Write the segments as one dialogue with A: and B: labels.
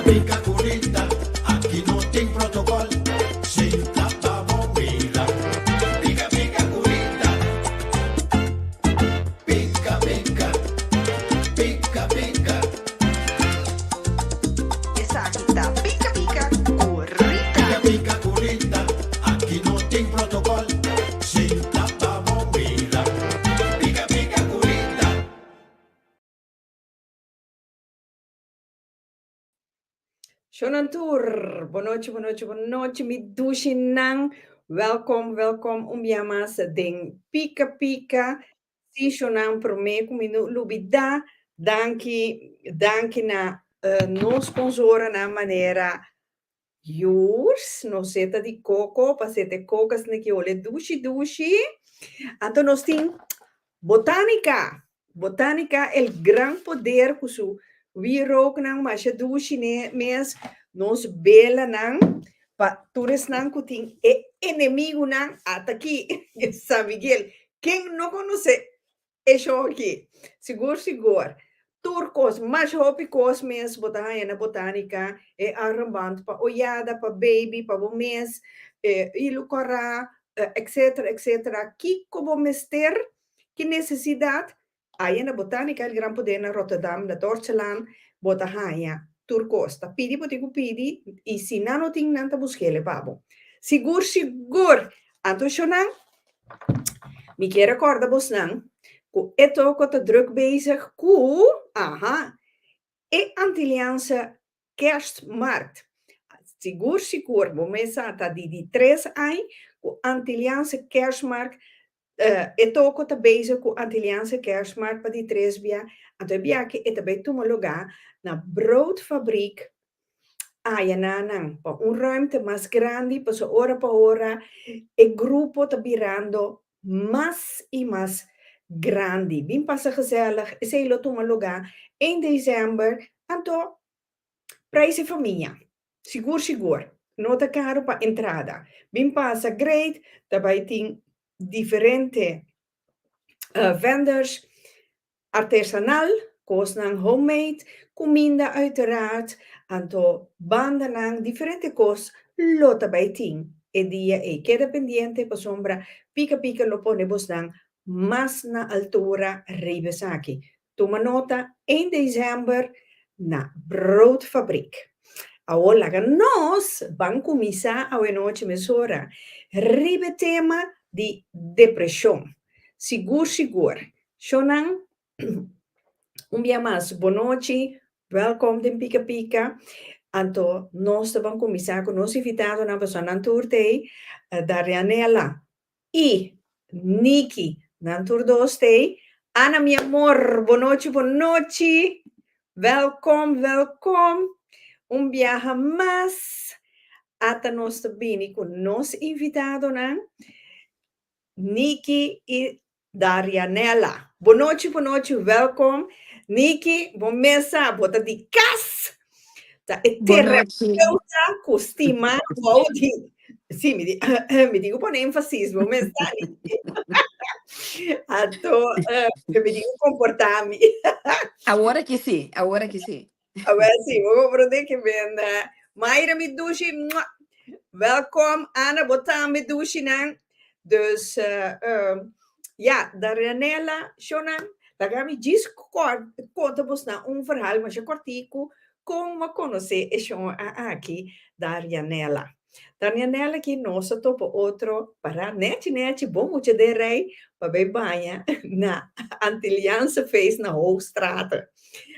A: Pica curita, aki no tin protocol, sinta pa bo mira. Pica pica curita, pica pica, pica pica.
B: Esaki ta Pica Pica cu Rita.
A: Pica pica curita, aki no tin protocol, sinta pa bo mira. Pica pica curita.
C: Shonan tur, bonochi, bonochi, bonochi, mi dushinan. Welkom, welkom un bia mas den Pika Pika. Si shonan promé ku mi no lubidá, danki, danki na eh, nos sponsoranan manera Yours, nos zeta di koko, pa zeta e kokas neki hole dushi dushi. Anto nos tin Botanica, Botanica el gran poder ku su wierooknan masha dushi ne mes, nos belanan pa tur esnan ku tin e enemigunan ata aki San Miguel. Ken no konosé e show aki? Sigur sigur. Tur kos, masha hopi kos mes bo ta haña na Botanica, e armband pa oyada, pa baby, pa bo mes, e hilu kòrá, etcetera, etcetera. Kiko bo mester, ki nesesidat, aya na Botanica El Gran Poder na Rotterdam, na Dordtselaan, bo ta haña tur kos. Ta pidi bo tin ku pidi i si nan no tin nan ta busk'el pa bo. Sigur sigur! Anto shownan, mi kier a kòrda bosnan ku e toko ta druk bezig ku, aha, e Antilliaanse Kerstmarkt. Sigur sigur bo mes sa ta di di tres añ ku Antilliaanse Kerstmarkt, e toko ta bezig ku Antilliaanse Kerstmarkt pa di tres bia, anto e biaha aki e ta bai tuma lugá na Broodfabriek Aya nan pa un ruimte mas grandi pasobra ora pa ora e grupo ta birando mas y mas grandi. Bin pasa gezellig, esey lo tuma luga en december, anto prijs e famia, sigur sigur, no ta caro pa entrada. Bin pasa great, ta bay tin diferente vendors. Artesanal, kosnan homemade, kuminda uiteraard, anto bandanan, diferente kos lo ta bai tin e dia ei. Keda pendiente pasobra Pika Pika lo pone bosnan mas na altura riba esaki. Tuma nota, ein december na Broodfabriek. Awor laga nos ban kuminsá awenochi mesora riba e tema di depreshon. Sigur sigur Shownan, un bia mas bonochi, welkom den Pika Pika. Anto nos ta ban kuminsá ku nos invitadonan pasobra nan tur ta ei, Darianela i Niki, nan tur dos ta ei. Ana mi amor, bonochi bonochi, welkom welkom. Un biaha mas ata nos ta bini ku nos invitadonan, Niki i Darianela. Bonochi bonochi welkom. Niki bo mesa bo ta di kas. Ta e terapeuta ku stima bou di si mi di mi tin ku pone énfasis bo mesa Niki. Anto mi tin ku komportá mi.
D: Awor aki si, awor aki si.
C: Awel si, bo comprende ke ben. Mayra mi dushi, mua. Welkom Ana, bo tambe dushinan. Dus ja, Darianela, shownan, laga mi djis konta bosnan un verhaal masha kortiku kon mi a konosé e show aki, Darianela. Darianela ki nos a topa otro para nechi nechi bon mucha den rei pa bai baña na Antilliaanse feest na Hoogstraten.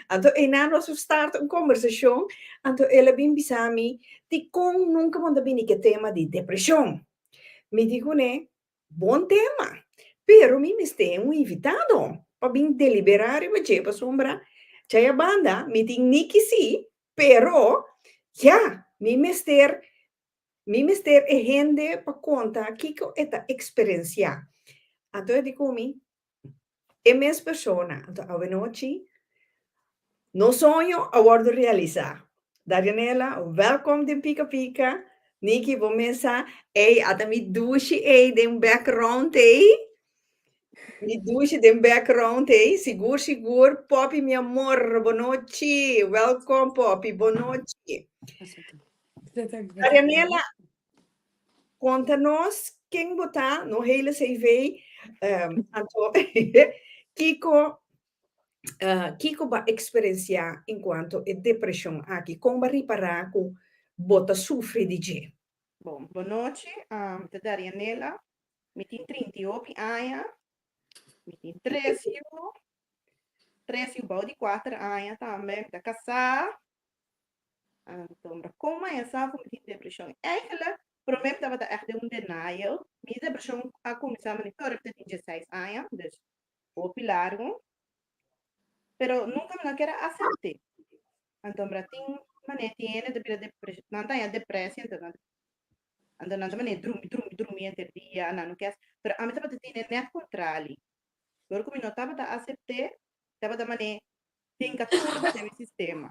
C: Anto einan nos a start un kombersashon, anto el a bin bisa mi dikon nunka bo no ta bini ku e tema di depreshon. Mi di kuné, bon tema, pero mi mester un invitado pa bin deliberá riba dje pasobra djaya banda mi tin niki sí, Pero, ya, mi mester, mi mester e hende pa konta kiko e ta eksperensiá. Anto e di ku mi, e mes persona. Anto awenochi, nos soño a wòrdu realisá. Darianela, wèlkòm den Pika Pika. Niki, bo mes sa, ey, ata mi dushi ey den background ey. Mi dushi den background ei, sigur sigur. Poppy mi amor, bonochi. Welkom Poppy, bonochi. Arianela, konta nos ken bo ta, no hele CV. Anto kiko kiko bo a eksperensiá enkuanto e depreshon aki? Kon bo a ripará ku bo ta sufri di dje?
E: Bon, bonochi, mi ta Darianela, mi tin 38 aña, mi tin tres yu, tres yu bou di kuater aña tambe, mi ta kasá. Anto, mi ta kon maña sa ku mi tin depreshon? Eigenlijk, promé mi tabata ègt den un denial. Mi depreshon a kuminsá manera ora mi ta tin dieseis aña, dus hopi largu. Pero nunka mi no kier a asept'é. Anto mi tin manera tin hende ta bira depres, nan ta haña depresie anto nan anto nan ta manera drumi drumi drumi henter dia, nan no kier pero ami tabata tene nèt kontrali. Dor ku mi no tabata asept'é, tabata manera hinka turbo den mi sistema.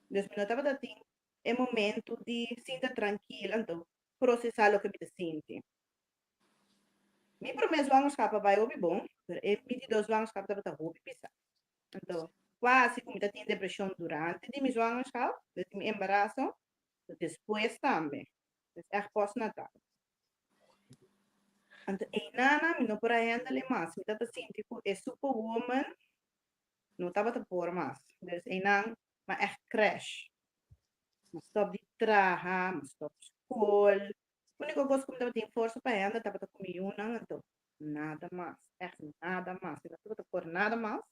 E: Dus mi no tabata tin e momento di sinta trankil anto prosesá loke mi ta sinti. Mi promé zwangerschap a bai hopi bon, pero e mi di dos zwangerschap tabata hopi pisá. Anto, kuasi ku mi ta tin depreshon durante di mi zwangerschap, dus di mi embaraso, despues tambe, dus ègt postnatal. Anto einana mi no por a handle e mas, mi tabata sinti ku e superwoman no tabata por mas. Dus einan mi a ègt crash. Mi a stòp di traha, mi a stòp skol. Úniko kos ku mi tabatin forsa pa handle tabata ku mi yunan, anto nada mas, ègt nada mas. Mi no tabata por nada mas.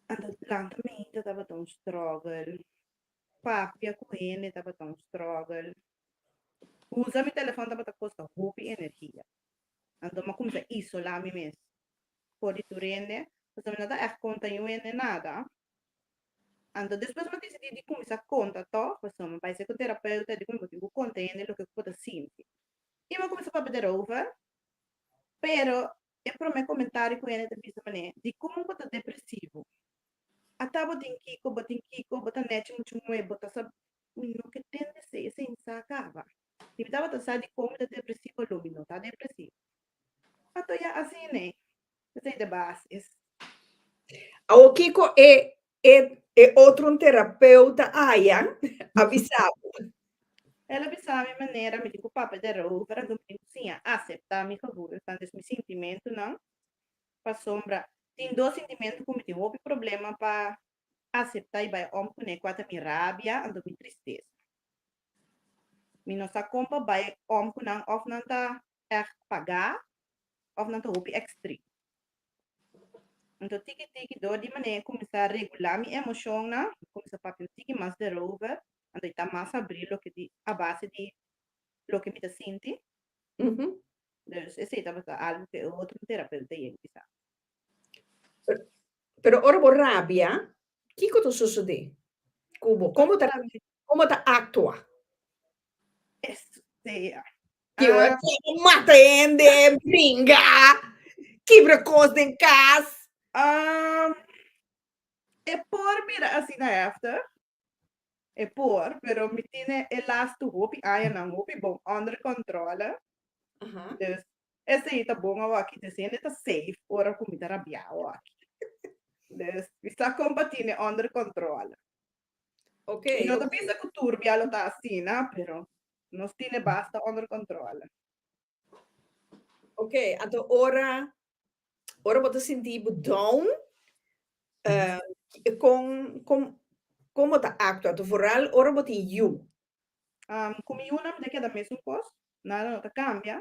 E: Anto lanta mainta tabata un struggle, papia ku hende tabata un struggle. Usa mi telefòn tabata kosta hopi energia. Anto mi a kuminsá isolá mi mes for di tur hende, pasobra mi no ta ègt konta niun hende nada. Anto despues mi a disidí di kuminsá konta tòg, pasobra mi bai ser ku terapeuta di ku mi bo tin ku konta hende loke ku bo ta sinti. I mi a kuminsá papia derover, pero e promé komentario ku hende ta bisa manera, dikon bo ta depresivo? Ata bo tin kiko, bo tin kiko, bo ta nèchi muchu muhé, bo ta sa Mi no ke tende esei, esei mi sa kaba. Si mi tabata sa dikon mi ta depresivo, lo mi no ta depresivo. Anto ya asina e, esei ta basis.
C: Awor kiko e e e otro un terapeuta aya a bisa bo?
E: El a bisa mi manera mi tin ku papia derover, anto mi tin ku siña aseptá mi gevoelsnan, dus mi sintimentunan, pasobra tin dos sintimentu ku mi tin hopi problema pa aseptá i bai om kuné kua ta mi rabia anto mi tristesa. Mi no sa kon pa bai om ku nan òf nan ta ègt pagá òf nan ta hopi ekstrem. Anto tiki tiki dor di manera kuminsá regulá mi emoshonnan, mi kuminsá papia un tiki mas derover, anto i ta mas abrí loke di a base di loke mi ta sinti. Dus esei tabata algu ku e otro terapeuta yega bisa.
C: Pero ora bo rabia, kiko ta sosodé ku bo? Kon bo ta, kon bo ta aktua?
E: Este,
C: Ki ora ah. mata hende, bringa, kibra kos den kas.
E: E por bira asina heftig. E por, pero mi tine e lastu hopi añanan hopi bon onder controle. Dus esei ta bon awaki, dus hende ta safe ora ku mi ta rabia awaki. Dus mi sa kon pa tine onder controle. Mi no ta bisa ku tur bia lo ta asina, pero nos tine basta onder controle.
C: Ok, anto ora ora bo ta sinti bo down, eh, kon kon kon bo ta aktua? Anto vooral ora bo tin yu.
E: Ku mi yunan mi ta keda mesun kos, nada no ta kambia.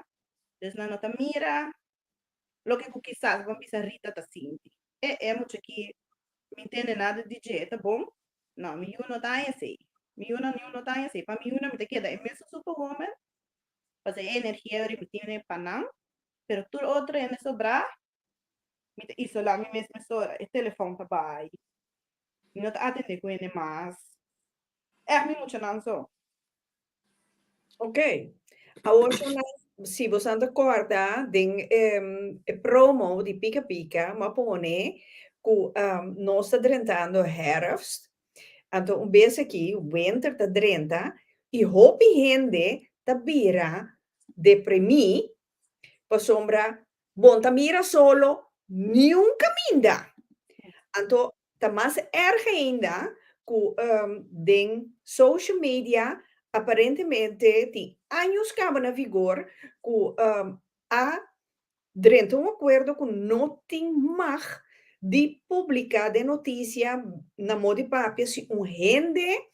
E: Dus nan no ta mira loke ku kisas bo a bisa Rita ta sinti. E e mucha ki mi ntende nada di dje, e ta bon? No, mi yu no ta haña esei. Mi yunan niun no ta haña esei. Pa mi yunan mi ta keda e mesun superwoman, Pasobra e energia eu ripartí mi pa nan, pero tur otro hende sobrá, mi ta isolá mi mes mesora, e telefòn ta bai, mi no ta atendé ku hende mas, ègt mi muchanan so.
C: Ok. Awor Shona, si bosan ta kòrda den e promo di Pika Pika, mi a pone ku nos ta drentando herfst, Anto un bes aki winter ta drenta i hopi hende ta bira deprimí pasobra. Bo n' ta mira solo niun kaminda. Anto ta mas erg ainda ku den social media aparentemente tin años kaba na vigor ku a drenta un akuerdo ku no tin mag di publiká den notisia na modo di papia si un hende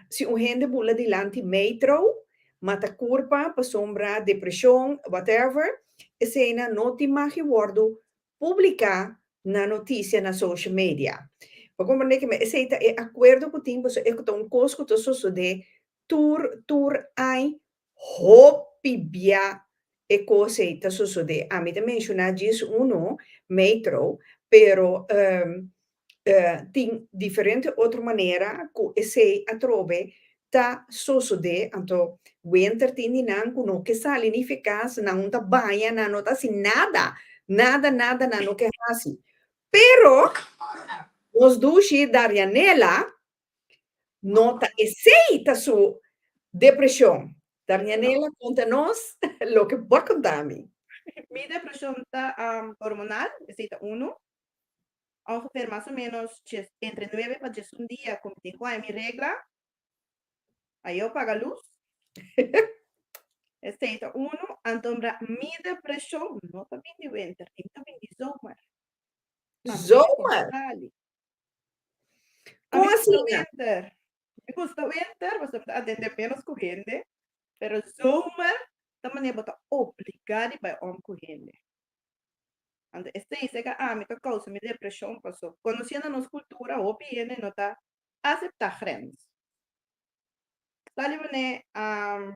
C: si un hende bula dilanti metro mata kurpa pasobra depreshon whatever eseinan no tin mag di wòrdu publiká na notisia na social media. Bo komprendé ke esei ta e akuerdo ku tin pasobra e ta un kos ku ta sosodé tur tur ai hopi bia e kos ei ta sosodé. Ami ta menshoná djis uno, metro, pero tin diferente otro manera ku esei atrobe ta sosodé. Anto winter tin di nan ku no ke sali ni fe kas, nan no ta baña, nan no ta hasi nada, nada, nada nan no ke hasi. Pero nos dushi Darianela no ta esei ta su depreshon. Darianela konta nos loke bo a konta mi.
E: Mi depreshon ta hormonal, esei ta unu. Ongeveer mas o menos entre nuebe pa diesun dia ku mi tin ku haña mi regla. Ayo paga lus. Esei ta unu. Anto mi depreshon no ta bin di winter, e ta bin di zomer.
C: Zomer?
E: Kon asina? Mi gusta winter, pasobra mi ta atende menos ku hende, pero zomer ta manera bo ta obligá di bai om ku hende. Anto esei seka ami ta kousa mi depreshon paso konosiendo nos kultura hopi hende no ta aseptá grens. Sali manera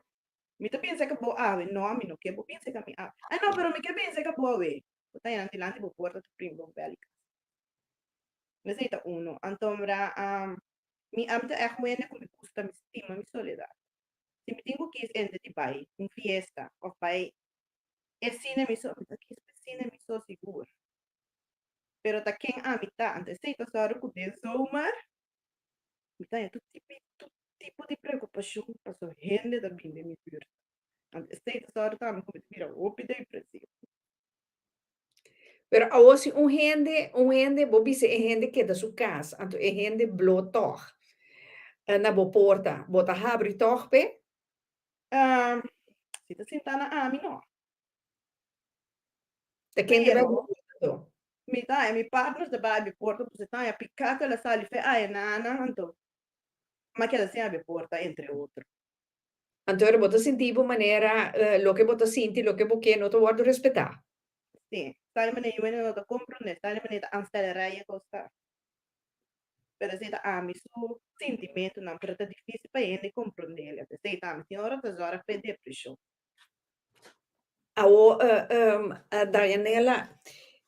E: mi ta bin seka bo awe, no ami no ke bo bin seka mi awe. Ay no pero mi ke bin seka bo awe. Bo ta yanda dilanti bo porta ta primi bo bel di kas. Esei ta uno. Anto mira mi ami ta ègt wende ku mi gusta mi stima mi soledat. Si mi tin ku kis entre di bai un fiesta òf bai e sine mi so, mi ta kis pa e sine mi so sigur. Pero ta ken ami ta. Anto esei ta sòru ku den zomer mi ta haña tur tipo tur tipo di preokupashon pasobra hende ta bini den mi bùrt. Anto esei ta sòru tambe ku mi ta bira hopi depresivo.
C: Pero awor si un hende, un hende, bo bisa e hende keda su kas, anto e hende blo tòg na bo porta, bo ta habri tòg p'e?
E: Si ta sinta na ami no.
C: Ta ken ta bai bo porta anto?
E: Mi ta haña mi partner ta bai mi porta, pues e ta haña piká ku el a sali fe aya nanan, anto mi a keda sin habri porta entre otro.
C: Anto ora bo ta sinti bo manera loke bo ta sinti, loke bo ke no ta wòrdu respetá.
E: Sí, tal manera yu hende no ta komprondé, tal manera ta aanstellerij e kos ta. Pero esei ta ami su sintimentunan, pero ta difísil pa hende komprondé el. Esei ta ami tin ora ta zòrg pa e depreshon.
C: Awo, Darianela,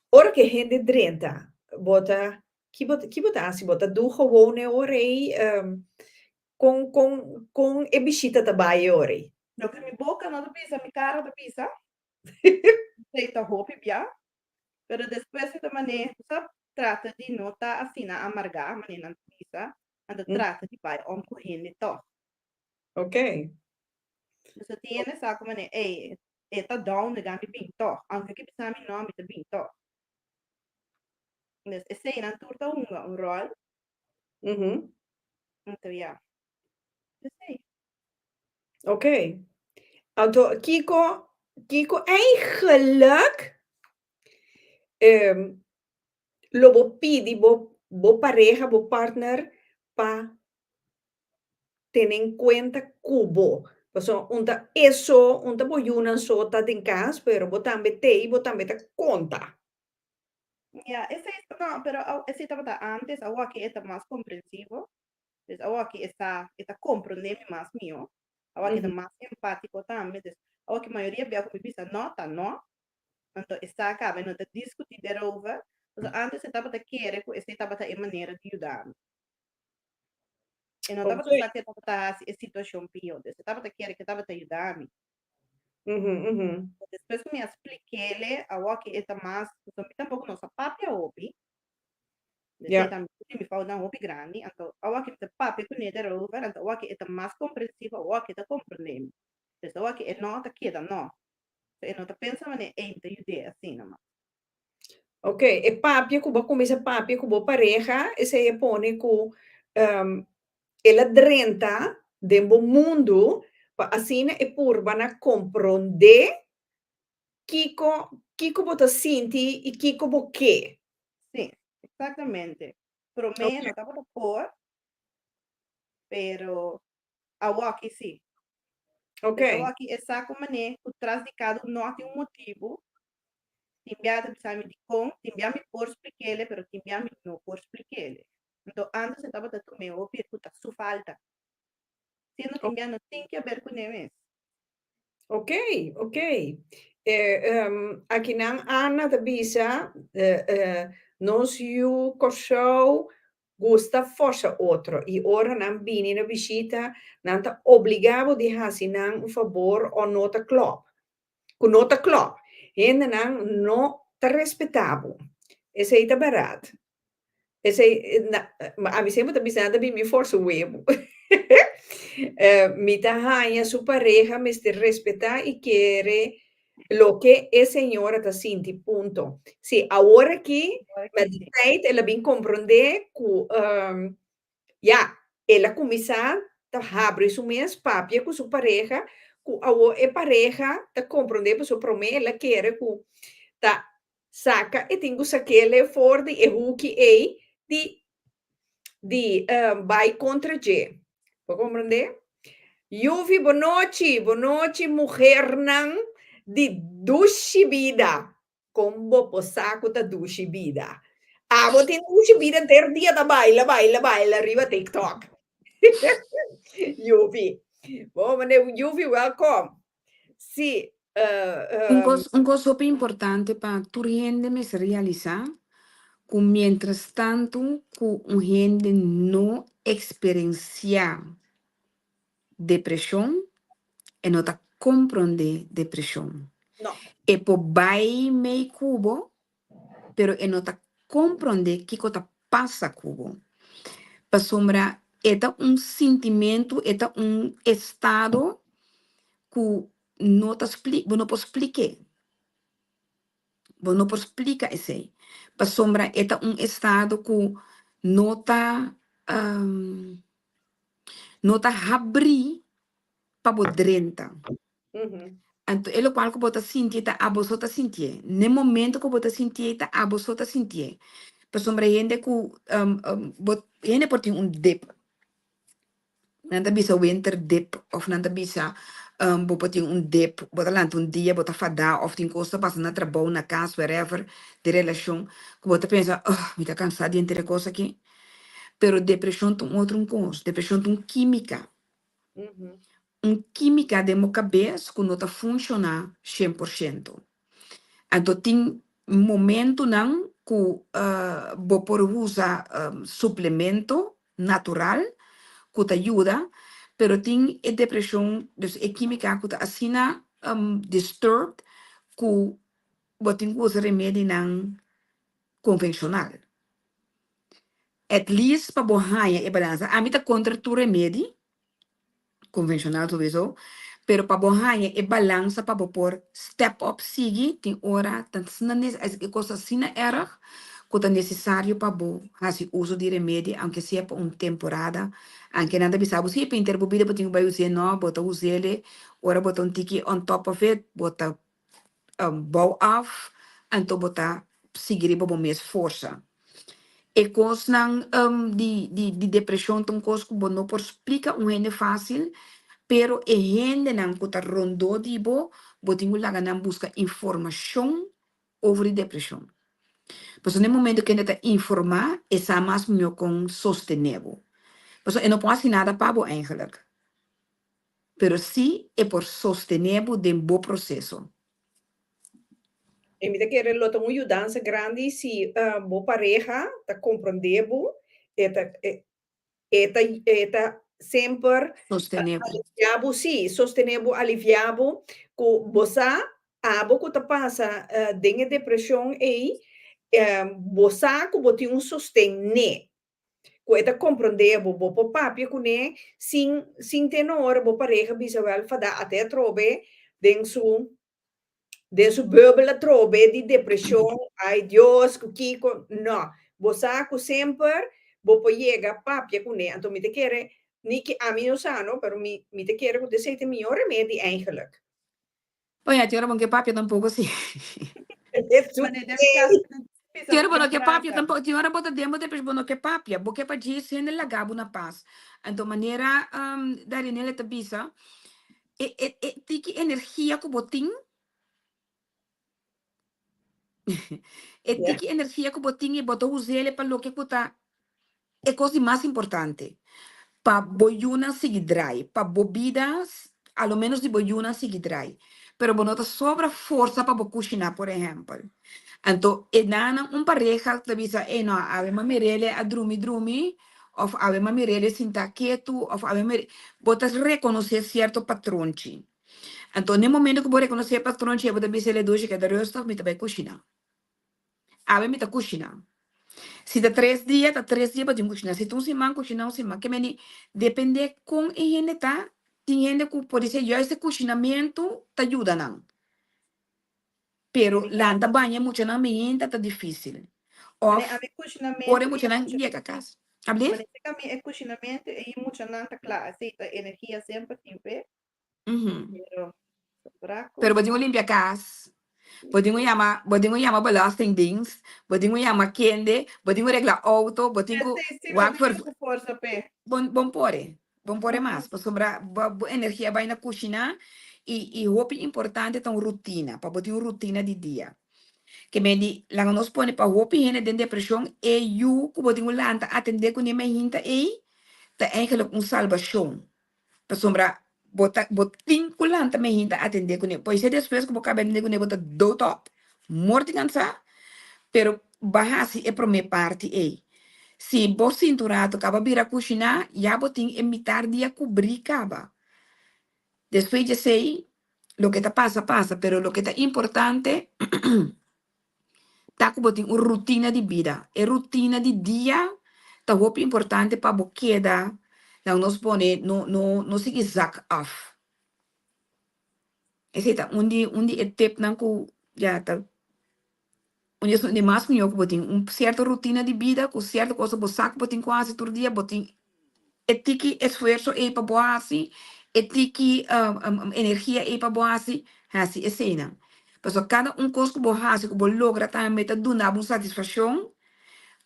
C: ora ku e hende drenta, bo ta, ki bo ki bo ta hasi? Bo ta du gewoon e ora ei? Kon kon kon e bishita ta bai e ora ei?
E: Loke mi boka no ta bisa, mi kara ta bisa. Esei ta hopi bia. Pero despues mi ta manera, bo sa, trata di no ta asina amargá, manera nan ta bisa, anto trata di bai om ku hende tòg.
C: Ok.
E: Bo tin hende sa ku manera, ey, e ta down, laga mi bin tòg. Aunke ke bisa mi no, mi ta bin tòg. Entonces, eseinan tur ta hunga un ròl. Anto ya. Esei.
C: Ok. Anto kiko kiko eigenlijk lo bo pidi bo bo pareha, bo partner pa tene en kuenta ku bo? Pasobra un ta e so, un ta bo yunan so ta den kas, pero bo tambe t'ei, bo tambe ta konta.
E: Ya, esei, no, pero esei tabata antes, awor aki e ta mas komprensivo. Dus awor aki e sa, e ta komprondé mi mas mihó. Awor aki e ta mas empátiko tambe. Dus awor aki mayoria bia ku mi bisa no, ta no. Anto e sa kaba, e no ta diskutí derover. Pasobra antes e tabata kere ku esei tabata e manera di yuda mi. E no tabata sa ku e tabata hasi e situashon pió. Dus e tabata kere ku e tabata yuda mi. Despues ku mi a splik'é awor aki e ta mas, pasobra mi tampoko no sa papia hopi. Esei ta mi foutnan hopi grandi. Anto awor aki mi ta papia kuné derover, anto awor aki e ta mas komprensivo, awor aki e ta komprendé mi. Pues awor aki e no ta keda no. So e no ta pensa manera ey mi ta yud'é asina mas.
C: Ok, e papia ku bo kuminsá papia ku bo pareha, esei e pone ku el a drenta den bo mundu pa asina e purba na komprondé kiko kiko bo ta sinti i kiko bo ke.
E: Sí, eksaktamente. Promé no tabata por, pero awoki sí.
C: Ok.
E: Awoki e sa ku manera ku tras di kada un no tin un motibu. Tin bia ta bisa mi dikon, tin bia mi por splik'é, pero tin bia mi no por splik'é. Anto antes e tabata tum'é hopi ku ta su falta. Siendo tin bia no tin ke haber kuné mes.
C: Ok, ok. Eh, akinan Ana ta bisa, eh, eh, nos yu Kòrsou gusta forsa otro i ora nan bini na bishita nan ta obligá bo di hasi nan un fabor o no ta klòp. Ku no ta klòp. Hendenan no ta respetá bo. Esei ta bèrdat. Esei, na, ami semper ta bisa nan ta bin mi forsa webu. Mi ta haña su pareha mester respetá i kere loke e señora ta sinti, punto. Sí, awor aki, met di tijd el a bin komprondé ku, ya, el a kuminsá ta habri su mes, papia ku su pareha, ku awor e pareha ta komprondé pasobra promé el a kere ku ta Saka e tin ku sak'é for di e huki ei di di bai kontra dje. Bo komprendé? Yuvi, bonochi, bonochi muhernan di dushi bida. Kon bo por sa ku ta dushi bida? Abo tin dushi bida henter dia ta baila, baila, baila riba TikTok. Yuvi. Bo mane Yuvi, welkom. Sí,
D: Un kos, un kos hopi importante pa tur hende mester realisá ku mientras tantu ku un hende no eksperensiá depreshon, e no ta komprondé depreshon.
C: No.
D: E por bai mei ku bo, pero e no ta komprondé kiko ta pasa ku bo. Pasobra e ta un sintimentu, e ta un estado ku no ta spli, bo no por splik'é. Bo no por splika esei. Pasobra e ta un estado ku no ta, no ta habrí pa bo drenta. Anto e lokual ku bo ta sintié ta abo so ta sintié. N'e momento ku bo ta sintié ta abo so ta sintié. Pasobra hende ku bo hende por tin un dip. Nan ta bisa winter dip òf nan ta bisa bo por tin un dip, bo ta lanta un dia bo ta fadá òf tin kos ta pasa na trabou, na kas, wherever, den relashon ku bo ta pensa, oh mi ta kansá di henter e kos aki. Pero depreshon ta un otro un kos, depreshon ta un kímika. Un kímika den bo kabes ku no ta funshoná 100%. Anto tin momentunan ku bo por usa suplemento natural ku ta yuda, pero tin e depreshon, dus e kímika ku ta asina disturbed ku bo tin ku usa remedinan konvenshonal. At least pa bo haña e balansa. Ami ta kontra tur remedi, konvenshonal souiso, pero pa bo haña e balansa pa bo por step up sigui, tin ora ta asina ne e kos asina erg ku ta nesesario pa bo hasi uso di remedi aunke sea pa un temporada, aunke nan ta bisa bo si e pinter bo bida bo tin ku bai us'é, no, bo ta us'é ora bo ta un tiki on top of it, bo ta bou af, anto bo ta sigui riba bo mes forsa. E kosnan di di di depreshon ta un kos ku bo no por splika un hende fásil, pero e hendenan ku ta rondó di bo, bo tin ku laga nan buska informashon over di depreshon. Pasobra na e momento ku hende ta informá, e sa mas mihó kon sostené bo. Pasobra e no por hasi nada pa bo eigenlijk. Pero sí e por sostené bo den bo proseso.
C: E mi ta kere lo ta un yudansa grandi si bo pareha ta komprondé bo, e ta e ta e ta semper
D: Sostené bo.
C: aliviá bo, sí, sostené bo, aliviá bo, ku bo sa abo ku ta pasa den e depreshon ei, bo sa ku bo tin un sosten n'e. Ku e ta komprondé bo, bo por papia kuné sin sin te na ora bo pareha bisa wèl fadá ate atrobe den su. Den su bubbel atrobe di depresion, ay Dios cu kico, no. Bo sa cu semper bo por yega papia cune, anto mi ta kere, ni ki ami no sa no, pero mi mi ta kere cu esey ta e miyor remedi eigenlijk.
D: Oye, tin ora bo no ke papia tampoco si.
E: Mane den mi cas
D: Tin ora bo no ke papia tampoco, tin ora bo ta den bo depresion bo no ke papia, bo ke pa djis hende laga bo na pas. Anto manera Darinela ta bisa, e e e tiki energia ku bo tin e tiki energia ku bo tin i bo ta us'el pa loke ku ta e kos di mas importante, pa bo yunan sigui drai, pa bo bida a lo menos di bo yunan sigui drai, pero bo no ta sobra forsa pa bo kushiná por ehèmpel. Anto e nannan un pareha ta bisa, ey no, awe m'a mir'el a drumi drumi òf awe m'a mir'el sinta ketu òf awe m'a bo ta rekonosé sierto patronchi. Anto n'e momento ku bo rekonosé e patronchi bo ta bisa el e dushi keda rustig mi ta bai kushiná. Awe mi ta kushiná. Si ta tres dia, ta tres dia bo tin kushiná. Si ta un siman, kushiná un siman. Ke meni dependé kon e hende ta, tin hende ku podisé juist e kushinamentu ta yuda nan. Pero lanta baña e muchanan mihinta ta difísil.
E: Mane
D: Òf
E: ami
D: ora
E: kushinamentu
D: e
E: i e
D: muchanan
E: mucha
D: yega kas. Ablé?
E: Mane si ami e kushinamentu i e muchanan ta kla asei ta energia semper tin p'e. Pero sobra
D: Pero
E: kos
D: bo tin ku limpia kas, bo tin ku yama, bo tin ku yama belastingdienst, bo tin ku yama kende, bo tin ku regla outo, bo tin ku
E: Esei si bo
D: wak
E: tin
D: ver
E: ku forsa p'e.
D: Bon bon por e, bon por e mas, pasobra bo bo energia bai na kushiná i i hopi importante ta un rutina, pa bo tin un rutina di dia. Ke men di laga nos pone pa hopi hende den depreshon e yu ku bo tin ku lanta atendé kuné mainta ei ta eigenlijk un salbashon. Pasobra bo ta bo tin ku lanta mehinta atendé kuné. Poisé despues ku bo kaba atendé kuné bo ta dood op, morti kansá, pero bo a hasi e promé parti ei. Si bo sinti un ratu kaba bira kushiná, ya bo tin e mitar dia kubrí kaba. Despues di esei, loke ta pasa pasa, pero loke ta importante ta ku bo tin un rutina di bida. E rutina di dia ta hopi importante pa bo keda, laga nos pone, no no no sigui zak af. Esei ta un di un di e tipnan ku ya ta un di esun di mas mihó ku bo tin, un sierto rutina di bida ku sierto cosa bo sa ku bo tin ku hasi tur dia, bo tin e tiki esfuerso ei pa bo hasi, e tiki energia ei pa bo hasi, hasi eseinan. Pasobra kada un kos ku bo hasi, ku bo logra tambe ta duna bo un satisfakshon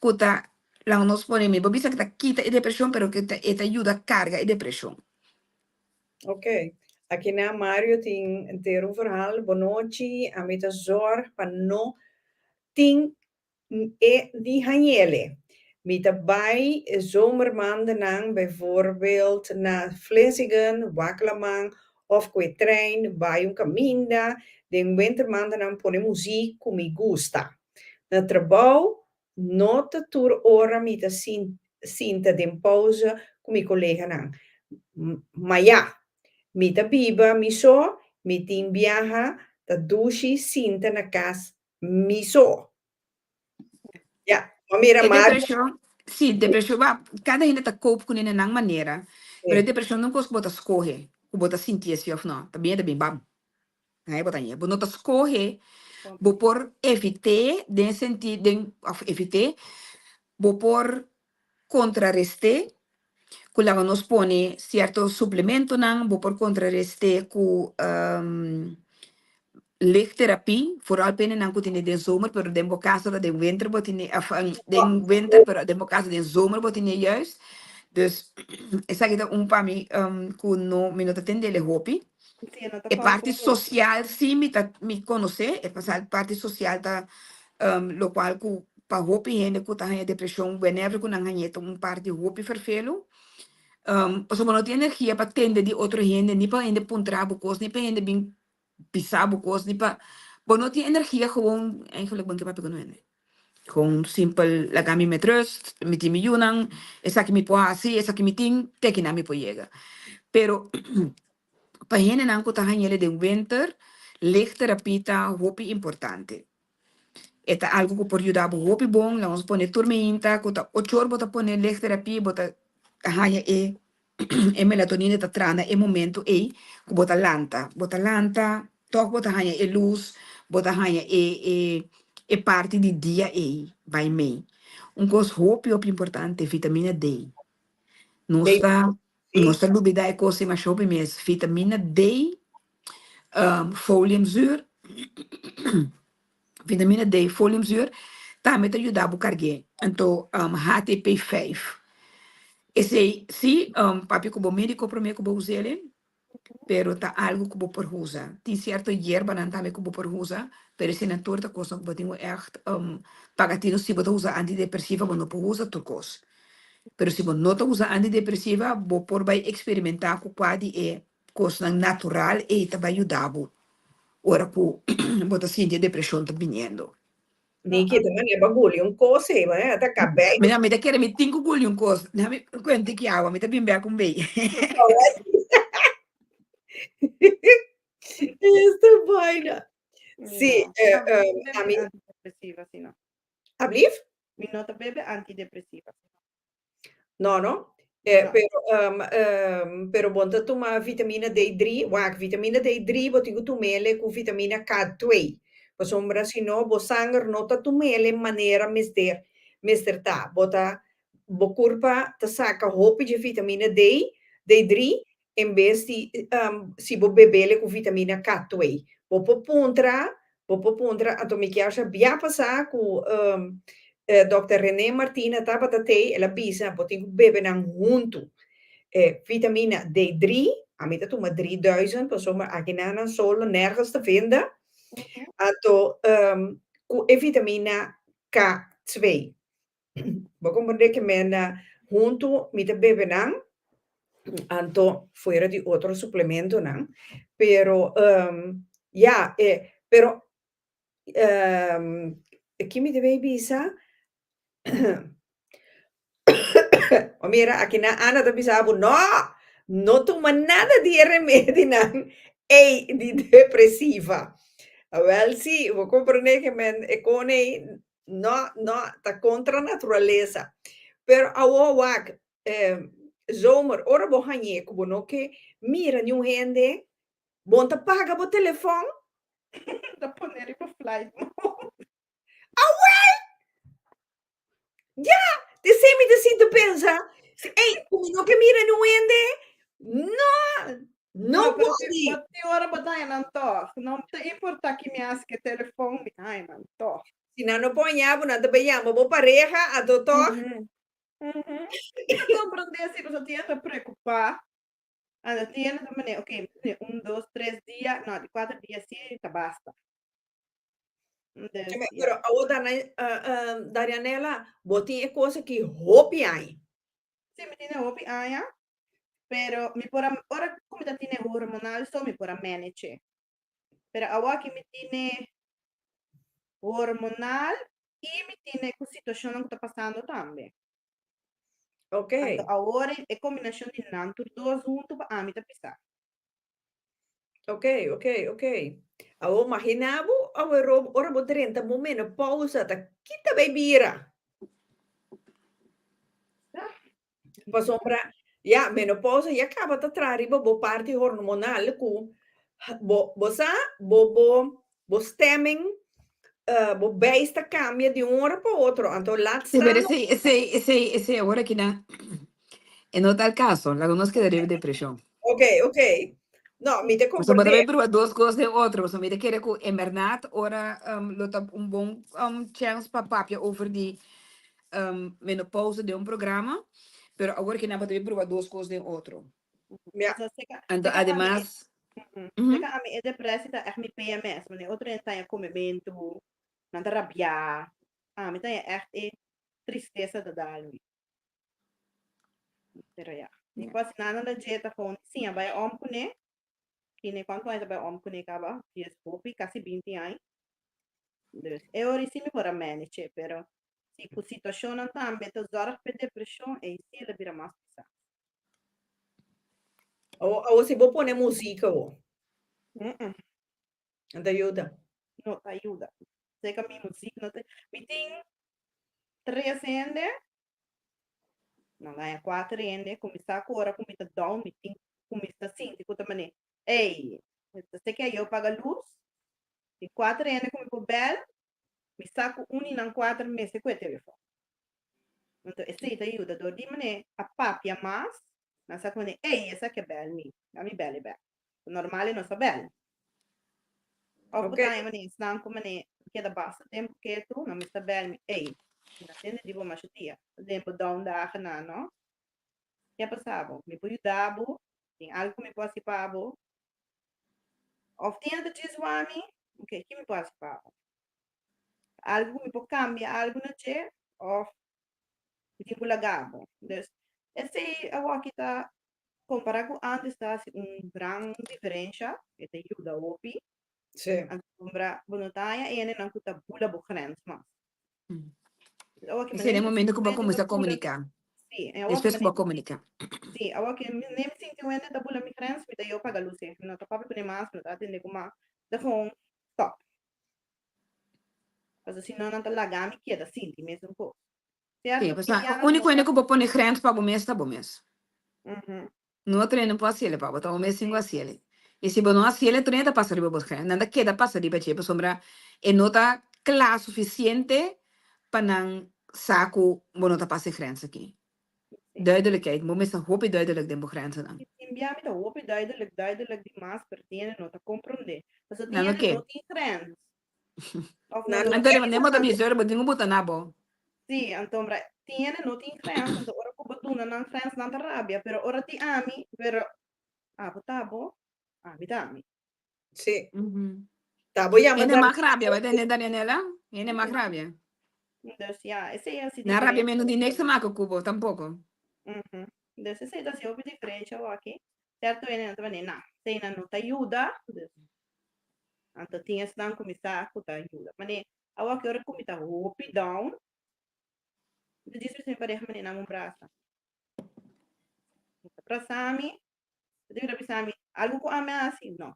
D: ku ta, laga nos pone mi bo bisa ku ta kita e depreshon pero ku e ta yuda karga e depreshon.
C: Ok, akinan Mario tin entero un verhaal, Bonochi, ami ta zorg pa no tin E di hañele. Mi ta bai e zomermaandennan bijvoorbeeld na Vlissingen, wak laman of ku e trein bai un kaminda. Den wintermaandennan pone muziek ku mi gusta. Na trabou no ta tur ora mi ta sinta den pauze ku mi koleganan. Ma ya, mi ta biba mi so, mi tin biaha ta dushi sinta na kas Mi so. Ya, bo mira
D: E
C: Mario.
D: depreshon, sí, depreshon, ba, kada hende ta cope kuné na nan manera, pero e depreshon no un kos ku bo ta skohe, ku bo ta sinti esi òf no, ta bien ta bin bam, ahí bo ta ñe. Bo no ta skohe, bo por evit'é den senti den òf evit'é, bo por kontrarest'é ku laga nos pone sierto suplementonan, bo por kontrarest'é ku lichtterapie, vooral pendenan ku tene den zomer, pero den bo kaso ta den winter bo tene, of den winter, pero den bo kaso den zomer bo tene juist. Dus esaki ta un pa mi ku no mi no ta tendele hopi.
E: Sí, no ta
D: E parti
E: konfo hopi.
D: sosial sí mi ta mi konosé, e pasal parti sosial ta lokual ku pa hopi hende ku ta haña depreshon whenever ku nan hañ'é ta un parti hopi ferfelu. Pasobra bo no tin energia pa tende di otro hende, ni pa hende puntra bo kos, ni pa hende bin bisa bo kos, ni pa bo no tin energia gewoon eigenlijk bo no ke papia ku no hende. Gewoon simpel laga mi met rust, mi tin mi yunan, esaki mi por hasi, esaki mi tin, te kinan mi por yega. Pero pa hendenan ku ta hañ'el den winter, lichtterapie ta hopi importante. E ta algu ku por yuda bo hopi bon, laga nos pone tur meinta ku ta ocho or bo ta pone lichtterapie, bo ta haña e e melatonina ta traha na e momento ei ku bo ta lanta. Bo ta lanta, tòg bo ta haña e lus, Bo ta haña e e e parti di dia ei bai mee. Un kos hopi hopi importante, vitamina D. Nos
C: D,
D: ta
C: sí.
D: nos ta lubida e kos ei masha hopi mes. Vitamina D, foliumzuur, vitamina D, foliumzuur tambe ta yuda bo karg'é. Anto HTP 5. Esei sí, papia ku bo médiko promé ku bo us'el. Pero ta algo ku bo por usa. Tin sierto yerbanan tambe ku bo por usa, pero eseinan tur ta kosnan ku bo tin ku ègt paga tino. Si bo ta usa antidepresiva, bo no por usa tur kos. Pero si bo no ta usa antidepresiva, bo por bai eksperimentá ku kua di e kosnan natural ei ta bai yuda bo ora ku bo ta sinti e depreshon ta biniendo.
E: No,
C: Niki, ta manera ba guli un kos ei, manera ta kabei.
D: Mira, mi ta kere mi tin ku guli un kos. Déjame kuenta ki awa, mi ta bin bek un bei.
C: Esta vaina. Sí,
E: no. No, mi no ta
C: a
E: bebe
C: mi,
E: antidepresiva, si no.
C: Ablief?
E: Mi no ta bebe antidepresiva.
C: No, no. Eh,
E: No.
C: pero, pero bon ta tuma vitamina D3. Wak, vitamina D3 bo tin ku tumele ku vitamina K2. Pasobra si no, bo sanger no ta tumele manera mester, mester ta. Bo ta, bo kurpa ta saka hopi dje vitamina D, D3, en bes di si bo bebele ku vitamina K2. Bo por puntra, bo por puntra, anto mi kier sa bia pasá ku Dòkter René Martina tabata tei, el a bisa bo tin ku bebe nan huntu. E vitamina D3, ami ta tuma 3000 pasobra aki nan nan solo nergens ta venda, anto ku e vitamina K2. Bo comprende ke men huntu mi ta bebe nan, anto fuera di otro suplementonan, pero ya, e pero ki mi debe bisa? O mira, aki nan Ana ta bisa bo, no, no tuma nada di e remedinan ei di depresiva. Awel si, bo comprende ke men e kon ei No, no, ta kontra naturalesa. Pero awor wak, zomer, ora bo hañ'é ku bo no ke mira niun hende, bo no ta paga bo telefòn.
E: Ta pone riba flight mode.
C: Awel! Ya! Te esei mi ta sinti pensa, ey, ku mi no ke mira niun hende, no! No
E: No, pero si,
C: podi.
E: bo tin ora bo ta haña nan tòg. No ta importá ki mi hasi ku e telefòn, mi ta haña nan tòg.
C: Si nan no por haña bo, nan ta bai yama bo pareha, anto tòg.
E: Mi ta komprondé si pasobra tin hende ta preokupá. Anto tin hende ta manera, ok, mi tene un, dos, tres dia, no, di kuater dia si ta basta. Dus,
C: Pero
E: ya.
C: awor Dana, Darianela, bo tin e kos aki hopi aña.
E: Si, mi tene hopi aña. Pero mi por a, ora ku mi ta tine hormonal so mi por a manage. Pero awor ki mi tine hormonal i mi tine ku situashonnan ku ta pasando tambe.
C: Ok.
E: Anto awor e kombinashon di nan tur dos huntu pa ami ta pisá.
C: Ok, ok, ok. Awor magina bo awor ora bo drenta bo menopausa ta kita bay bira? Pasobra, ya, menopausa ya kaba ta traha riba bo parti hormonal ku bo, bo sa, bo, bo, bo stemming, bo beis ta kambia di un ora pa otro. Anto laat
D: Sí, pero
C: staan.
D: esei, esei, esei, esei awor aki nan e no ta el caso. Laga nos keda riba depresion.
C: Ok, ok. No, mi ta
D: Pasobra bo ta
C: comprende.
D: bay proba dos cos den otro. Pasobra mi ta kere cu en berdad ora lo ta un bon chance pa papia over di menopausa den un programa, pero awor ki nan bo ta bin proba dos kos den otro.
C: Ja.
E: So, seka,
D: Anto
E: seka ami,
D: ademas,
E: seka ami e depressie ta echt mi PMS, wanneer otro hende ta haña komementu, nan ta rabiá, ami ta haña echt e tristesa ta dal mi. Pero ja, mi por hasi nada na dje, ta gewoon siña bai om kuné, Tine cuanto aña ta bay om cune caba? Dies hopi, casi 20 aña. Dus e ora si mi por a manage, pero si cu situacionnan tambe ta zorg pe depresion, ey si el a bira mas pisa.
C: Awo, awo si bo pone musica wo. No ta yuda.
E: No ta yuda. Seca mi muziek no ta, mi tin tres hende. Nan gaña kuater hende, kuminsá ku ora ku mi ta down, mi tin kuminsá sinti ku ta manera, ey, ta seke ayo paga lus? Tin kuater hende ku mi por bèl, mi sa ku un di nan kuater mester ku e telefòn. Anto esei ta yuda dor di manera a papia mas, nan sa ku manera, ey, esaki a bèl mi, la mi bèl e bèk. Normal e no sa bèl. Òf bo ta haña manera esnan ku manera keda basta tempu ketu, nan mester bèl mi, ey, mi no tende di bo masha dia, den bo down dagennan no. Ke a pasa bo? Mi por yuda bo? Tin algu ku mi por hasi pa bo? Of tin algu djis wami? Ok, ki mi por hasi pa bo? Algu ku mi por kambia algu na dje of mi tin ku laga bo? Dus, esei awoki ta kompara ku antes ta hasi un gran diferensha, e ta yuda hopi.
C: Sí.
E: Pasobra bo no ta haña hendenan ku ta bula bo grens mas. Awoki
D: Esei na e momento ku bo a kuminsá komuniká.
E: Sí, en
D: Despues ku bo a komuniká.
E: Sí, awoki mi ne mi sinti un hende ta bula mi grens, mi ta yo paga lus ei. Mi no ta papia kuné mas, mi no ta atendé ku mas. Ta gewoon stop. Pasobra si no nan ta laga mi keda sinti mesun kos.
D: Sí,
E: Sierto?
D: pasobra
E: Tin biaha
D: úniko
E: no
D: hende
E: ta
D: ku bo pone grens pa bo mes ta bo mes.
E: Mhm.
D: No otro hende no por hasiel pa bo, ta bo mes tin ku hasiel. I si bo no hasiel, otro hende ta pasa riba bo grens. Nan ta keda pasa riba dje pasobra e no ta kla sufisiente pa nan sa ku bo no ta pasa e grens aki. Duidelijkheid, bo mester hopi duidelijk den bo grenzennan.
E: Tin bia mi ta hopi duidelijk, duidelijk di mas, pero tin hende no ta komprondé. Pasobra tin
D: Nan no
E: hende
D: ke.
E: no tin grens. Of
C: Nan
E: nan no
D: Anto
E: ke
D: riba den bo ta bisa ora bo tin ku buta na bo.
E: Sí, anto bra, tin hende no tin grens, anto ora ku bo duna nan grens nan ta rabia, pero ora tin ami, pero abo ta abo, ami ta ami.
C: Sí. Ta bo yama
D: Hende
C: Dar-
D: mag rabia, bai tende Daniela? Hende mag rabia.
E: Dus ja, esei a hasi
D: Nan rabia
E: diferensia
D: men no tin niks te maken ku bo tampoko.
E: Mhm. Dus esei ta hasi hopi diferensia awaki. Sierto hende nan ta bini, nah, esei nan no ta yuda, dus anto tin esnan ku mi sa ku ta yuda. Mane awaki ora ku mi ta hopi down, mi ta djis bisa mi pareha mane nan un brasa. Mi ta brasa mi, mi ta bira bisa mi, algu ku ami a hasi? No.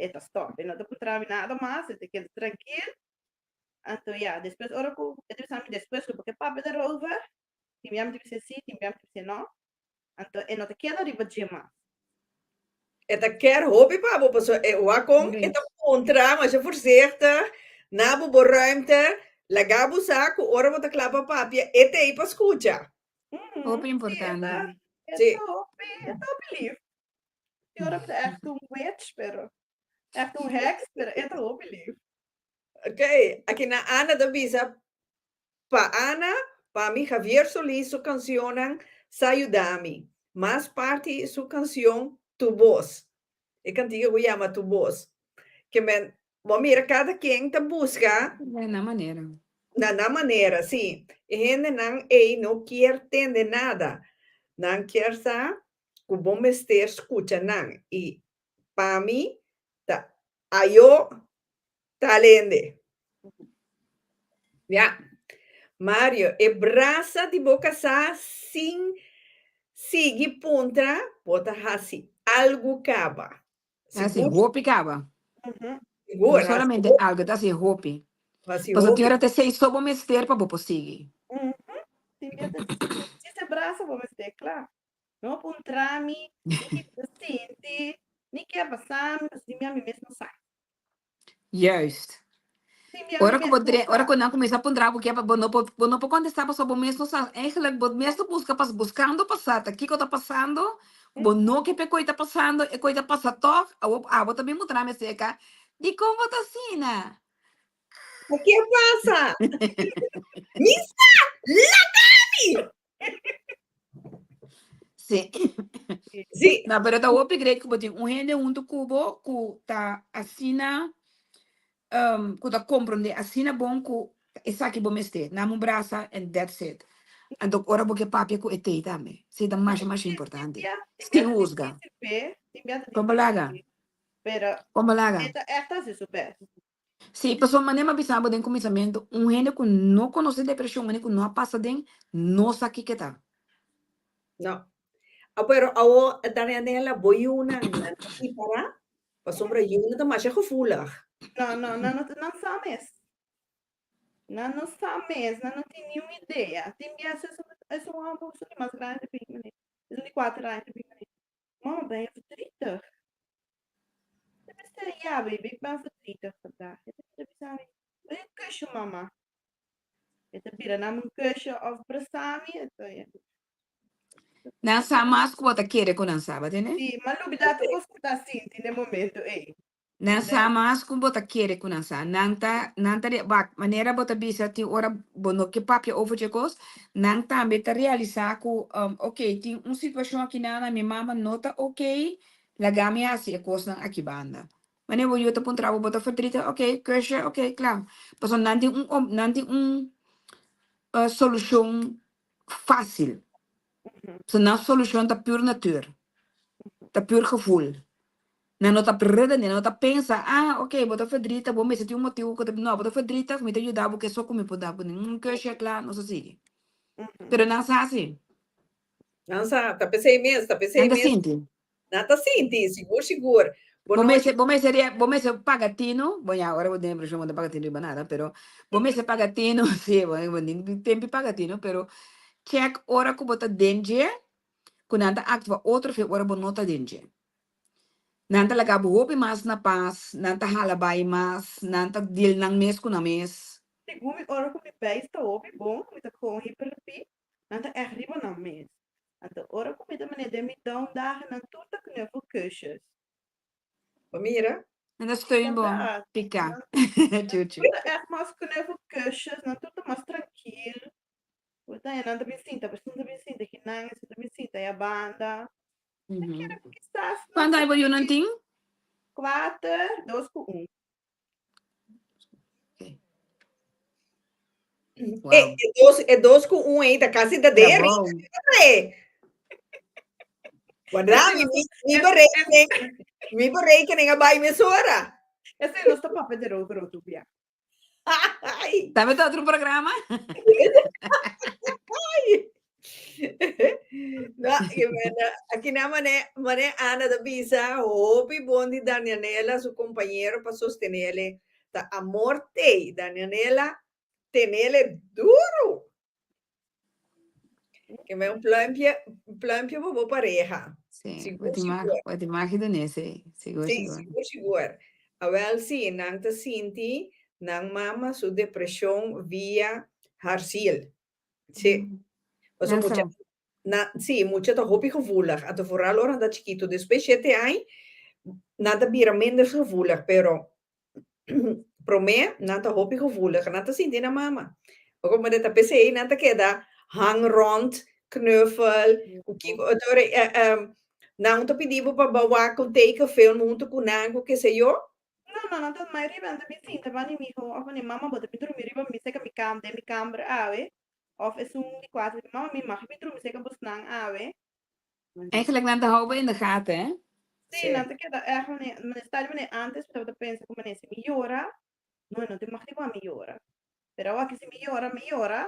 E: E ta stop, e no ta puntra mi nada mas, e ta keda trankil. Anto ya, despues ora ku e ta bisa mi despues ku bo ke papia daarover, tin bia mi ta bisa si, tin bia mi ta bisa no. Anto e no ta keda riba dje mas.
C: E ta kier hopi pa bo, pasobra e wak kon e ta puntra masha voorzichtig na bo bo ruimte, laga bo sa ku ora bo ta kla pa papia e ta ei pa skucha.
D: Hopi importante.
E: E
C: Sí.
E: ta hopi, e ta hopi lief. Tin ora ta echt un witch, pero echt un heks, pero e ta hopi lief.
C: Ok, aki na Ana ta bisa, Pa Ana, pa mi Javier Solís su cancionnan sa yuda mi. Mas parti su cancion Tu Voz. E cantica cu yama Tu Voz. Ke men, bo mira cada ken ta busca.
D: Na nan manera.
C: Na nan manera, si. E hendenan ey no kier tende nada. Nan kier sa cu bo mester scucha nan. Y pa mi ta ayo Talende. Ya. Mario, e brasa di bo kasá sin sigui puntra, bo ta hasi algu kaba.
D: Hasi
C: Sigur.
D: hopi kaba.
C: Sigur,
D: No solamente algu, ta hasi hopi.
C: Hasi
D: Pasobra tin
C: hopi.
D: ora ta esei so bo mester pa bo por sigui.
E: Tin bia ta si se brasa bo mester, kla. No puntra mi, ni ki mi ta sinti, ni ke a pasa mi, pasobra tin bia mi mes no sa.
D: Juist. Ora ku bo dre, ora ku nan kuminsá puntra bo ke bo no por, bo no por kontestá pasobra bo mes no sa. Eigenlijk bo mes ta buska pas buskando pa sa ta kiko ta pasando, ku bo no ke pa e koi ta pasando, e koi ta pasa tòg, awor abo ta bin puntra mi aserka, dikon bo ta asina?
C: Pa ke pasa? Mi sa! Laga mi!
D: Sí.
C: Sí.
D: No, pero ta hopi great ku bo tin un hende huntu ku bo ku ta asina, um, ku ta komprondé asina bon ku esaki bo mester. Nan un brasa and that's it. Anto ora bo ke papia ku e tei tambe. Esei ta masha masha importante. Sin husga. Kon bo laga?
E: Pero
D: Kon bo laga?
E: e ta echt hasi su best.
D: Sí, pasobra manera mi a bisa bo den kuminsamentu, un hende ku no konosé depreshon, un hende ku no a pasa den, no sa kiko e ta.
C: No. A pero awo Danianela bo yunan nan ta prepará? Pasobra yunan ta masha gevoelig.
E: No, no, nan no nan sa mes. Nan no sa mes, nan no tin niun idea. Tin biaha esun esun hòmber esun di mas grandi bin mane, esun di kuater aña bin mane, mama ben je verdrietig? Te mester. Ja baby, ik ben verdrietig vandaag. E ta bira bisa mi, Wil je een kusje mama? E ta bira na mi un kusje of brasa mi, e ta ya.
D: Nan sa mas ku bo ta kere ku nan sa, bo tende?
E: Sí, m'a lubida tur kos ku ta sinti den e momento ei.
D: Nan sa mas ku bo ta kere ku nan sa. Nan ta, nan ta, wak, manera bo ta bisa tin ora bo no ke papia over dje kos, nan tambe ta realisá ku, ok, tin un situashon aki nan na mi mama no ta ok, laga mi hasi e kosnan aki banda. Wanneer bo yu ta puntra bo, bo ta verdrietig, ok, kusje, ok, kla. Pasobra nan tin un, nan tin un solushon fácil. So nan solushon ta pur natuur, ta pur gevoel. Nan no ta redeneer, nan no ta pensa, ah, ok, bo ta verdrietig, bo mester tin un motibu ku ta, no, bo ta verdrietig, mi ta yuda bo ku esok ku mi por da bo. Un kusje, kla, nos a sigui. Pero nan sa si.
C: Nan sa, ta p'esei mes, ta p'esei
D: Nan ta
C: mes.
D: sinti.
C: Nan ta sinti, sigur sigur. Bo
D: Bo
C: no
D: mester, bo mester, bo mester paga tinu, bon ya ora bo den depresion bo no ta paga tinu riba nada, pero bo mester paga tinu, si, bo bo tin tempi paga tinu, pero check ora ku bo ta den dje, ku nan ta actua otro fe ora bo no ta den dje. Nan ta laga bo hopi mas na pas, nan ta hala bai mas, nan ta deal nan mes ku nan mes.
E: Segun mi ora ku mi beis ta hopi bon, mi ta kon hiperpi, Nan ta echt riba nan mes. Anto ora ku mi ta mane den mi down dagen nan tur ta knuffel kusjes.
C: Bo mira?
D: Nan ta steun bo
E: Inderdaad.
D: pika.
E: Nan
D: Chuchu.
E: tur ta echt mas knuffel kusjes, nan tur ta mas trankil. Bo ta nan ta bin sinta, esun ta bin sinta kinan, esun ta bin sinta ya banda. Ta kere ku kisas nan
D: Kuantu aña bo yunan tin?
E: Kuater, dos ku un.
D: Wow.
C: E, e dos, e dos ku un ei ta kasi ta de
D: Trabou.
C: Rita. Guarda, mi, mi, mi berekening, mi berekening a bai mesora.
E: Ese nos ta papia de rover otro bia.
C: Ai.
D: Tambe ta otro programa?
C: Ai. No, ke mena, aki na mane, mane Ana ta bisa, hopi bon di Danianela su compañero pa sostenele. Ta amor tei, Danianela tenele duro. Ke men un pluimpje, un pluimpje pa bo pareha.
D: Sí,
C: Sigur,
D: bo tin mag,
C: sigur.
D: bo tin mag di dune esei. Sigur,
C: Sí,
D: sigur.
C: sigur, sigur. Awel sí, nan ta sinti nan mama su depresion via haar ziel. Sí. Paso
D: Nan
C: mucha,
D: sa.
C: na, sí, mucha ta hopi gevoelig. Anto vooral ora nan ta chikito. Despues shete aña, nan ta bira minder gevoelig, pero promé nan ta hopi gevoelig. Nan ta sinti nan mama. Bo comprende? Ta p'esei nan ta keda hang rond, knuffel, ku kiko. Anto ora eh, eh, nan ta pidi bo pa bo wak un tekenfilm hunto ku nan, ku keseyo.
E: No, no, nan ta mai riba, nan ta bin sinta banda di mi hijo, of mane mama bo ta bin drumi riba mi seka mi kam den mi kamber awe, of esun di kuater di mama mi mag bin drumi seka bosnan awe.
D: Eigenlijk nan ta hou bo in de gaten, hè?
E: Sí,
C: Sí.
E: nan ta keda echt mane, mane sta di mane antes mi tabata pensa ku mane si mi yora, no e no tin mag di wak mi yora. Pero awor aki si mi yora, mi yora,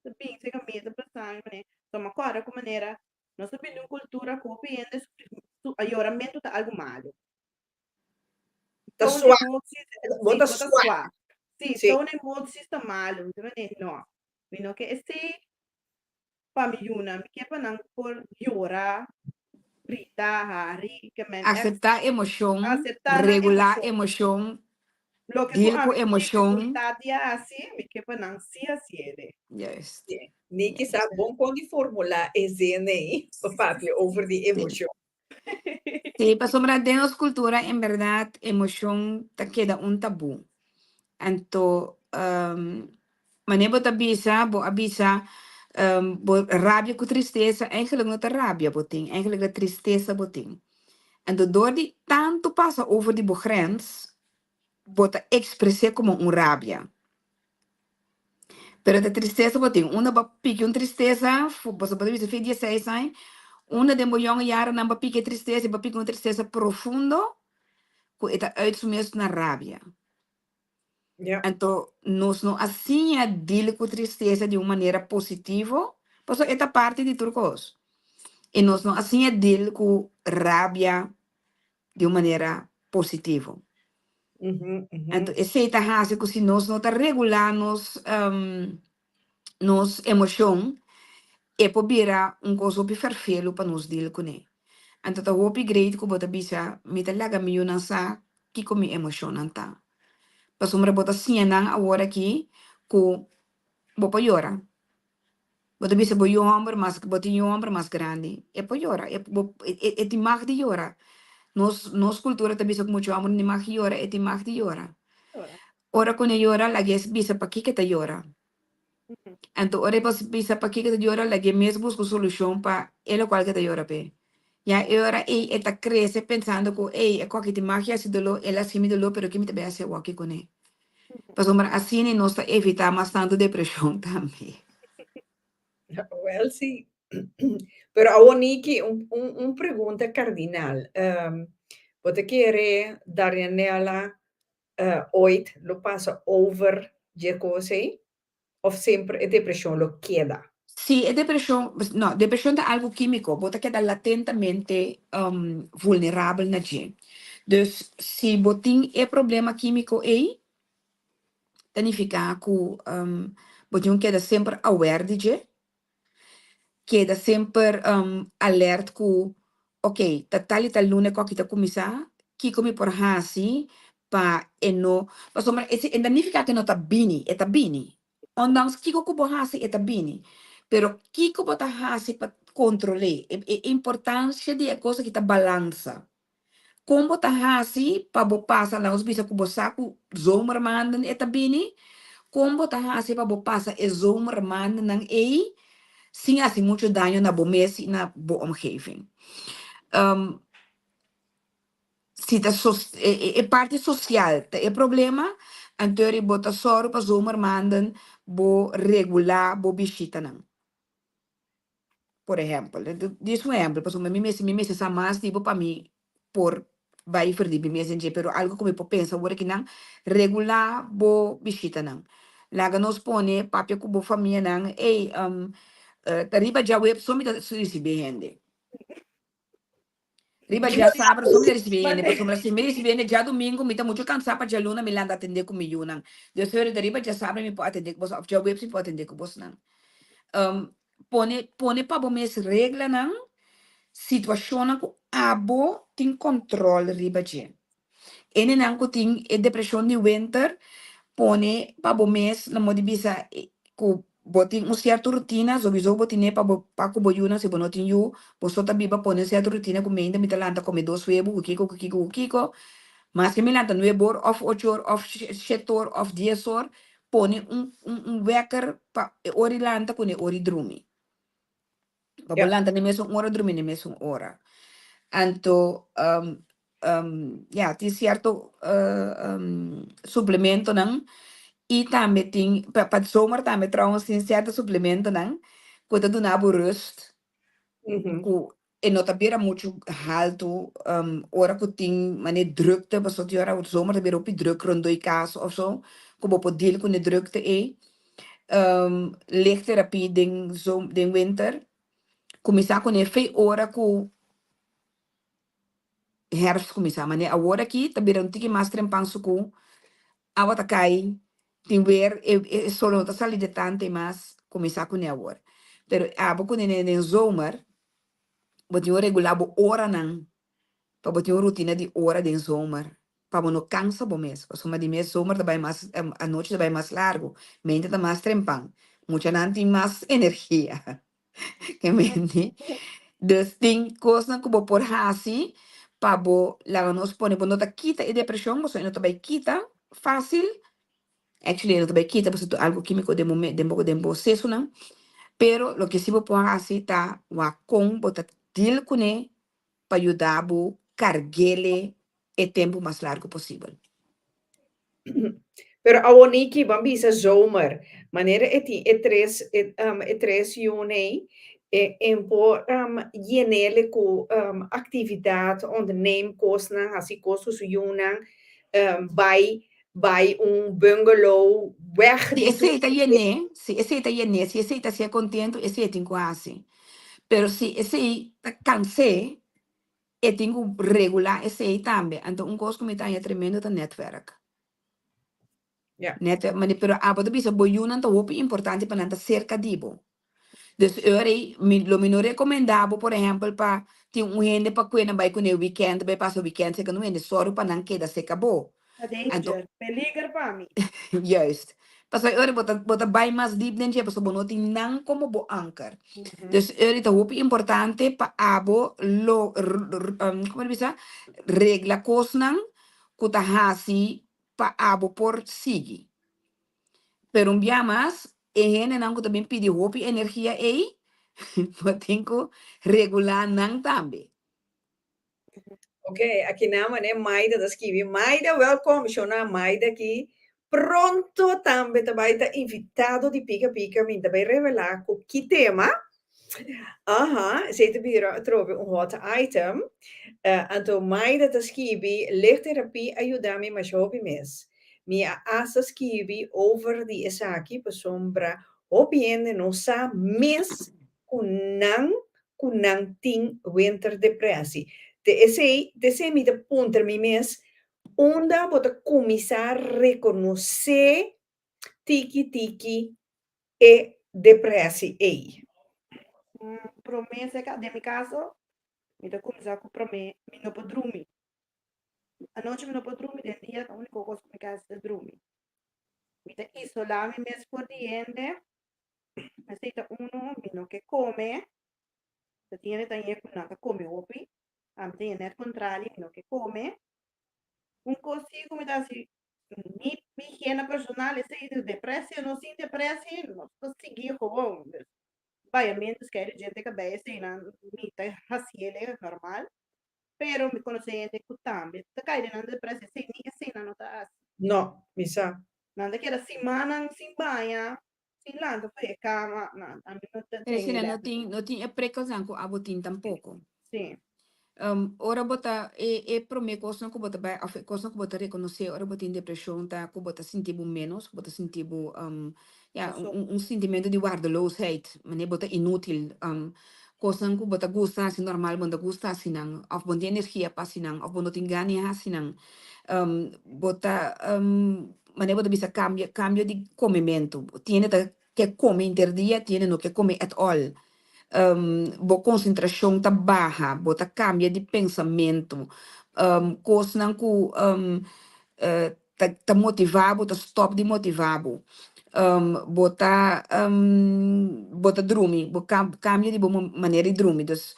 E: ta bin seka mi ta pensa mi mane, so mi a kòrda ku manera nos ta bin di un kultura ku hopi hende su yoramentu ta algu malu.
C: Ta
E: Toon
C: swak.
E: emoties,
C: Bo
E: sí,
C: ta
E: bo ta
C: swak.
E: swak. Sí,
C: Sí.
E: toon emoties ta malu. Mi ta mane, no. Mi no ke esei pa mi yunan. Mi ke pa nan por yora, grita, hari, ke men echt
D: Aceptá emoshon,
E: aceptá nan
D: regulá
E: emoshon.
D: emoshon,
E: Loke ku
D: deal ku
E: ami tin
D: emoshon.
E: dificultad di hasi, mi ke pa nan sí hasié.
D: Juist.
C: Sí. Niki sa bon kon di formulá e zin ei pa papia over di
D: Sí.
C: emoshon.
D: Sí, pasobra den nos cultura en berdad emocion ta keda un tabú. Anto, manera bo ta bisa, bo a bisa, bo rabia cu tristesa, eigenlijk no ta rabia bo tin, eigenlijk ta tristesa bo tin. Anto door di tanto pasa over di bo grens, bo ta expres'é como un rabia. Pero ta tristesa bo tin. Unda bo piki un tristesa, boso por bisa fe dieseis aña, unda den bo yonge jarennan bo piki e tristesa, bo piki un tristesa profundo ku e ta uit su mes na rabia. Anto nos no a siña deal ku tristesa di un manera positivo, pasobra e ta parti di tur kos. I nos no a siña deal ku rabia di un manera positivo. Anto esei ta hasi ku si nos no ta regulá nos nos emoshon, e por bira un kos hopi ferfelu pa nos deal kuné. Anto ta hopi great ku bo ta bisa, mi ta laga mi yunan sa. kiko mi emoshonnan ta. Pasobra bo ta siña nan awor aki ku bo por yora. Bo ta bisa bo yu hòmber mas, bo tin yu hòmber mas grandi, e por yora, e bo e tin mag di yora. Nos nos kultura ta bisa ku mucha hòmber no tin mag di yora, e tin mag di yora. Ora ku nan yora laga e bisa pakiko e ta yora. Anto ora e pas bisa pakiko e ta yora laga e mes buska un solushon pa e lokual ku e ta yora p'e. Ya e ora ei e ta krese pensando ku ey e koki tin mag di hasi doló, el a hasi mi doló pero ke mi ta bai hasi awoki kuné. Pasobra asina nos ta evitá mas tantu depreshon tambe.
C: Wel sí. Pero awor Niki, un, un, un pregunta kardinal. Bo ta kere Darianella ooit lo pasa over dje kos ei? Of semper e depreshon lo keda?
D: Sí, e depreshon, no, depreshon ta algu kímiko, bo ta keda latentamente vulnerabel na dje. Dus si bo tin e problema kímiko ei, ta nifiká ku bo tin ku keda semper aware di dje, keda semper alert ku ok ta tal i tal luna ku aki ta kuminsá, kiko mi por hasi pa e no, pasobra e ta nifiká ku e no ta bini, e ta bini, ondanks kiko ku bo hasi e ta bini, pero kiko bo ta hasi pa kontrol'é, e importansia di e kos aki ta balansa. Kon bo ta hasi pa bo pasa, laga nos bisa ku bo sa ku zomermaanden e ta bini, kon bo ta hasi pa bo pasa e zomermaandennan ei sin hasi muchu daño na bo mes i na bo omgeving? Si ta e parti sosial ta e problema, anto bo ta sòru pa zomermaanden bo regulá bo bishitanan. Por ehèmpel, dis un ehèmpel, pasobra mi mester mi mester sa mas di bo pa mi por bai ferdi mi mes den dje, pero algu ku mi por pensa awor akinan, regulá bo bishitanan. Laga nos pone papia ku bo famianan, ey, ta riba djaweps so mi ta risibí hende. Riba djasabra so mi ta risibí hende, pasobra si mi risibí hende djadumingu mi ta muchu kansá pa djaluna mi lanta atendé ku mi yunan. Dios ta weri ta riba djasabra mi por atendé ku boso òf djaweps mi por atendé ku bosnan. Pone pone pa bo mes reglanan, situashonnan ku abo tin kòntròl riba dje. Hendenan ku tin e depreshon di winter, pone pa bo mes na modo di bisa ku bo tin un sierto rutina, sowiso bo tine pa bo pa ku bo yunan, si bo no tin yu, bo so ta biba, pone un sierto rutina ku meinta mi ta lanta kome dos webu ku kiko ku kiko ku kiko, maske mi lanta nuebe or òf ocho or òf shete or òf dies or, pone un un un wekker pa e ora di lanta ku e ora di drumi. Pa bo lanta na e mesun ora, drumi na e mesun ora. Anto ya, tin sierto suplementonan i tambe tin, pa pa zomer tambe trouwens tin sierto suplementonan ku ta duna bo rust, ku e no ta bira muchu haltu ora ku tin manera drukte, pasobra tin ora zomer ta bira hopi druk rondó e kas òf so, ku bo por deal ku e drukte ei. Lichttherapie den zo den winter, kuminsá kuné fe ora ku herfst kuminsá, manera awor aki ta bira un tiki mas trempan suku, awa ta kai, tin weer, e e sol no ta sali de tantu mas, kuminsá kuné awor. Pero abo kuné den zomer, bo tin ku regulá bo oranan pa bo tin un rutina di ora den zomer pa bo no kansa bo mes pasobra di mes zomer ta bai mas anochi ta bai mas largu mente ta mas trempan muchanan tin mas energia ke menti dus tin kosnan ku bo por hasi pa bo laga nos pone bo no ta kita e depreshon pasobra e no ta bai kita fásil Actually e no ta bai kita pasobra ta algo kimiko den bo den bo den bo sesonan, pero loke si bo por hasi ta wak kon bo ta deal kuné pa yuda bo karg'ele e tempu mas largu posibel.
C: Pero awor Niki, ban bisa zomer, manera e tin e tres e e tres yunei, e e por yen'ele ku aktividat, onderneem kosnan, hasi kos ku su yunan, bai Bai un bungalow weg
D: Si
C: di tur
D: esei ta yen'é, si esei ta yen'é, si esei ta hasié kontentu, esei e tin ku hasi. Pero si esei ta kans'é, e tin ku regulá esei tambe. Anto un kos ku mi ta haña tremendo ta nètwèrk.
C: Ja.
D: Nètwèrk, mane pero abo ta bisa bo yunan ta hopi importante pa nan ta serka di bo. Dus e ora ei mi lo mi no rekomendá bo por ehèmpel pa tin un hende pa kue nan bai kuné wikènt bai pasa wikènt serka un hende sòru pa nan keda serka bo.
E: Ta
D: Anto
E: danger, peliger pa mi.
D: Juist. Pasobra e ora bo ta bo ta bai mas diep den dje pasobra bo no tin nan komo bo anker. Dus e ora ta hopi importante pa abo lo komo ta bisa regla kosnan ku ta hasi pa abo por sigui. Pero un bia mas, e hendenan ku ta bin pidi hopi energia ei, bo tin ku regulá nan tambe.
C: Ok, aki nan mane Maida ta skibi. Maida, welkom. Shona Maida aki pronto tambe ta bai ta invitado di Pika Pika. Mi ta bai revelá ku ki tema. Aha, esei ta bira atrobe un hot item. Anto Maida ta skibi, Lichttherapie a yuda mi masha hopi mes. Mi a hasta skibi over di esaki pasobra hopi hende no sa mes ku nan ku nan tin winterdepressie. Te esei, te esei mi ta puntra mi mes, unda bo ta kuminsá rekonosé tiki tiki e depressie ei?
E: Promé, seka, den mi kaso, mi ta kuminsá ku promé mi no por drumi. Anochi mi no por drumi, den dia ta úniko kos ku mi ka hasi ta drumi. Mi ta isolá mi mes for di hende. Esei ta unu, mi no ke kome. Ta tin hende ta ñe ku nan ta kome hopi. Ami ta ñe nèt kontrali, mi no ke kome. Un kos si ku mi ta hasi, mi mi higiena personal esei di depresie no sin depresie nos ta sigui gewoon. Dus bayamentu skei di djente kabei eseinan mi ta hasiel e normal. Pero mi konosé hende ku tambe ta kai den nan depresie esei ni eseinan no ta hasi.
C: No, mi sa.
E: Nan ta keda simannan sin baña, sin lanta for e kama, nan ami no ta
D: Pero
E: den e
D: asina no
E: level.
D: tin no tin e prikkelsnan ku abo tin tampoko.
E: Sí.
D: Ora bo ta e e promé kosnan ku bo ta bai òf e kosnan ku bo ta rekonosé ora bo tin depreshon ta ku bo ta sinti bo ménos, ku bo ta sinti bo ya
E: Bo so.
D: un un sintimentu di waardeloosheid, manera bo ta inútil, kosnan ku bo ta gusta hasi normal bo no ta gusta hasi nan òf bo no tin energia pa hasi nan òf bo no tin gana di hasi nan. Bo ta manera bo ta bisa cambio cambio di comementu tiene ta ke come inter dia tiene no ke come at all bo concentracion ta baha bo ta cambia di pensamentu cosnan cu ta ta motiva bo ta stop di motiva bo bo ta bo ta drumi bo cambia di bo manera di drumi dus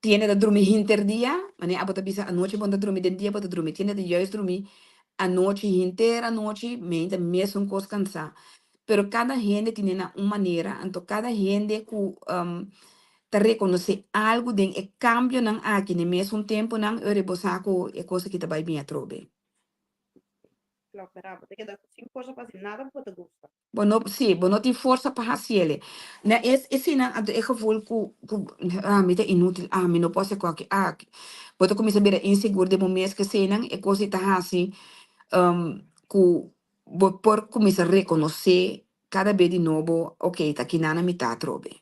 D: Tiene ta drumi hinter dia, manera abo ta bisa anochi bo no ta drumi, den dia bo ta drumi. Tiene ta juist drumi anochi, hinter anochi, mei ta mesun kos kansá. Pero kada hende tine na un manera, anto kada hende ku ta rekonosé algu den e kambionan aki den mesun tempunan, ora bo sa ku e kos aki ta bai bin atrobe.
E: Klopt, bo ta keda sin forsa pa hasi nada ku bo ta gusta.
D: Bo no, sí, bo no tin forsa pa hasiele. Na es eseinan anto e gevoel ku ku ah mi ta inútil, ah mi no por hasi koki, ah bo ta kuminsá bira insegur den bo mes ku eseinan e kos ei ta hasi ku bo por kuminsá rekonosé kada be di nobo, oke ta kinana mi ta atrobe.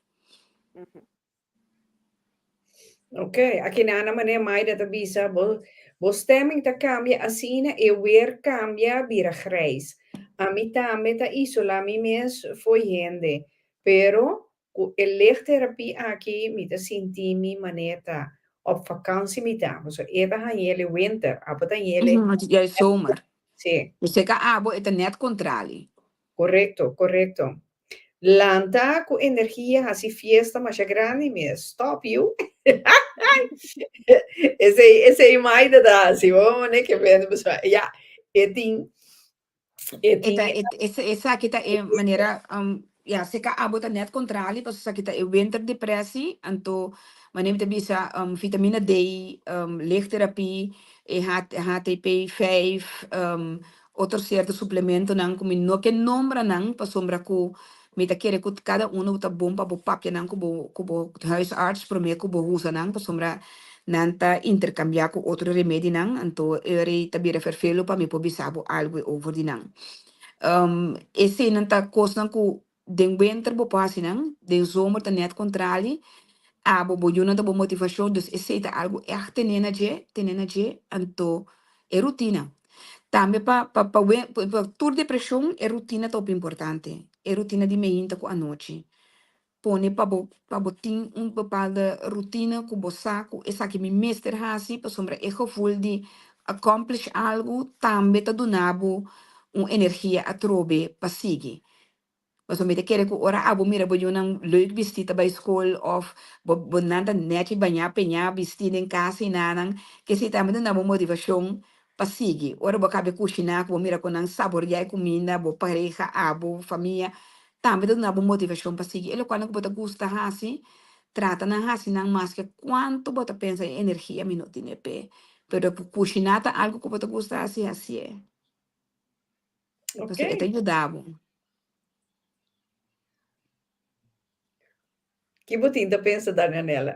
C: Ok, aki nana manera Maida ta bisa, bo, bo stemming ta cambia asina e weer cambia bira grijs. Ami tambe ta isola mi mes fo'i hende, pero cu e lichttherapie aki mi ta sinti mi manera ta op vakantie mi ta, pasobra e ta hañele winter, abo ta hañele.
D: Juist zomer.
C: Sí.
D: Dus seka abo e ta net contrali.
C: Correcto, correcto. Lanta ku energia hasi fiesta masha grandi mes. Stop you. Esei esei Maida ta hasi. Bo mane ke bende pasobra ya e tin e
D: E
C: tin
D: ta e esaki ta e manera ya seka abo ta net kontrali pasobra esaki ta e winter depressie anto manera mi ta bisa vitamina D, lichttherapie, e HTP 5, Otro sierto suplementonan ku mi no ke nombra nan pasobra ku mi ta kere ku kada uno ta bon pa bo papia nan ku bo ku bo huisarts prome ku bo usa nan pasobra nan ta interkambiá ku otro remedinan anto eri ta bira ferfelu pa mi por bisa bo algu over di nan. Eseinan ta kosnan ku Den winter bo por hasi nan, den zomer ta net kontrali, abo bo yunan ta bo motivashon, dus esei ta algu ègt tene na dje, tene na dje, anto e rutina. Tambe pa pa pa pa tur depreshon e rutina ta hopi importante, e rutina di meinta ku anochi. Pone pa bo pa bo tin un bepaalde rutina ku bo sa ku esaki mi mester hasi pasobra e gevoel di accomplish algu tambe ta duna bo un energia atrobe pa sigui. Pasobra mi ta kere ku ora abo mira bo yunan leuk bistí ta bai skol òf bo bo nan ta nèchi bañá peñá bistí den kas i nanan, kesei tambe ta duna bo motivashon pa sigui. Ora bo kabe kushiná ku bo mira ku nan saboriá e kuminda, bo pareha, abo, famia, tambe ta duna bo motivashon pa sigui. E lokualnan ku bo ta gusta hasi, trata na hasi nan maske kuantu bo ta pensa e energia mi no tene p'e. Pero ku kushiná ta algu ku bo ta gusta hasi, hasié. Pasobra e ta yuda bo.
C: Ki bo tin ta pensa, Danianela?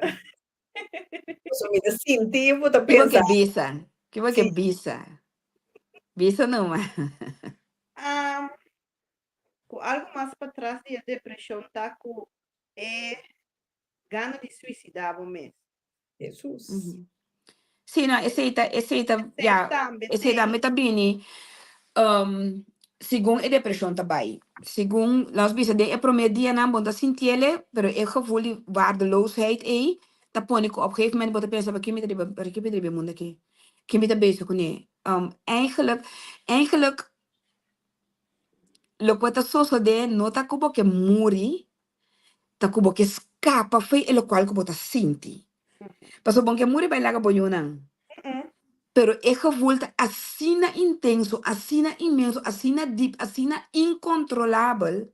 C: Pasobra mi ta sinti bo ta
D: Ki bo ke
C: pensa.
D: bisa? Ki bo ke
C: Sí.
D: bisa? Bisa numa.
E: Um, ku algu mas patras di e depreshon ta ku e gana di suisidá bo mes.
C: Hesus.
D: Sí, no, esei ta, esei ta,
E: Esei
D: ya,
E: tambe
D: esei
E: t'ei.
D: tambe ta bini, um, segun e depreshon ta bai. Segun, laat ons bisa, den e promé dianan bo no ta sintiele, pero e gevoel di waardeloosheid ei ta pone ku op gegeven moment bo ta pensa, pa ki mi ta riba, pa ki mi ta riba e mundu aki? Ki mi ta bezig kuné? Um, eigenlijk, eigenlijk loke ta sosodé no ta ku bo ke muri, ta ku bo ke skapa fo'i e lokual ku bo ta sinti. Pasobra bo ke muri bai laga bo yunan. Pero e gevoel ta asina intenso, asina inmenso, asina dip, asina inkontrolabel.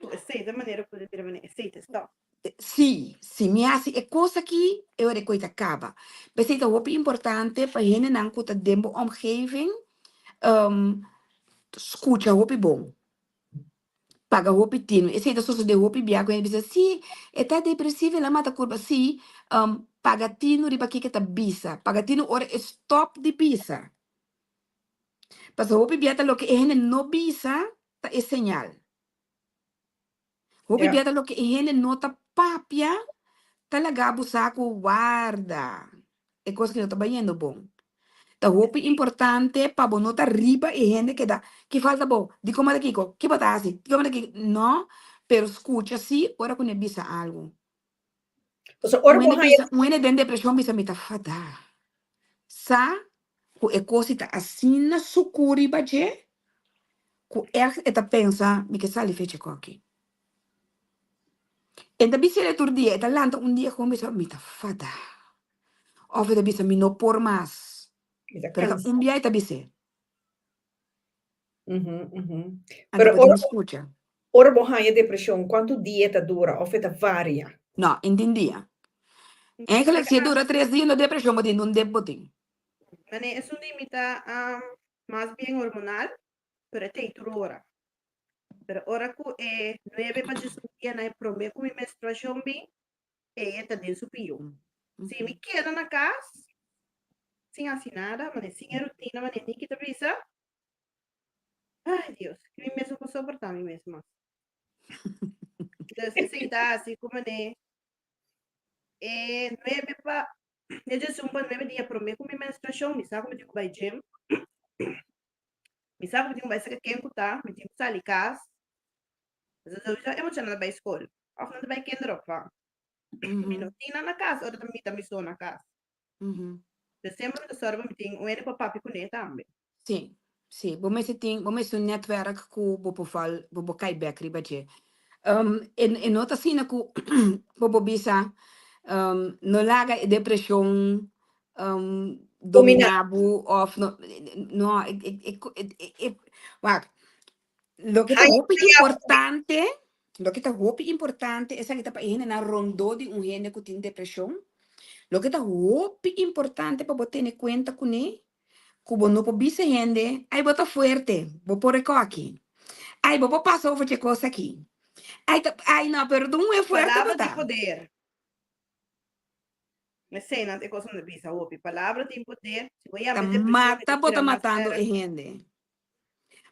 E: Ku esei ta manera ku bo ta bira manera esei ta stòp.
D: Sí, si mi hasi e kos aki, e ora e koi ta kaba. P'esei ta hopi importante pa hendenan ku ta den bo omgeving skucha hopi bon. Paga hopi tinu. Esei ta sosode hopi bia ku hende bisa, sí, e ta depresivo, el a mata kurpa. Sí, paga tinu riba kiko e ta bisa. Paga tinu ora e stòp di bisa. Pasobra hopi bia ta loke e hende no bisa ta e señal. Hopi bia ta loke e hende no ta papia ta laga bo sa ku warda, e kos aki no ta bayendo bon. Ta hopi importante pa bo no ta riba e hende keda, ki falta bo? Dikon bo ta kiko? Ki bo ta hasi? Dikon bo ta kiko? No, pero skucha si ora ku ne bisa algu.
C: Pasobra ora
D: Un
C: bo
D: hende
C: haña
D: bisa, un hende den depreshon bisa mi ta fadá. Sa ku e kos ta asina suku riba dje ku ègt e ta pensa mi ke sali fecha koki. E ta bisa el tur dia, e ta lanta un dia kon bisa mi ta fadá. Òf e ta bisa mi no por mas.
C: Mi ta
D: Pero ta
C: kansa.
D: un bia e ta bis'é. Anto
C: Pero
D: bo tin
C: ora
D: ku skucha.
C: ora bo haña depreshon, kuantu dia e ta dura òf e ta varia?
D: No, en tin dia. Eigenlijk si e dura tres dia no depreshon bo tin, un dep bo tin.
E: Mane esun di mi ta mas bien hormonal, pero e tei tur ora. Pero ora ku e nuebe pa djesun dia na e prome ku mi menstruashon bin, e ta den su pio. Si mi keda na kas sin hasi nada, mane sin e rutina, mane Niki ta bisa, ay Dios, ki mi mes no por soporta mi mes mas. Entonces esei ta hasi ku mane e nuebe pa e djesun pa nuebe dia prome ku mi menstruashon, mi sa ku mi tin ku bai gym, mi sa ku mi tin ku bai saka ken ku ta, mi tin ku sali kas. Sowieso e muchanan ta bai skol òf nan ta bai kinderopvang. Mi no tin nan na kas ora ta mi ta mi so na kas. Dus semper mi ta sòru pa mi tin un hende pa papia kuné tambe.
D: Sí, sí. Bo mester tin, bo mester un netwerk ku bo por val, bo por kai bèk riba dje. E e no ta asina ku bo por bisa no laga e depreshon
C: Dominá.
D: dominá bo òf no, no, e e e e wak, Loke ta
C: Ay,
D: hopi importante, loke ta hopi importante, esaki ta pa e hendenan rondó di un hende ku tin depreshon. Loke ta hopi importante pa bo tene kuenta kuné, ku bo no por bisa e hende, ai bo ta fuerte, bo por e koki. Ai bo por pasa over dje kos aki. Ai ta, ai no, pero ta un e fuerte bo
E: Palabra tin
D: ta.
E: poder. Mesei nan ta e kos nan ta bisa hopi. Palabra tin poder. Si bo
D: Ta
E: yama e depreshon, e
D: mata
E: ta
D: bo
E: bira
D: ta
E: mas
D: matando e
E: erg.
D: hende.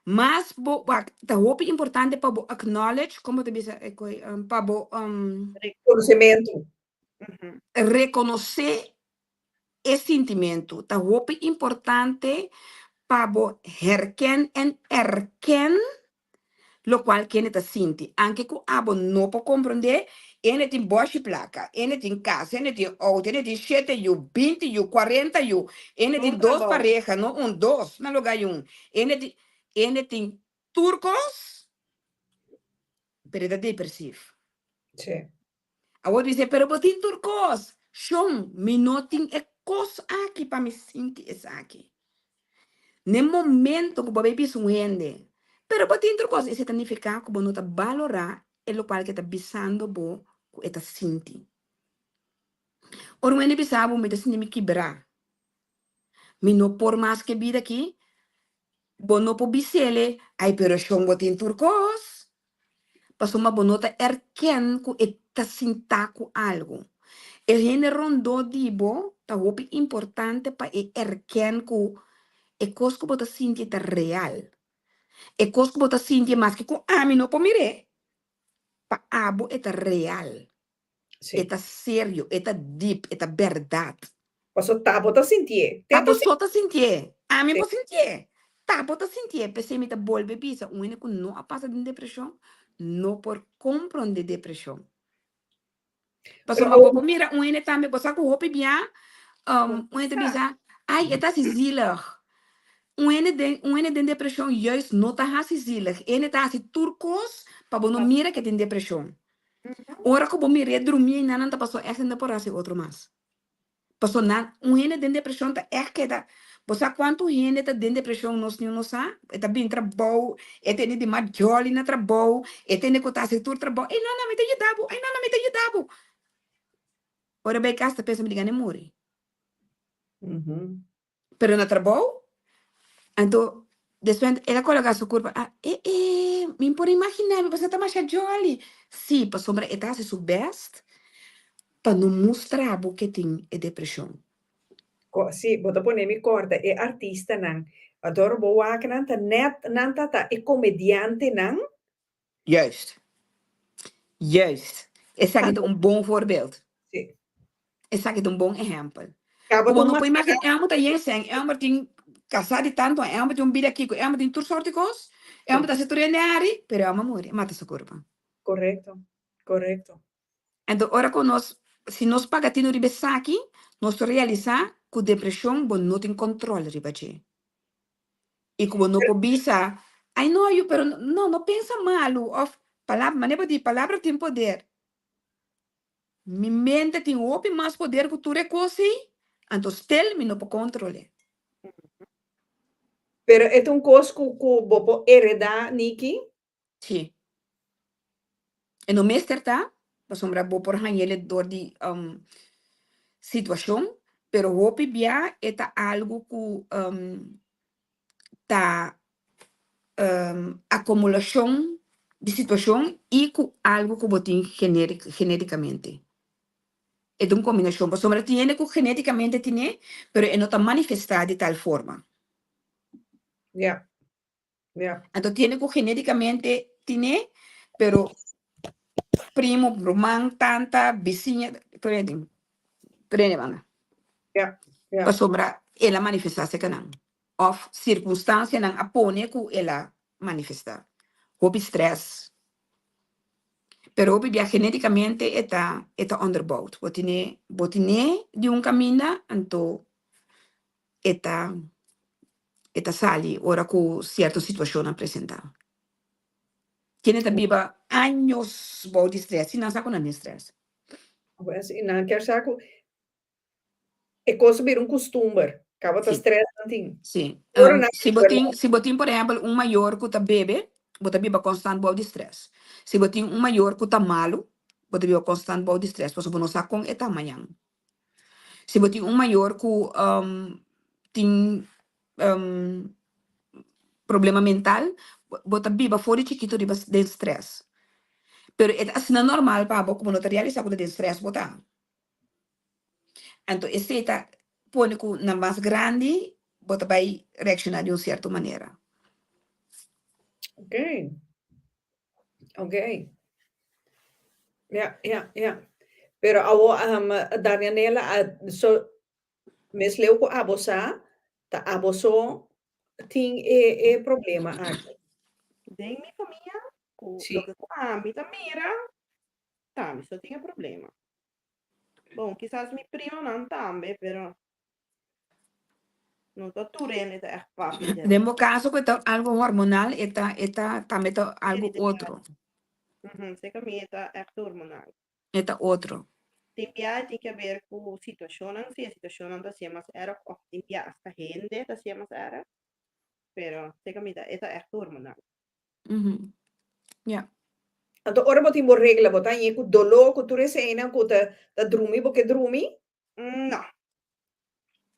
D: Mas bo wak ta hopi importante pa bo acknowledge, kon bo ta bisa e koi, pa bo
C: Konosementu.
D: rekonosé e sintimentu. Ta hopi importante pa bo herken en erken. lokual kende ta sinti. Anke ku abo no por komprondé, ene tin bòshi plaka, ene tin kas, ene tin outo, ene tin shete yu, binti yu, kuarenta yu, ene tin
E: Tur
D: dos
E: trabou.
D: pareha, no un, dos na lugá di un, ene tin, ene tin tur kos, pero e ta depresief.
C: Sí.
D: Awor dice, pero bo tin tur kos. Shon, mi no tin e kos aki pa mi sinti esaki. N'e momento ku bo bai bisa un hende, pero bo tin tur kos, esei ta nifiká ku bo no ta balorá e lokual ku e ta bisando bo ku e ta sinti. Ora un hende bisa bo, mi ta sinti mi kibrá, mi no por mas ku e bida aki, bo no por bis'ele, ai pero shon bo tin tur kos. Pasobra bo no ta erken ku e ta sintá ku algu. E hende rondó di bo ta hopi importante pa e erken ku e kos ku bo ta sinti ta real. E kos ku bo ta sinti maske ku ami no por mir'é, pa abo e ta real.
C: Sí.
D: E ta serio, e ta diep, e ta bèrdat.
C: Paso ta bo ta sintié. Te
D: Ta bo
C: ta
D: so ta sintié. Ami
C: Sí.
D: por sintié. Ta bo ta sintié. P'esei mi ta bolbe bisa, un hende ku no a pasa den depreshon no por komprondé depreshon.
C: Pero
D: Pasobra bo
C: awor
D: por mira un hende tambe, bo sa ku hopi bia,
E: Bo
D: un hende ta
E: sa.
D: bisa, ai, e ta hasi zielig. Un hende den, un hende den depreshon juist no ta hasi zielig. E hende ta hasi tur kos pa bo no
E: Pa
D: mira ku e tin depreshon. Ora ku bo mir'é drumí einan nan ta pasó ègt hende por hasi otro mas. Paso nan un hende den depreshon ta ègt keda bo sa kuantu hende ta den depreshon nos niun no sa e ta bin trabou e tene di mas jòli na trabou e tene ku ta hasi tur trabou ey no no mi ta yuda bo ey no no mi ta yuda bo ora bai kas ta pensa mi di gana e muri. Pero na trabou, anto despues el a coloca su curpa, ah, eh, eh, mi por imagina mi pasobra ta masha jolly. Sí, pasobra e ta haci su best pa no mustra bo ke tin e depresion.
C: Co, sí, bo ta pone mi corda e artistanan. Adoro bo wak nan ta net, nan ta ta e comediantenan.
D: Juist. Juist. Esaki ta un bon voorbeeld.
C: Sí.
D: Esaki ta un bon ehèmpel.
C: Kaba
D: Ku bo
C: ta un
D: no por
C: mascara.
D: imaginá, e hòmber ta yen sèn, e hòmber tin kasá di tantu, e hòmber tin un bida kiko, e hòmber tin tur sòrt di kos, e hòmber ta hasi tur hende hari, pero e hòmber a muri, a mata su kurpa.
C: Korekto, korekto.
D: Enton ora ku nos, si nos paga tinu riba esaki, nos ta realisá ku depreshon bo no tin kòntròl riba dje. I ku bo no por bisa, Ai no yu, pero no, no pensa malu, òf palabra, manera bo di, palabra tin poder. Mi mente tin hopi mas poder ku tur e kos ei, anto stel mi no por kontrol'é.
C: Pero e ta un kos ku ku bo por heredá, Niki?
D: Sí. E no mester ta, pasobra bo por hañ'el dor di situashon, pero hopi bia e ta algu ku ta akumulashon di situashon i ku algu ku bo tin genétikamente. E ta un kombinashon, pasobra tin hende ku genétikamente tin'é, pero e no ta manifestá di tal forma.
C: Ja, ja.
D: Anto tin hende ku genétikamente tin'é, pero primo, ruman, tanta, bisiña, tur hende tin. Tur hende banda.
C: Ja, ja.
D: Pasobra el a manifestá serka nan. Òf sirkunstansianan a pone ku el a manifestá. Hopi strès. Pero hopi bia genétikamente e ta e ta onderbouwd. Bo tine bo tine di un kaminda anto e ta e ta sali ora ku sierto situashonnan presentá. Kende ta biba años bou di strès sin nan sa ku nan tin strès.
C: Pues, i nan kier sa ku E kos a bira un kustumber. Kaba ta
D: Sí.
C: stress nan tin.
D: Sí.
C: Ora nan
D: Si bo tin, si bo tin por ehèmpel un mayor ku ta bebe, bo ta biba konstant bou di stress. Si bo tin un mayor ku ta malu, bo ta biba konstant bou di stress pasobra bo no sa kon e ta mañan. Si bo tin un mayor ku tin problema mental, bo ta biba for di chikitu riba den stress. Pero e ta asina normal pa bo ku bo no ta realisá ku ta den stress bo ta. Anto esei ta pone ku na mas grandi bo ta bai reakshoná di un sierto manera.
C: Ok. Ok. Ja, ja, ja. Pero awo um, Darianela, a, so, mes leu ku abo sa, ta abo so tin e, e problema aki.
E: Den mi famia. Ku loke ku ami ta mira, ta mi so tin e problema. Bon, kisas mi primonan tambe, pero no ta tur hende ta ègt papia di
D: Den bo kaso ku e ta algu hormonal, e ta e ta tambe ta algu otro.
E: Seka mi e ta ègt hormonal.
D: E ta otro.
E: Tin bia e tin ke ber ku situashonnan, si e situashonnan ta hasié mas èrg òf tin bia asta hende ta hasié mas èrg, pero seka mi ta e ta ègt hormonal.
D: Ja.
C: Anto ora bo tin bo regla bo ta hañ'é ku doló ku tur eseinan ku ta ta drumi bo ke drumi?
E: No.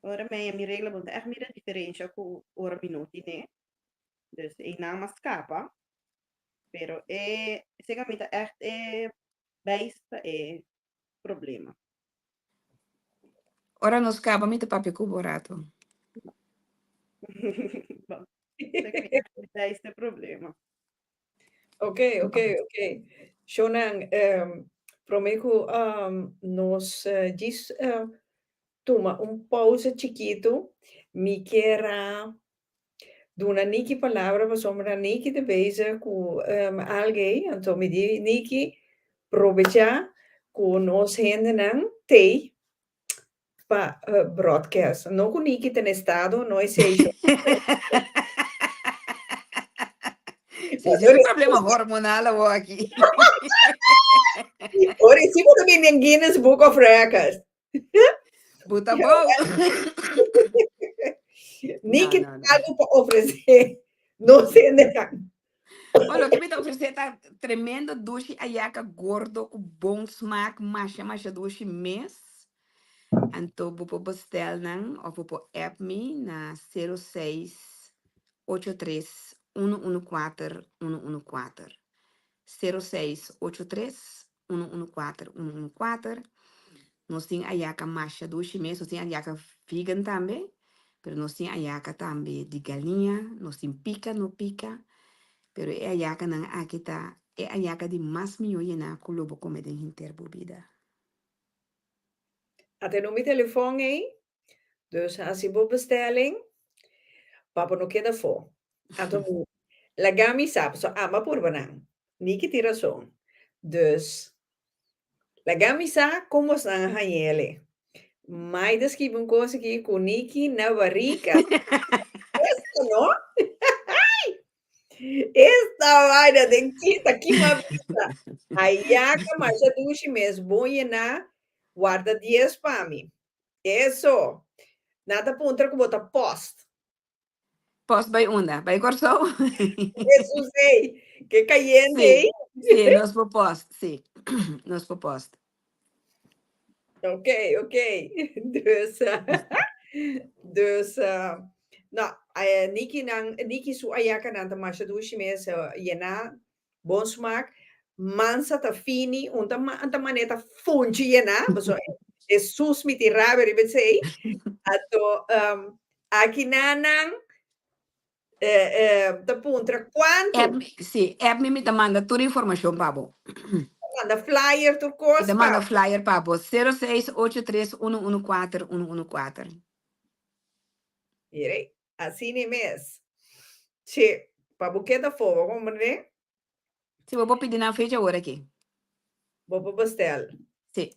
E: Ora mi haña mi regla bo no ta ègt mira diferensha ku ora mi no tin'é. Dus einan mas skapa. Pero e seka mi ta ègt e beis ta e problema.
D: Ora nos kaba mi ta papia ku bo rato.
E: Bon, seka mi ègt e beis ta e problema.
C: Ok, ok, ok. Shonan, prome ku nos djis tuma un pausa chikitu, mi kier a duna Niki palabra pasobra Niki ta bezig ku algei, anto mi di Niki probecha ku nos hendenan tei pa broadcast. No ku Niki ta na estado, no esei sho.
D: Si, si un problema hormonal awor aki.
C: Ora si bo ta bini den Guinness Book of Records.
D: Buta bou.
C: Niki
D: No, no, no.
C: algo pa ofresé nos hendenan.
D: Bueno, loke mi ta ofresé ta tremendo dushi ayaka gordo ku bon smaak, masha masha dushi mes. Anto bo por bestel nan of bo por app mi na 06 83 114 114. 06 83 114 114. Nos tin ayaka masha dushi mes, nos tin ayaka vegan tambe, pero nos tin ayaka tambe di galiña, nos tin pika no pika, pero e ayakanan aki ta e ayaka di mas mihó yená ku lo bo kome den henter bo bida.
C: A tene mi telefòn ei, dus hasi bo bestelling pa bo no keda afó. Anto mi laga mi sa, pasobra amo a purba nan. Niki tin rason. Dus laga mi sa kon bosnan a hañ'ele. Mai ta skibi un kos aki ku Niki na barika. Esta no. Esta vaina den kita kima bista. Ayaka masha dushi mes bon yená warda dies pa mi. Eso. Nan ta puntra ku bo ta post.
D: Post bai unda? Bai Kòrsou?
C: Jesus ei, ke kayente
D: Sí,
C: ei.
D: sí, nos por post, sí. Nos por post.
C: Ok, ok. Dus, dus, no, Niki nan, Niki su ayakanan ta masha dushi mes, yená, bon smaak. Mansa ta fini, un ta un ta manera ta funchi yená, pasobra e sus mi tin rabia riba esei. Anto, aki nan nan ta puntra kuantu.
D: App mi, sí, app mi mi ta manda tur informashon pa bo.
C: Ta manda flyer tur kos
D: Mi ta
C: pa
D: manda
C: bo.
D: flyer pa bo, 0683 114 114.
C: Mira, asina mes. Che, pa bo keda afó, bo komprendé?
D: Sí, bo por pidi nan fecha awor aki.
C: Bo por bestel.
D: Sí.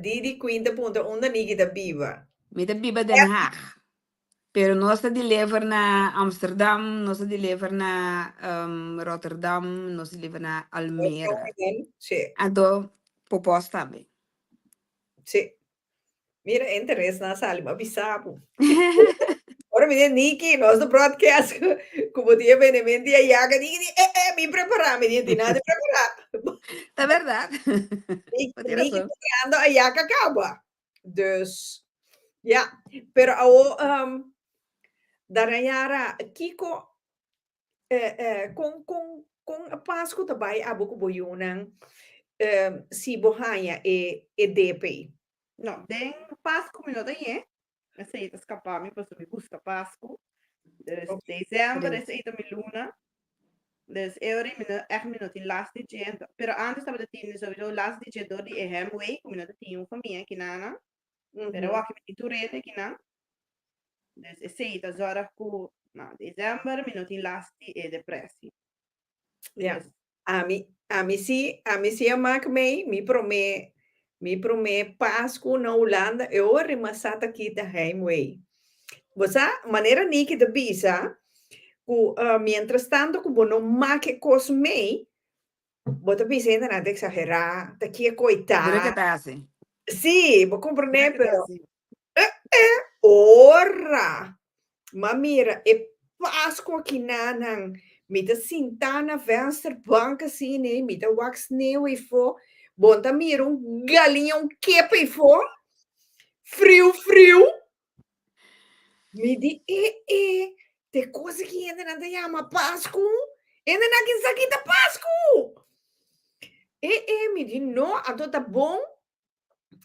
C: Didi Queen ta puntra unda Niki ta biba.
D: Mi ta biba Den Haag. Pero nos ta deliver na Amsterdam, nos ta deliver na Rotterdam, nos ta deliver na Almere.
C: Sí.
D: Anto por post tambe.
C: Sí. Mira, interes na sali, ma bisa bo. Ora mi di Niki, nos ta broadcast ku bo tin evenement di ayaka, Niki di, eh, eh, mi prepara, mi di, tin nada di prepara.
D: Ta berdad.
C: Niki,
D: Bo tin
C: Niki
D: razon.
C: ta trahando ayaka kaba. Dus, ja. Pero awo, um, Darayara, kiko, eh, eh, kon, kon, kon a Pasku ta bai abo ku bo yunan, eh, si bo haña e, e DP?
E: No, den Pasku mi no ta ñe. Esei ta skapa mi pasobra mi gusta Pasku. Dus
C: Ok.
E: december
D: Tres.
E: esei ta mi luna. Dus e ora mi no, echt mi no tin last di dje. Anto, pero antes tabata tin sowieso last di dje dor di e heimwee, ku mi no ta tin un famia kinan. Pero
C: Mhm.
E: awor mi tin tur hende kinan. Dus esei ta zorg ku na december mi no tin last di e depressie.
C: Ja. Ami, ami si, ami si a mak mee, mi promé, mi promé Pasku na Hulanda, e ora mi a sa ta kita heimwee. Bo sa, manera Niki ta bisa, ku mientras tanto ku bo no mak e kos mee, bo ta bisa hende nan ta eksagerá, ta kie koitá.
D: Dure ke ta hasi.
C: Sí, bo komprendé, pero Ora m'a mira e Pasku akinanan, mi ta sintá na vensterbank asina ei, mi ta wak sneu eifó, bo no ta mira un galiña, un kep eifó, friu friu. Mi di, e e, ta e kos aki hendenan ta yama Pasku? Hendenan kin sa ki ta Pasku? E e, mi di, no, anto ta bon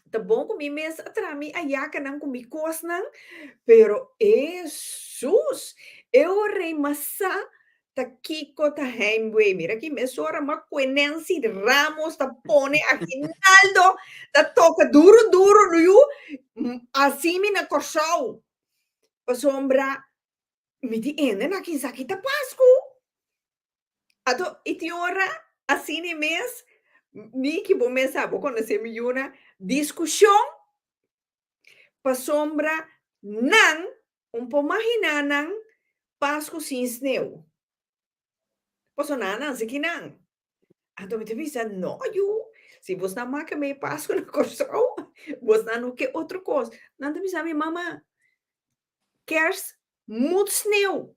C: Ta bon ku mi mes a traha mi ayakanan ku mi kosnan, pero Hesus! E ora ei mas sa ta kiko ta heimwee. Mira ki mesora m'a kue Nancy Ramos ta pone aginaldo ta toka duru duru no yu hasi mi na Kòrsou. Pasobra mi di ende na kinsa ki ta Pasku. Anto i tin ora asina e mes, mi ki bo mes sa, bo konosé mi yuna, diskushon pasobra nan un por maginá nan Pasku sin sneu. Pasobra nan a nanse kinan. Anto mi ta bisa, no yu, si bosnan maka mi e Pasku na Kòrsou, bosnan no ke otro kos. Nan ta bisa mi, mama, kers moet sneeuw.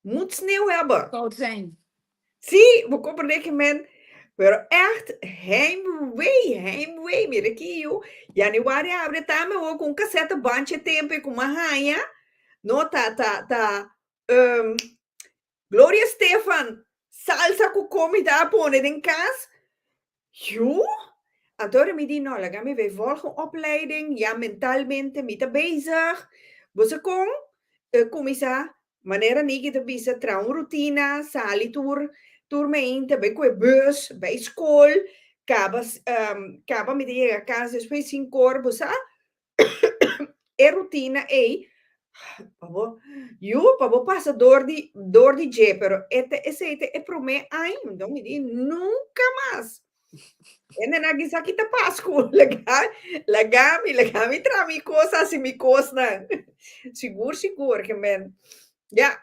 C: Moet sneeuw hebben.
D: Koud zijn.
C: Sí, bo comprende ke men. Pero echt, heimwee, heimwee. Mira aki yu, januari abre tambe hoor, ku un cassette bandje tempo ku m'a haña. No, ta, ta, ta, Gloria Estefan, salsa ku komi ta a pone den kas. Yu, anto ora mi di no, laga mi bay volg un opleiding, ya mentalmente mi ta bezig. Bo sa kon? Kuminsá, manera Niki ta bisa, traha un rutina, sali tur tur mainta, bay ku e bus, bay skol, kaba kaba mi ta yega kas despues sinkor, bo sa e rutina ei pa bo yu pa bo pasa dor di dor di dje pero e ta esei ta e promé aña enton mi di nunka mas hende nan kisa kita pasku laga laga mi laga mi traha mi kos hasi mi kosnan sigur sigur ke men ya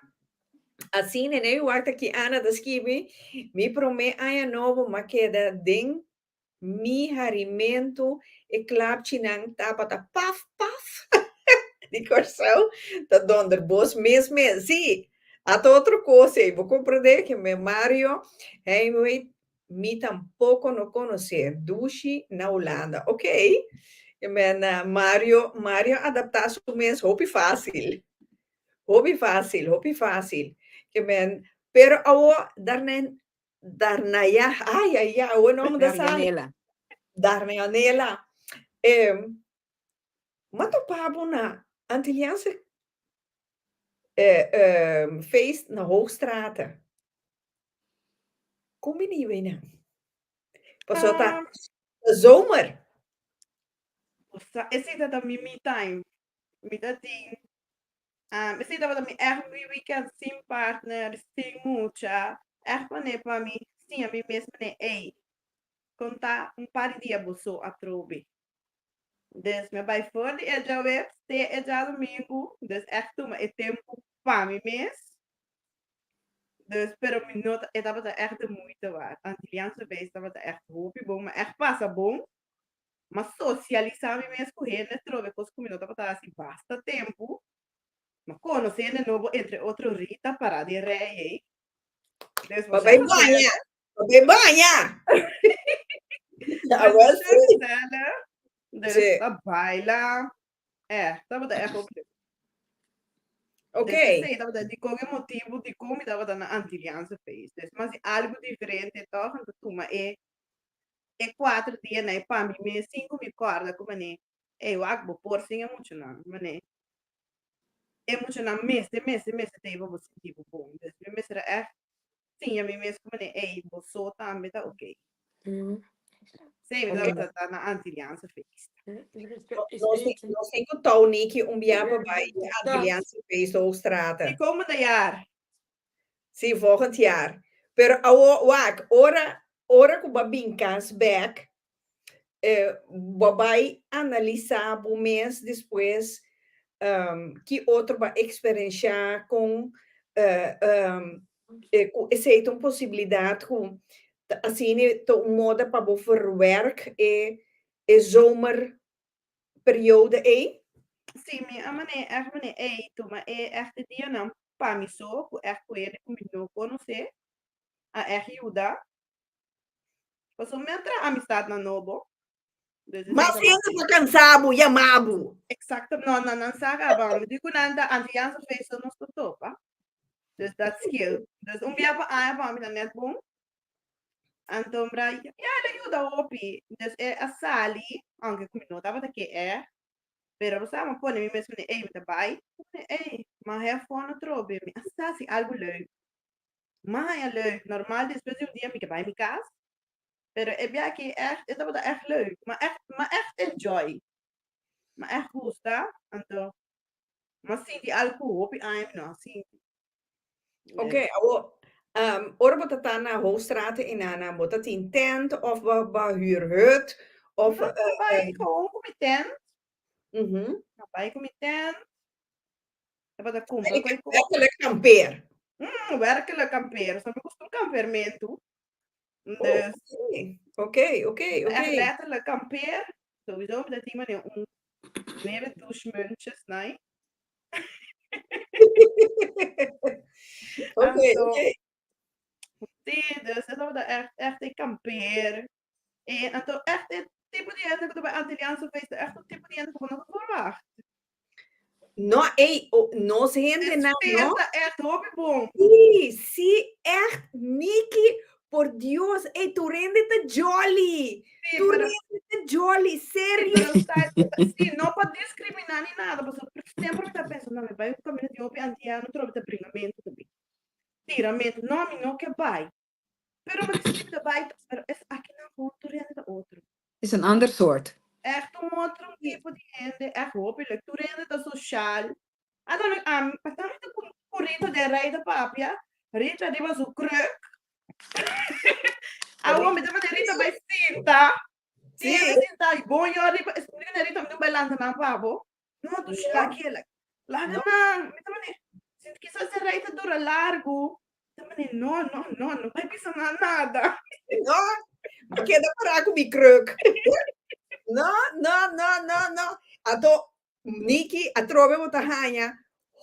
C: asina ne wak ta ki Ana ta skibi mi promé aña nobo m'a keda den Mi harimentu e klapchinan tabata paf paf di Kòrsou ta donder bos mes mes. Sí, ata otro kos ei, bo komprendé ke mi Mario Heimwee mi tampoko no konosé dushi na Hulanda. Ok, ke men Mario Mario adaptá su mes hopi fásil. Hopi fásil, hopi fásil. Ke men, pero awor darnen Darnaya, ay, ay, ay, awor no me ta sali.
D: Darnyanela.
C: Darnyanela. Eh, m'a topa bo na Antilliaanse eh, eh, feest na Hoogstraten. Kon bini bay nan? Pasobra ta ta zomer.
E: Sa, esei ta ta mi me time. Mi ta tin Esei tabata mi ègt mi weekend sin partner, sin mucha, ègt manera pa mi siña mi mes manera, ey, kon ta un par di dia bo so atrobe. Dus mi a bai for di e djaweps te e djadumingu, dus ègt tuma e tempu pa mi mes. Dus, pero mi no ta, e tabata ègt de moeite waard. Antilliaanse feest tabata ègt hopi bon, mi a ègt pasa bon. M'a sosialisá mi mes ku hende trobe kos ku mi no tabata hasi basta tempu. M'a konosé hende nobo, entre otro Rita pará den rei ei. Dus
C: Pa bai baña, pa bai baña.
E: Awel sí. Dus ta baila. Eh, tabata ègt hopi leuk.
C: Ok.
E: Dus esei tabata dikon e motibu dikon mi tabata na Antilliaanse feest. Dus mas di algu diferente tòg, anto tuma e E kuater dia na e pa mi mes sin ku mi kòrda ku manera ey wak bo por sin e muchanan manera e muchanan mester mester mester ta ey pa bo sinti bo bon dus mi mester a ègt siña mi mes ku manera ey bo so tambe ta oke sí mi tabata ta na Antilliaanse feest.
C: Nos tin ku tou Niki un bia pa bai e Antilliaanse feest Hoogstraten.
E: Di komende jaar.
C: Sí, volgend jaar. Pero awo wak, ora ora ku bo a bin kas bèk, eh, bo bai analisá bo mes despues ki otro bo a eksperenshá kon ku esei ta un posibilidat ku ta asina ta un moda pa bo verwerk e e zomerperiode ei?
E: Sí, mi a manera ègt manera ei tuma e ègt e dianan pa mi so ku ègt ku hende ku mi no konosé a ègt yuda. Pasobra mi a traha amistatnan nobo. Dus esei
C: Mas
E: ta
C: hende ta kansa bo, yama bo.
E: Exacto. No, no, nan sa kaba. Mi di ku nan ta Antillanse feest nos ta topa. Dus dat scheelt. Dus un bia pa aña pa mi ta net bon. Anto bra, ya el a yuda hopi. Dus e a sali, aunke ku mi no tabata ke e, pero bo sa, mi a pone mi mes mane, ey, mi ta bai. Ey, mi a hef fon atrobe, mi a sa si algu leuk. Mi a haña leuk. Normal despues di un dia mi ke bai mi kas, pero e bia aki ègt, e tabata ègt leuk. Mi a ègt, mi a ègt enjoy. Mi a ègt gusta, anto mi a sinti algu ku hopi aña mi no a sinti.
C: Ok, awo, ora bo ta ta na Hoogstraat i na bo ta tin tent of bo bo huur hut of
E: No, mi bai gewoon ku mi tent. Mi bai ku mi tent. Tabata kumpra ku e kos.
C: Werkelijk kampeer.
E: Werkelijk kampeer. So mi gusta un kampeermentu. Dus.
C: Ok, ok, ok.
E: Echt letterlijk kampeer. Sowieso mi ta tin manera un nueve douchemuntjes, nai.
C: Ok, ok.
E: Sí, dus e tabata echt, echt e kampeer. E anto echt e tipo di hende ku ta bai Antilliaanse feest ta echt un tipo di hende ku bo no ta verwacht.
C: No, ey, nos hendenan, no?
E: Sfeer ta echt hopi bon.
C: Sí, sí, echt, Niki, por Dios, ey, tur hende ta jolly.
E: Sí,
C: Tur
E: pero
C: hende ta jolly,
E: Sí,
C: serio.
E: pero sa, sí, no pa discriminá ni nada, pasobra semper mi ta pensa, no, mi bai un caminda di hopi antiano, trobe ta bringamentu tambe. Tiramentu, no, mi no ke bai. Pero mi si mi ta bai, pero es akinan gewoon tur hende ta otro.
D: Es een ander soort.
E: Echt un otro tipo di hende, echt hopi leuk. Tur hende ta social. Anto mi, ami, ata mi ta ku ku Rita den rij ta papia, Rita riba su kruk. Awor mi ta manda Rita bai sinta.
C: Sí.
E: Rita sinta, bon yo riba, es mi Rita mi no bai lanta nan pa bo. No, tu
C: No.
E: laki la. Laga
C: No.
E: nan. Mi ta manda, si kisas e rij ta dura largu. Ta manda, no, no, no, no bai bisa nan nada.
C: No, mi keda pará ku mi kruk. No, no, no, no, no. Anto, Niki, atrobe bo ta haña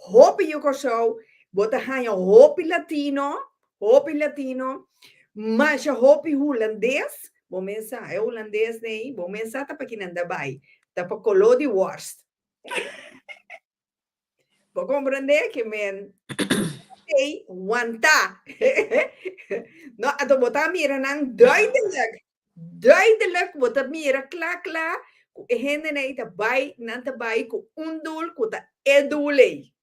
C: hopi yu Kòrsou, bo ta haña hopi latino, hopi latino, masha hopi hulandes, bo mes sa, e hulandes nei, bo mes sa ta pa kinan ta bai, ta pa koló di wòrst. Bo komprendé ke men ei wantá. No, anto bo ta mira nan duidelijk, Duidelijk bo ta mira kla kla ku e hendenan ei ta bai, nan ta bai ku un doel ku ta e doel ei.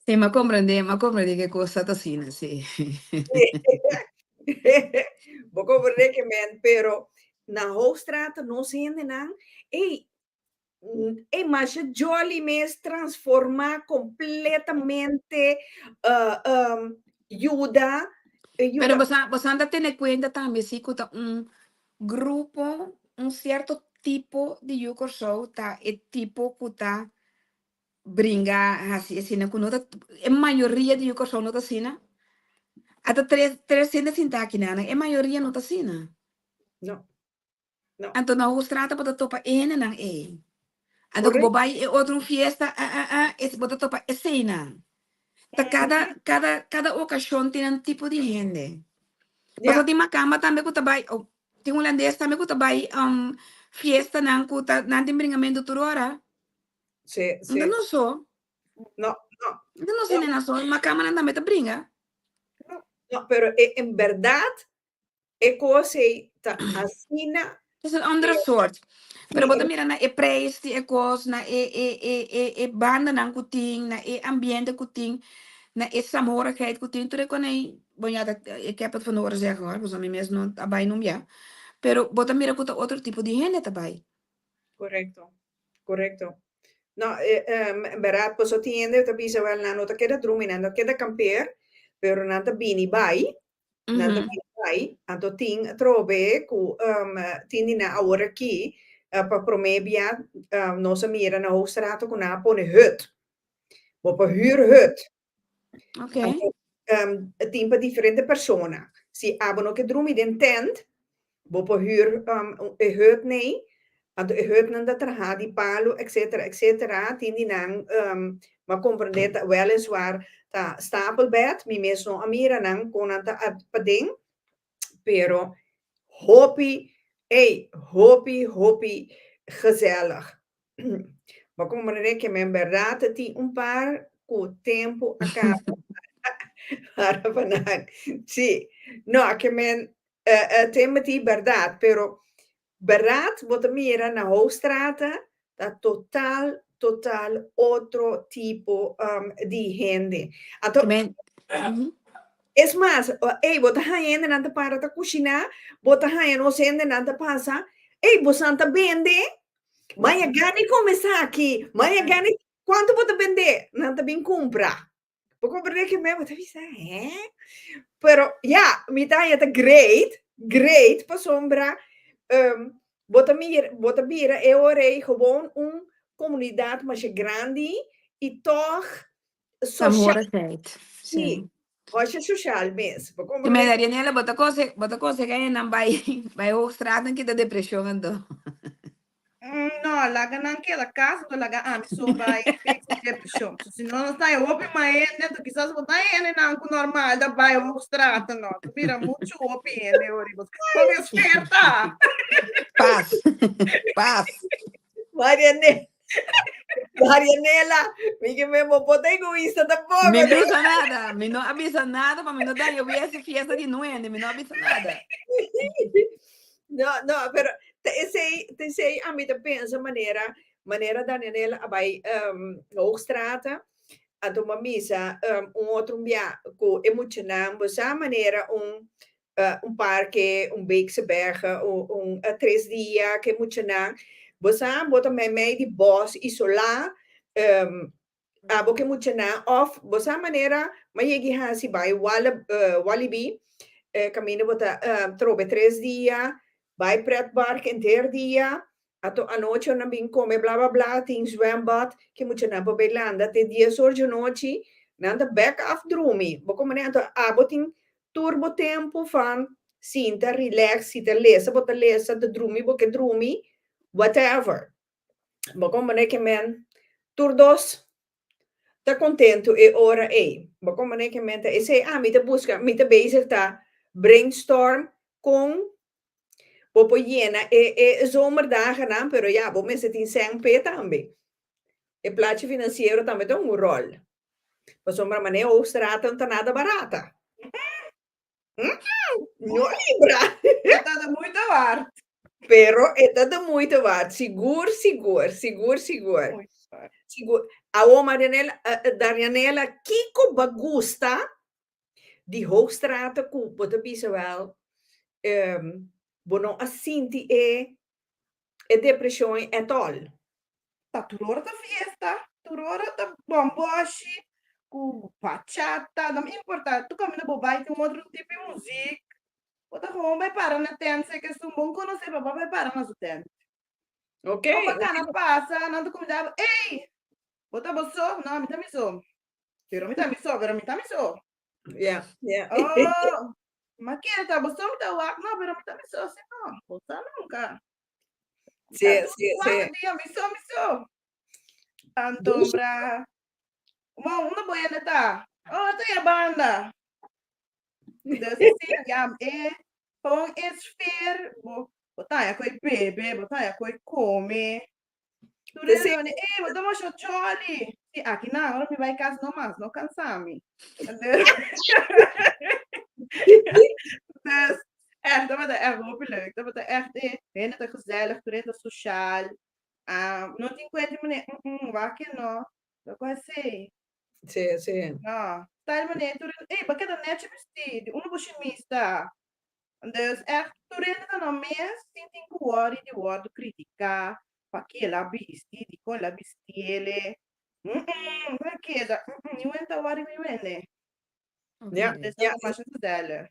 D: Sí, m'a komprendé, m'a komprendé ke kos ta asina, sí.
C: Bo komprendé ke men, pero na Hoogstraat nos hendenan, ei, ei masha jolly mes transformá kompletamente, yuda,
D: Pero
C: yuda.
D: boso boso ta tene kuenta tambe si ku ta un grupo, un sierto tipo di yu Kòrsou ta e tipo ku ta bringa hasi asina ku no ta e mayoria di yu Kòrsou no ta asina. Ata tres tres hende sinta aki nan, e mayoria no ta asina.
C: No. No.
D: Anto na Hoogstraat bo ta topa e hendenan ei. Anto ku bo
C: Correcto.
D: bai e otro un fiesta, ah, ah, ah, es, bo ta topa eseinan. Ta kada, kada, kada okashon tin un tipo di hende.
C: Ja.
D: Pasobra tin makamba tambe ku ta bai, oh, tin hulandes tambe ku ta bai um, fiestanan ku ta, nan tin bringamentu tur ora.
C: Sí,
D: No ta
C: sí.
D: nos so.
C: No, no.
D: No ta nos hendenan so, makambanan tambe ta bringa.
C: No, pero e, en berdad E kos ei ta asina.
D: Es un andere soort. Pero bo ta mira na e prijs di e kos, na e e e e e bandanan ku tin, na e ambiente ku tin, na e saamhorigheid ku tin, tur e kon ei, bon ya, dat, ik heb het van horen zeggen hoor, pasobra mi mes no a bai nunbia. Pero bo ta mira ku ta otro tipo di hende ta bai.
C: Korekto, korekto. No, e, em, bèrdat, pasobra tin hende ta bisa, wèl, nan no ta keda drumi, nan ta keda kampeer, pero nan ta bini bai. Nan ta bin bai, anto tin atrobe ku tin di nan awor aki pa promé bia nos a mira na Hoogstraat ku nan a pone hut. Bo por hür hut. Anto tin pa diferente persona. Si abo no ke drumi den tent, bo por hür e hut nei. Anto e hutnan ta traha di palu etcetera etcetera. Tin di nan m'a komprendé ta wèliswaar ta stapelbed. Mi mes no a mira nan kon nan ta paden. Pero hopi, ey, hopi hopi gezellig. M'a komprendé ke men bèrdat tin un par ku tempu a kaba para pa nan. Sí. No, ke men Timothy bèrdat, pero bèrdat bo ta mira na Hoogstraat ta total total otro tipo di hende. Anto es mas, ey bo ta haña hendenan ta para ta kushiná, bo ta haña nos hendenan ta pasa, ey bosan ta bende? Maya gana kome esaki, maya gana, kuantu bo ta bende? Nan ta bin kumpra. Bo comprende que me bo ta bisa, hè? Pero ja, mi ta haña ta great, great pasobra um, bo ta mir, bo ta bira e ora ei gewoon un comunidad masha grandi y toch social.
D: Saamhorigheid,
C: Sí,
D: sí.
C: masha social mes. Bo
D: Te
C: comprende?
D: meda Daniela, bo ta conse, bo ta consega hendenan bai, bai Hoogstraat nan kita depresion anto.
E: No, laga nan keda kas, anto laga ami so bai fix mi depreshon. So, si no nos ta e hopi mas hende, anto kisas bo ta hendenan ku normal ta bai Hoogstraat no. Ta bira muchu hopi hende ori bo. Kon e sfeer ta?
D: Pas. Pas.
C: Marianela, Marianela, mi ke men bo por ta egoista tampoco.
D: Mi bisa nada, mi no a bisa nada pa mi no daña wies fiesta di nuende, mi no a bisa nada.
C: No, no, pero ta esei, ta esei ami ta pensa manera, manera Danianela a bai um, Hoogstraat, anto m'a misa um, un otro bia ku e muchanan, bo sa manera un, uh, un parke, un Beekse Bergen, un, un uh, tres dia ku e muchanan, bo sa, bo ta meimei di bos isolá, um, Abo ke muchanan of bo sa manera ma yegi hasi bai wala Walibi kaminda bo ta trobe tres dia bai pretpark henter dia ato anochi nan bin kome bla bla bla tin zwembad ke muchanan por bai landa te dies or djanochi nan ta bek af drumi bo komprende anto abo tin tur bo tempu van sinta relax si ta lesa bo ta lesa ta drumi bo ke drumi whatever. Bo komprende ke men tur dos ta kontentu e ora ei. Bo komprende ke men ta esei ami ta buska, mi ta bezig ta brainstorm kon bo por yena e e zomerdagennan, pero ya bo mester tin sèn p'e tambe. E plachi finansiero tambe ta un ròl. Pasobra manera Hoogstraat no ta nada barata. No libra.
E: E ta de moeite waard.
C: Pero e ta de moeite waard. Sigur, sigur, sigur, sigur. Sigur. Awo, Marianela, uh, Darianela, kiko ba gusta di Hoogstraat ku bo ta bisa wel, um, bo no a sinti e, e depresion at all?
E: Ta tur ora ta fiesta, tur ora ta bomboshi ku bachata, no me importa, tur kaminda bo bai tin un otro tipo di muzik, bo ta gewoon bai para na tent, si esun bon konosé bo bai para na su tent.
C: Ok.
E: Bo pa kana pasa, nan ta kuminda bo, ey, bo ta bo so? No, mi ta mi so. Pero mi ta mi so, pero mi ta mi so.
C: Yeah, yeah.
E: Oh, ma kere ta bo so mi ta wak, no, pero mi ta mi so, si no, bo sa nunka.
C: Sí, sí, sí.
E: Dia, mi so, mi so. Anto, bra. Bom, una buena ta. Oh, ta ya banda. Dus sí, ja, gewoon e sfeer, bo, bo ta ya koi bebe, bo ta ya koi come. Tur
C: Sí.
E: hende, eh, bo ta masha jolly. Sí, aki na, ora mi bai kas no mas, no kansa mi. Dus, dus echt, dat was echt hopi leuk. Dat was echt, hende ta gezellig, tur hende ta sociaal. Ah, no tin kuenta meneer, wak je no. Dat kwa sei.
C: Sí, sí.
E: No, style meneer, tur hende, eh, ba keda netje vestí, di uno bo shimis ta. Dus echt, tur hende ta nan mes, sin tin ku worry di wòrdu kritiká, paki el a bisti, dikon el a bistiele. Mm, keda, mm, niun hende ta worry ku niun hende.
C: Ja,
E: Dus
C: ja.
E: dat was masha gezellig.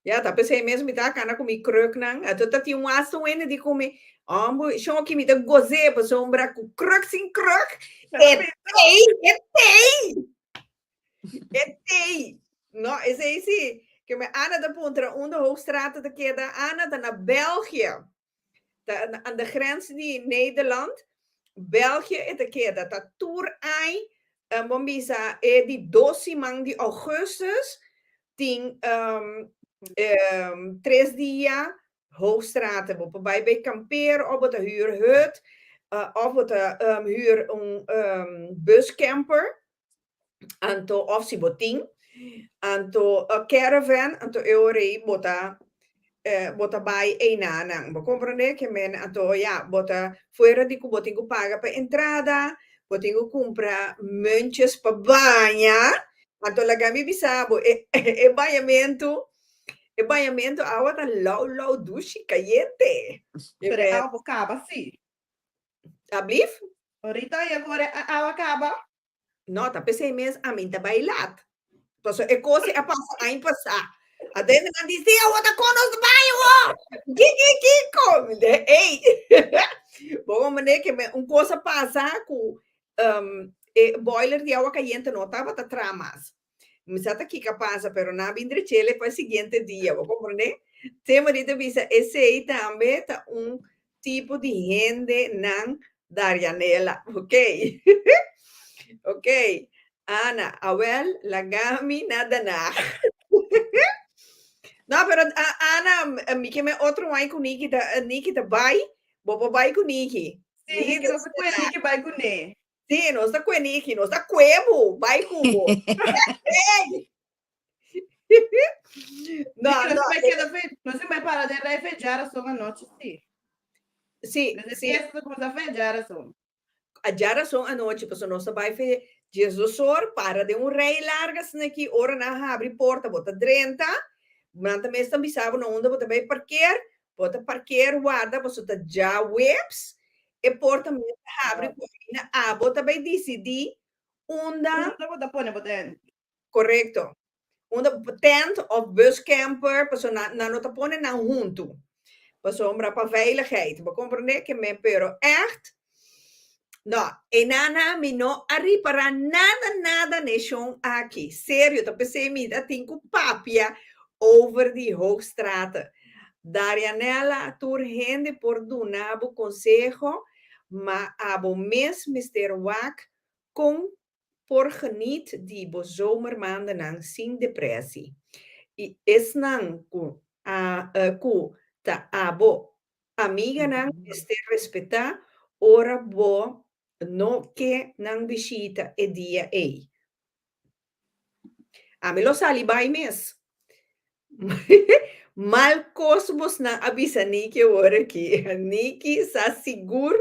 C: Ya, ta p'esei mes mi ta kana ku mi kruknan. Anto ta tin un hasta un hende di ku mi, Hombo, shon ki mi ta goz'é pasobra ku kruk sin kruk, e tei, e tei! E tei! No, esei si. Ke mi Ana ta puntra unda Hoogstraten ta keda. Ana ta na België. Ta aan de grens di Nederland. België e ta keda. Ta tur ai, bon bisa, e di dos siman di augustus tin tres dia Hoogstraten. Bo por bai bay kampeer of bo ta huur hut of bo ta huur un buscamper. Anto of si bo tin anto caravan anto e ora ei bo ta bo ta bai einanan. Bo comprende? Ke men anto ya bo ta fuera di ku bo tin ku paga pa entrada, bo tin ku kumpra muntjes pa baña. Anto laga mi bisa bo e e bañamentu e bañamentu awa ta lou lou dushi kayente.
E: Pero e awa por kaba si.
C: Ablief?
E: Orita ya kore awa kaba.
C: No, ta p'esei mes ami ta bai lat. Pasobra e kos ei a pasa aña pasá. Adentro nan di, sí, awor ta kon nos bai awor. Kiko, kiko? Mi di, ei. Bo comprende ke me un kos a pasa ku um, e boiler di awa kayente no tabata traha mas. Mi sa ta kiko a pasa, pero nan a bin drechele pa e siguiente dia. Bo comprende? Tema di ta bisa esei tambe ta un tipo di hende nan Darianela. Ok. Ok. Ana, awel, laga mi na Den Haag. No, pero Ana, mi ke me otro wai ku Niki ta, Niki ta bai. Bo por bai ku Niki.
E: Sí, Niki nos ta kue Niki bai ku ne.
C: Sí, nos ta kue Niki, nos ta kue bo, bai ku bo.
E: No, no. Nos bai keda fe, nos bai para den rij fe djarason anochi, sí.
C: Sí,
E: Desde
C: sí.
E: fiesta ta kuminsá fe djarason.
C: A djarason anochi, pasobra nos ta bai fe diesdosor, para den un rij larga asina aki, ora nan habri porta bo ta drenta, nan ta mes ta bisa bo na unda bo ta bai parkeer, bo ta parkeer warda pasobra ta djaweps, e porta mes ta habri ku asina abo ta bai disidí unda
E: Unda bo ta pone bo tent.
C: Korekto. Unda tent of bus camper, pasobra nan, nan no ta pone nan huntu. Pasobra pa veiligheid. Bo komprendé ke men, pero ègt, no, einana mi no a ripará nada, nada n'e shon aki. Serio, ta p'esei mi ta tin ku papia over di Hoogstraten. Darianella, tur hende por duna bo konseho, ma abo mes mester wak kon por geniet di bo zomermaandennan sin depressie. I esnan ku a ku ta abo amiganan mester respetá ora bo no ke nan bishita e dia ei. Ami lo sali bai mes. Mal kos bosnan a bisa Niki awor aki. Niki sa sigur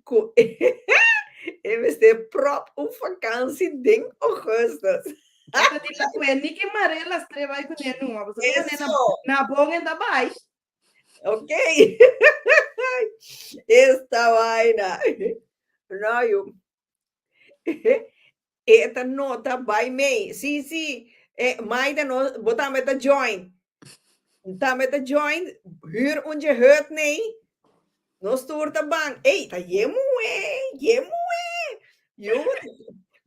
C: ku e mester prop un vakansi den augustus.
E: Ta di la kue Niki mare las tre bai kuné numa. Pasobra kuné na na bon e ta bai.
C: Ok. Esta vaina. No, yu. E ta nota bai mei. Sí, sí. E, Maida, no, bo tambe ta join. Tambe ta join. Huur un je hut nee. Nos tur ta ban. Ey, ta ye muhe, ye muhe. Yo,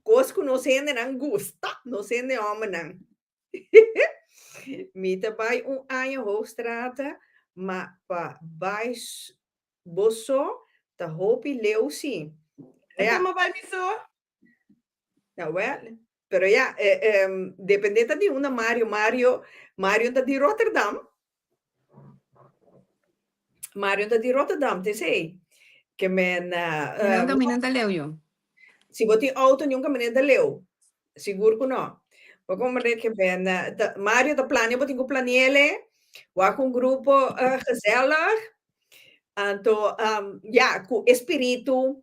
C: kos ku nos hendenan gusta, nos hende hombernan. Mi ta bai un aña Hoogstraten, ma pa bai Bo so ta hopi leu si.
E: E kama bai mi so?
C: Ja wel. Pero ja, depende ta di unda Mario. Mario, Mario ta di Rotterdam. Mario ta di Rotterdam, te sei. Ke men,
D: Niun kaminda ta leu yo.
C: Si bo tin auto, niun kaminda ta leu. Sigur ku no. Bo komprende ke men, ta, Mario ta plania, bo tin ku planiele. Wak un grupo gezellig. Anto, ya, ku espiritu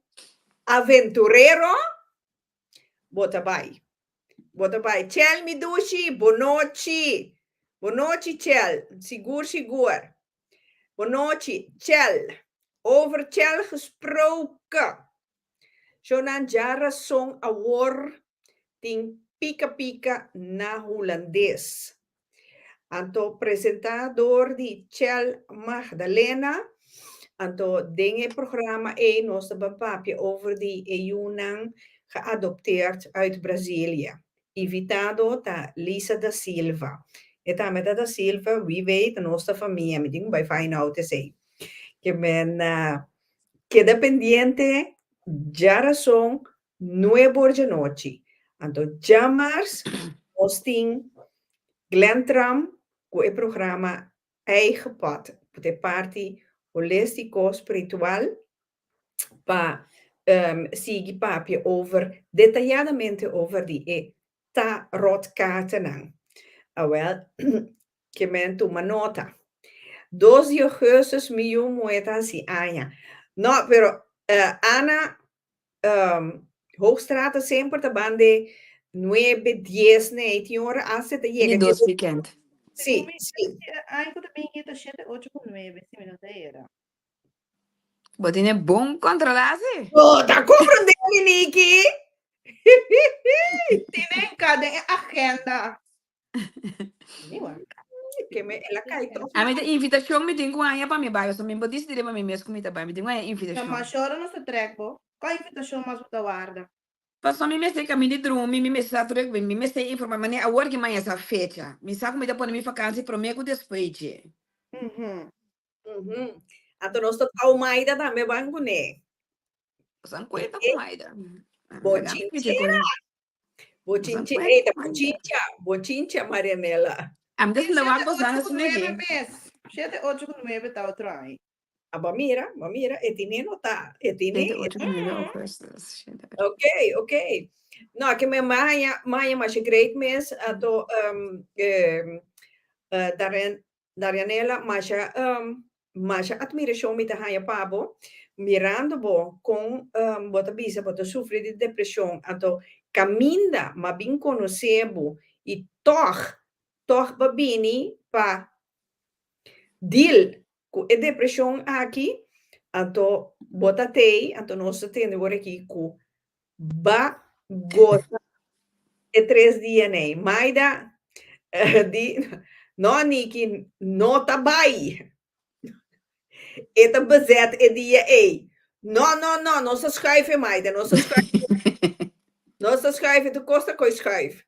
C: aventurero, bo ta bai. Bo ta bai. Chel, mi dushi, bonochi. Bonochi, Chel. Sigur, sigur. Bonochi, Chel. Over Chel gesproken. Shonan djarason awor tin pika pika na hulandes. Anto presentá dor di Chel Magdalena. Anto den e programa ei nos ta ban papia over di e yunan geadopteerd uit Brazilië. Invitado ta Lisa da Silva. E tambe ta da Silva, wie weet, nos ta famia, mi tin ku bai find out esei. Ke men keda pendiente djarason nuebe or djanochi. Anto djamars nos tin Glenn Tram ku e programa Eigen Pad, ku ta e parti holístiko spiritual pa sigui papia over detayadamente over di e tarotkaartennan. Awel, ke men tuma nota. Dos di augustus mi yu muhe ta hasi aña. No, pero Ana Hoogstraten semper ta ban de nuebe, dies, nee, tin ora hasta ta yega.
D: Di dos weekend.
C: Sí, sí.
E: Aña ku ta bin aki ta shete, ocho ku nuebe, si mi no ta era.
D: Bo tene bon kontrolá si.
C: Bo ta komprendé mi, Niki.
E: Tene ka den e agenda.
C: Ke me el a kai toch.
D: A mi ta invitashon mi tin ku haña pa mi bai, so mi bo disidí riba mi mes ku mi ta bai. Mi tin ku haña invitashon.
E: Na mashora nos ta trek bo. Kua invitashon mas bo ta warda?
D: Pasobra mi mester kaminda di drumi, mi mester sa tur e mi mester informa manera awor ki maña sa fecha. Mi sa ku mi ta pone mi vakansi promé ku despues dje.
C: Anto nos ta tau Maida tambe ban kuné.
D: Pasan kuenta ku Maida.
C: Bochinchera. Bochinche, ey, ta bochincha, bochincha Marianela.
D: Am ta sinta wak
E: Shete
D: bosan
E: ocho ku
D: asina
E: nuebe
D: aki.
E: mes. Shete ocho ku nuebe ta otro aña.
C: Ah, bo mira, bo mira, e tine no ta, e tine.
D: Shete ocho ku nuebe augustus. Shete ocho.
C: Ok, ok. No, ke me maña, maña masha great mes, ato um, eh, eh, Darren, Darianela, masha masha admiracion mi ta haña pa bo, mirando bo con bo ta bisa bo ta sufri di depresion, anto caminda m'a bin conoce bo y tog, tog bo bini pa deal cu e depresion aki, anto bo ta tey, anto nos ta tende wor aki cu Ba goza e tres dianan. Maida di, No Niki, no ta bai. E ta bezet e dia ei. No, no, no, nos ta schuif e Maida, nos ta schuif. Nos ta schuif, tur kos ta koi schuif.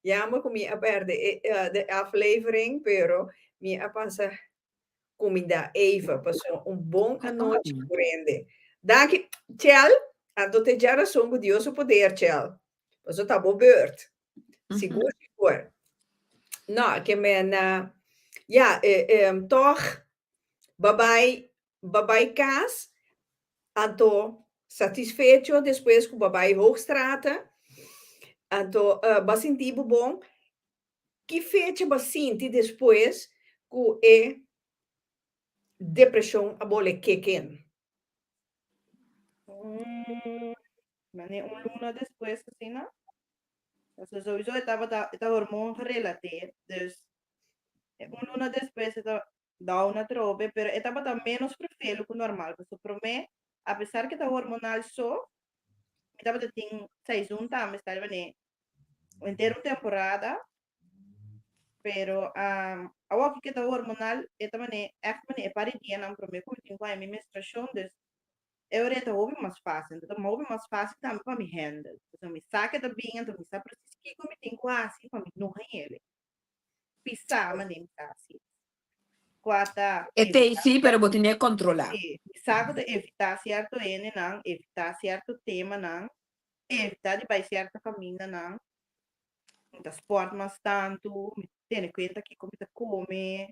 C: Jammer ku mi a perde e de aflevering, pero mi a pasa Cuminda Eva, pasobra un bon anochi ku rende. Danki, Chel. Anto te djarason ku Dios su poder, Chel. Pasobra ta bo beurt. Sigur, sigur. No, ke men, ya, tog, ba bai, ba bai kas, anto satisfecho despues ku ba bai Hoogstraten, anto ba sinti bo bon. Ki fecha bo a sinti despues ku e depreshon a bole kick in?
E: Mane un luna despues asina. Pasobra sowieso e tabata e ta hormoon gerelateerd, dus un luna despues e ta down atrobe, pero e tabata menos vervelu ku normal, pasobra promé apesar ku e ta hormonal so, mi tabata tin seizoen tambe, sta riba ne Henter un temporada, pero um, awor ki ta hormonal, e ta mane, echt mane, e par di dianan prome ku mi tin ku haña mi menstruashon, dus e ora e ta hopi mas fásil. Ta hopi mas fásil tambe pa mi handle. Pasobra mi sa ke ta bin, anto mi sa presis kiko mi tin ku hasi pa mi no hañ'el. Pisá mane mi ta hasi. Kua ta
D: E te
E: evitá
D: sí, pero bo
E: sierto,
D: tene kontrolá.
E: sí, mi sa ku ta evitá sierto hendenan, evitá sierto temanan, Evitá di bai sierto kamindanan. Mi ta spòrt mas tantu, mi ta tene kuenta kiko mi ta kome,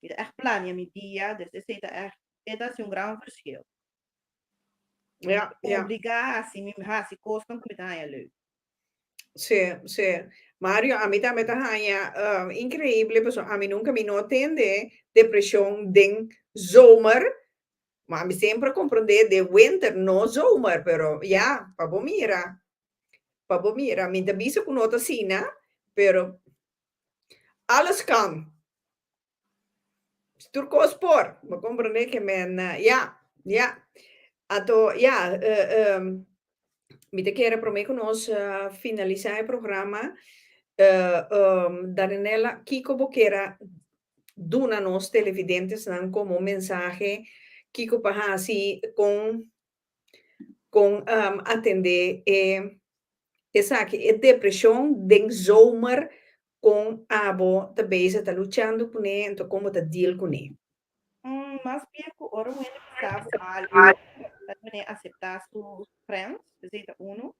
E: mi ta ègt plania mi dia, dus esei ta ègt, e ta hasi un gran verschil.
C: Ja, ja.
E: Obligá hasi mi hasi kosnan ku mi ta haña leuk.
C: Sí, sí. Mario, ami tambe ta haña inkreibel pasobra ami nunka mi no a tende depreshon den zomer. Ma mi semper a comprende de winter, no zomer, pero ya, pa bo mira, pa bo mira, mi ta bisa cu no ta asina, pero alles kan. Tur cos por, bo comprende ke men, ya, ya. Anto, ya, mi ta kere prome cu nos finalisa e programa. Darinella, kiko bo kier a duna nos televidentesnan komo mensahe, kiko pa hasi kon kon atendé e esaki, e depreshon den zomer kon abo ta bezig ta luchando kuné, anto kon bo ta deal kuné?
E: Mas bien ku ora un hende bisa bo algu, ta manera aseptá su grens, esei ta unu.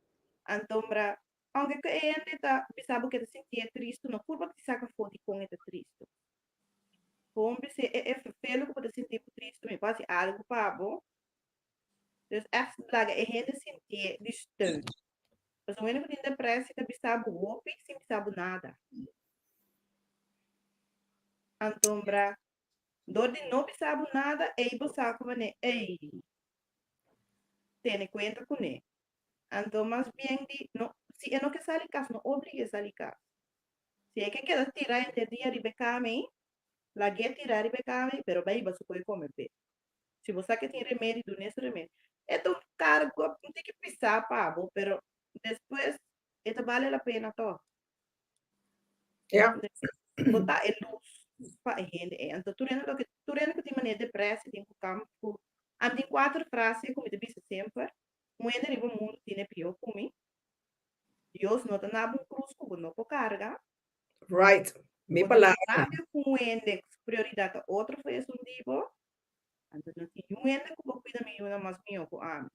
E: Antombra, aunke ku e hende ta bisa bo ku e ta sintié tristu, no purba di saka afó dikon e ta tristu. Kon bis'é e e ferfelu ku bo ta sinti bo tristu, mi por hasi algu pa bo. Dus ègt laga e hende sintié di steun. Pasobra un hende ku tin depresi ta bisa bo hopi sin bisa bo nada. Antombra, dor di no bisa bo nada, ei bo sa ku manera, ei, tene kuenta kuné. Anto mas bien di no, si e no ke sali kas, no oblig'é sali kas. Si e ke keda tirá henter dia riba e kama ei, lag'é tirá riba e kama ei, pero bai hiba su koe kome p'e. Si bo sa ke tin remedi, dun'é su remedi. E ta un kargo un tiki pisá pa bo, pero despues e ta bale la pena tòg.
C: Ja.
E: Bo ta e lus pa e hende ei. Anto tur hende loke tur hende ku tin manera depresi tin ku kam ku ami tin kuater frase ku mi ta bisa semper. Un hende riba mundu tine pió ku mi. Dios no ta naba un krus ku bo no por karga.
C: Right. Mi
E: Bo ta
C: palabra.
E: rabia ku un hende ku su prioridat ta otro for esun di bo. Anto no tin niun hende ku por kuida mi yunan mas mihó ku ami.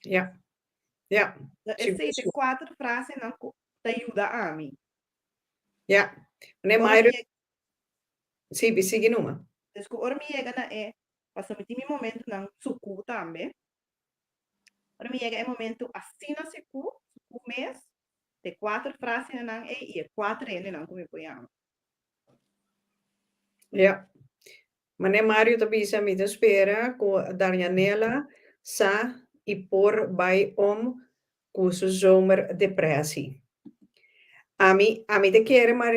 C: Ja. Ja.
E: So esei ta e kuater frasenan ku ta yuda ami.
C: Ja. Meneer
E: Ora mi
C: Mairo,
E: yega,
C: sí, bi sigui numa.
E: dus ku ora mi yega na e, pasobra mi tin mi momentunan sukú tambe. Ora mi yega e momento asina seku, seku mes, te kuater frasenan ei i e kuater hendenan ku mi por yama.
C: Ja. Mane Mario ta bisa mi ta spera ku Darianela sa i por bai om ku su zomer depressie. Ami ami ta kere Mar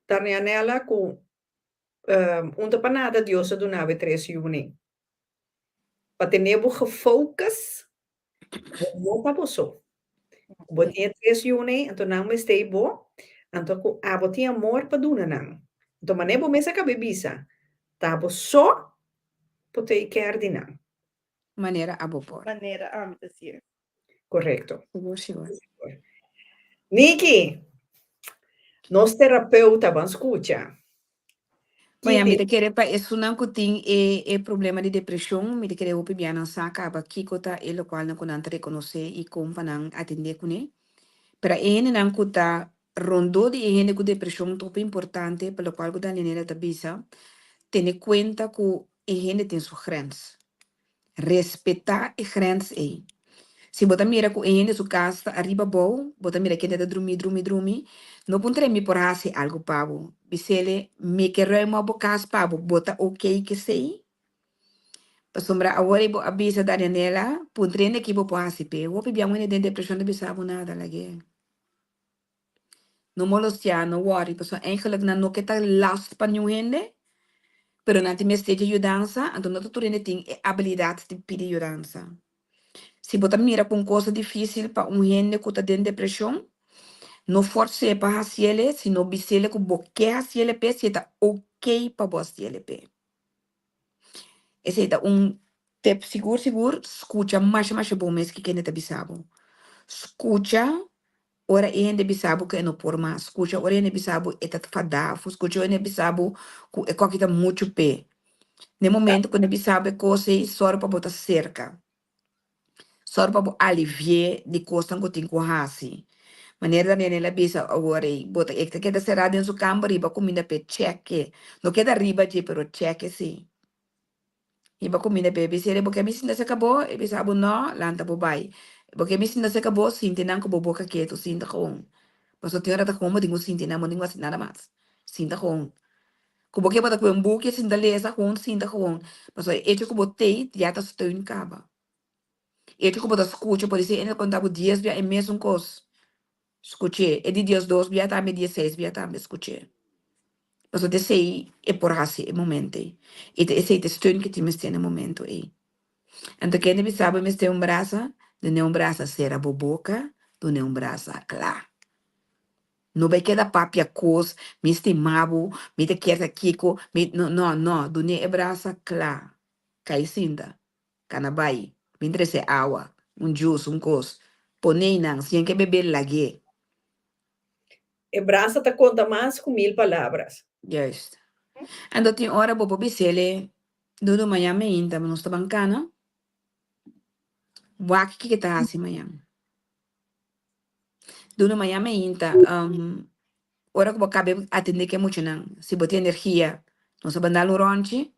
C: Darianela ku un ta pa nada Dios a duna bo e tres yunan. Pa tene bo gefocus, bo no ta bo so. Bo tin e tres yunan, anto nan mester bo, anto ku abo tin amor pa duna nan. Anto manera bo mes a kaba e bisa, ta bo so por take care di nan.
D: Manera abo por.
E: Manera ami ta sier.
C: Korekto.
D: Sigur, sigur.
C: Niki, nos terapeuta, ban skucha.
D: Bueno,
C: Ki
D: mi ta kere pa esunnan ku tin e e problema di depreshon, mi ta kere hopi bia nan sa kaba kiko ta e lokualnan ku nan ta rekonosé i kon pa nan atendé kuné. Pero e hendenan ku ta rondó di e hende ku depreshon ta hopi importante pa lokual ku Daniela ta bisa, tene kuenta ku e hende tin su grens. Respetá e grens ei. Si bo ta mira ku e hende su kas ta ariba abou, bo ta mira kende ta drumi, drumi, drumi, no puntra mi por hasi algu pa bo. Bis'ele, Mi ke ruim op bo kas pa bo, bo ta okey k'esei? Pasobra awor ei bo a bisa Danianela, puntra hende ki bo por hasi p'e. Hopi bia un hende den depreshon ta bisa bo nada, lag'é. No molestiá, no wòri, pasobra eigenlijk nan no ke ta last pa niun hende, pero nan tin mester di yudansa, anto no ta tur hende tin e abilidat di pidi yudansa. Si bo ta mira ku un kos ta difísil pa un hende ku ta den depreshon, no fòrs'é pa hasiel e, sino bis'el ku bo ke hasiel p'e si e ta okey pa bo hasiel p'e. Esei ta un tip sigur sigur, skucha masha masha bon mes kiko hende ta bisa bo. Skucha Ora e hende bisa bo ku e no por mas, skucha ora e hende bisa bo e ta fadá, of skucha ora e hende bisa bo ku e koki ta muchu p'e. Na e momento ku e bisa bo e kos ei, sòru pa bo ta serka. Sòru pa bo alivi'é di kosnan ku tin ku hasi. Manera también el a bisa awor ei, bo ta e ta keda será den su kamber riba kuminda p'e chèk'e. No keda riba dje, pero chèk'e sí. Hiba kuminda p'e bisa bo ke mi sinta serka bo? E bisa bo no, lanta bo bai. Bo ke mi sinta serka bo? Sinti nan ku bo boka ketu, sinta gewoon. Pasobra tin ora ta gewoon bo tin ku sinti nan, bo no tin ku hasi nada mas. Sinta gewoon. Ku bo ke bo ta kue un buki sinta lesa, gewoon sinta gewoon. Pasobra e echo ku bo tei ya ta steun kaba. E echo ku bo ta skucha, podisé e ta konta bo dies bia e mesun kos. Skuch'é. E di Dios dos bia tambe, di e seis bia tambe, skuch'é. Pasobra ta esei e por hasi e momento ei. I ta esei ta e steun ku tin mester na e momento ei. Anto kende bisa bo mester un brasa? Dun'é un brasa sera bo boka, dun'é un brasa kla. No bai keda papia kos, mi stima bo, mi ta kier ta kiko, mi no no no, dun'é e brasa kla, kai sinta, kana bai, bin trese awa, un juice, un kos, pon'é nan, si e ke bebé lag'é.
C: E brasa ta konta mas ku mil palabras.
D: Juist. Anto tin ora bo por bis'é, Dudu mañan meinta nos ta ban kana, wak kiko ta hasi mañan. Dudu mañan meinta, ora ku bo kabe atendé ku e muchanan, si bo tin energia, nos ta ban dal un rònchi,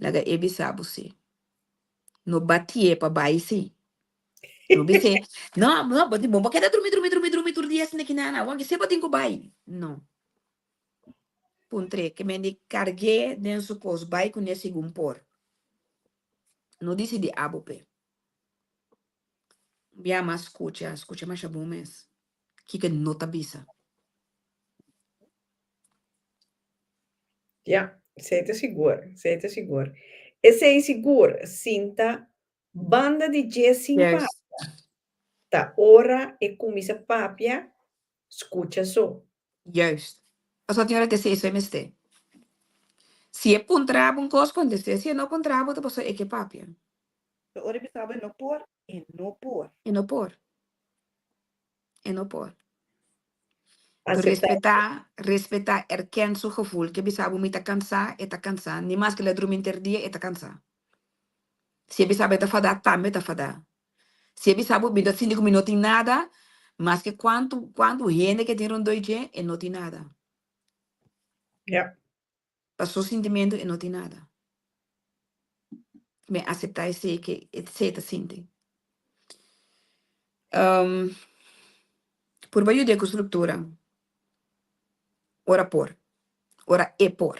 D: laga e bisa bo si. No batié pa bai si. No bis'é, no, no, bo tin bo keda drumi, drumi, drumi, drumi tur dia asina ki nana, awor si bo tin ku bai. No. Puntr'é, ke men di karg'é den su kos, bai kuné segun por. No disidí abo p'e. Bia mas skucha, skucha masha bon mes. Kiko e no ta bisa.
C: Ya, esei ta sigur, esei ta sigur. Esei sigur, sinta banda di dje sin papia. Ta ora e kuminsá papia, skucha so.
D: Juist. Pasobra tin ora ta esei so e mester. Si e puntra bo un kos, kontest'é. Si e no puntra bo, ta pasobra e ke papia.
E: Pero ora e bisa bo e no por, e no por.
D: E no por. E no por. Respetá, respetá, erken su gevoel. Ke bisa bo mi ta kansá, e ta kansá. Ni maske el a drumi henter dia, e ta kansá. Si e bisa bo e ta fadá, tambe e ta fadá. Si e bisa bo mi ta sinti ku mi no tin nada, maske kuantu, kuantu hende ke tin rondó dje, e no tin nada.
C: Ja.
D: Pa su sintimentu e no tin nada. Mi aseptá esei ke esei ta sinti. Purba yud'é ku struktura ora por, ora e por.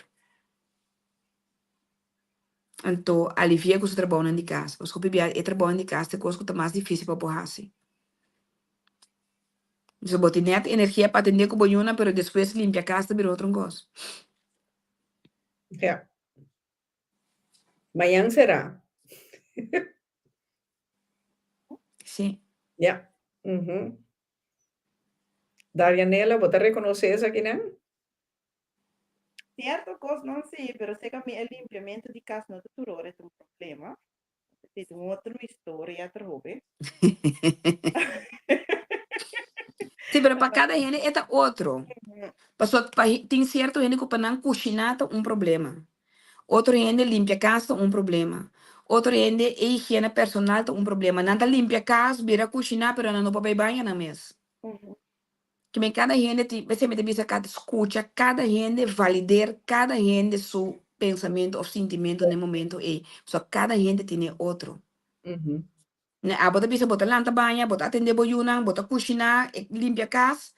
D: Anto alivi'é ku su trabounan di kas, pasobra hopi bia e trabounan di kas ta e kos ku ta mas difísil pa bo hasi. So bo tin nèt energia pa atendé ku bo yunan pero despues limpia kas ta bira otro un kos.
C: Ja. Mañan será.
D: Sí.
C: Ja. Mhm. Darianela, bo ta rekonosé esakinan?
E: Sierto kosnan sí, pero seka mi e limpiamentu di kas no ta tur ora e ta un problema. Esei ta un otro historia atrobe.
D: Sí, pero pa kada hende e ta otro. Pasobra pa tin sierto hende ku pa nan kushiná ta un problema. Otro hende limpia kas ta un problema. Otro hende e higiena personal ta un problema. Nan ta limpia kas, bira kushiná, pero nan no por bai baña nan mes. Ke men kada hende tin, p'esei mi ta bisa kada skucha kada hende, valider kada hende su pensamentu òf sintimentu na e momento ei. Pasobra kada hende tin e otro. Ne abo ta bisa bo ta lanta baña, bo ta atendé bo yunan, bo ta kushiná, e limpia kas,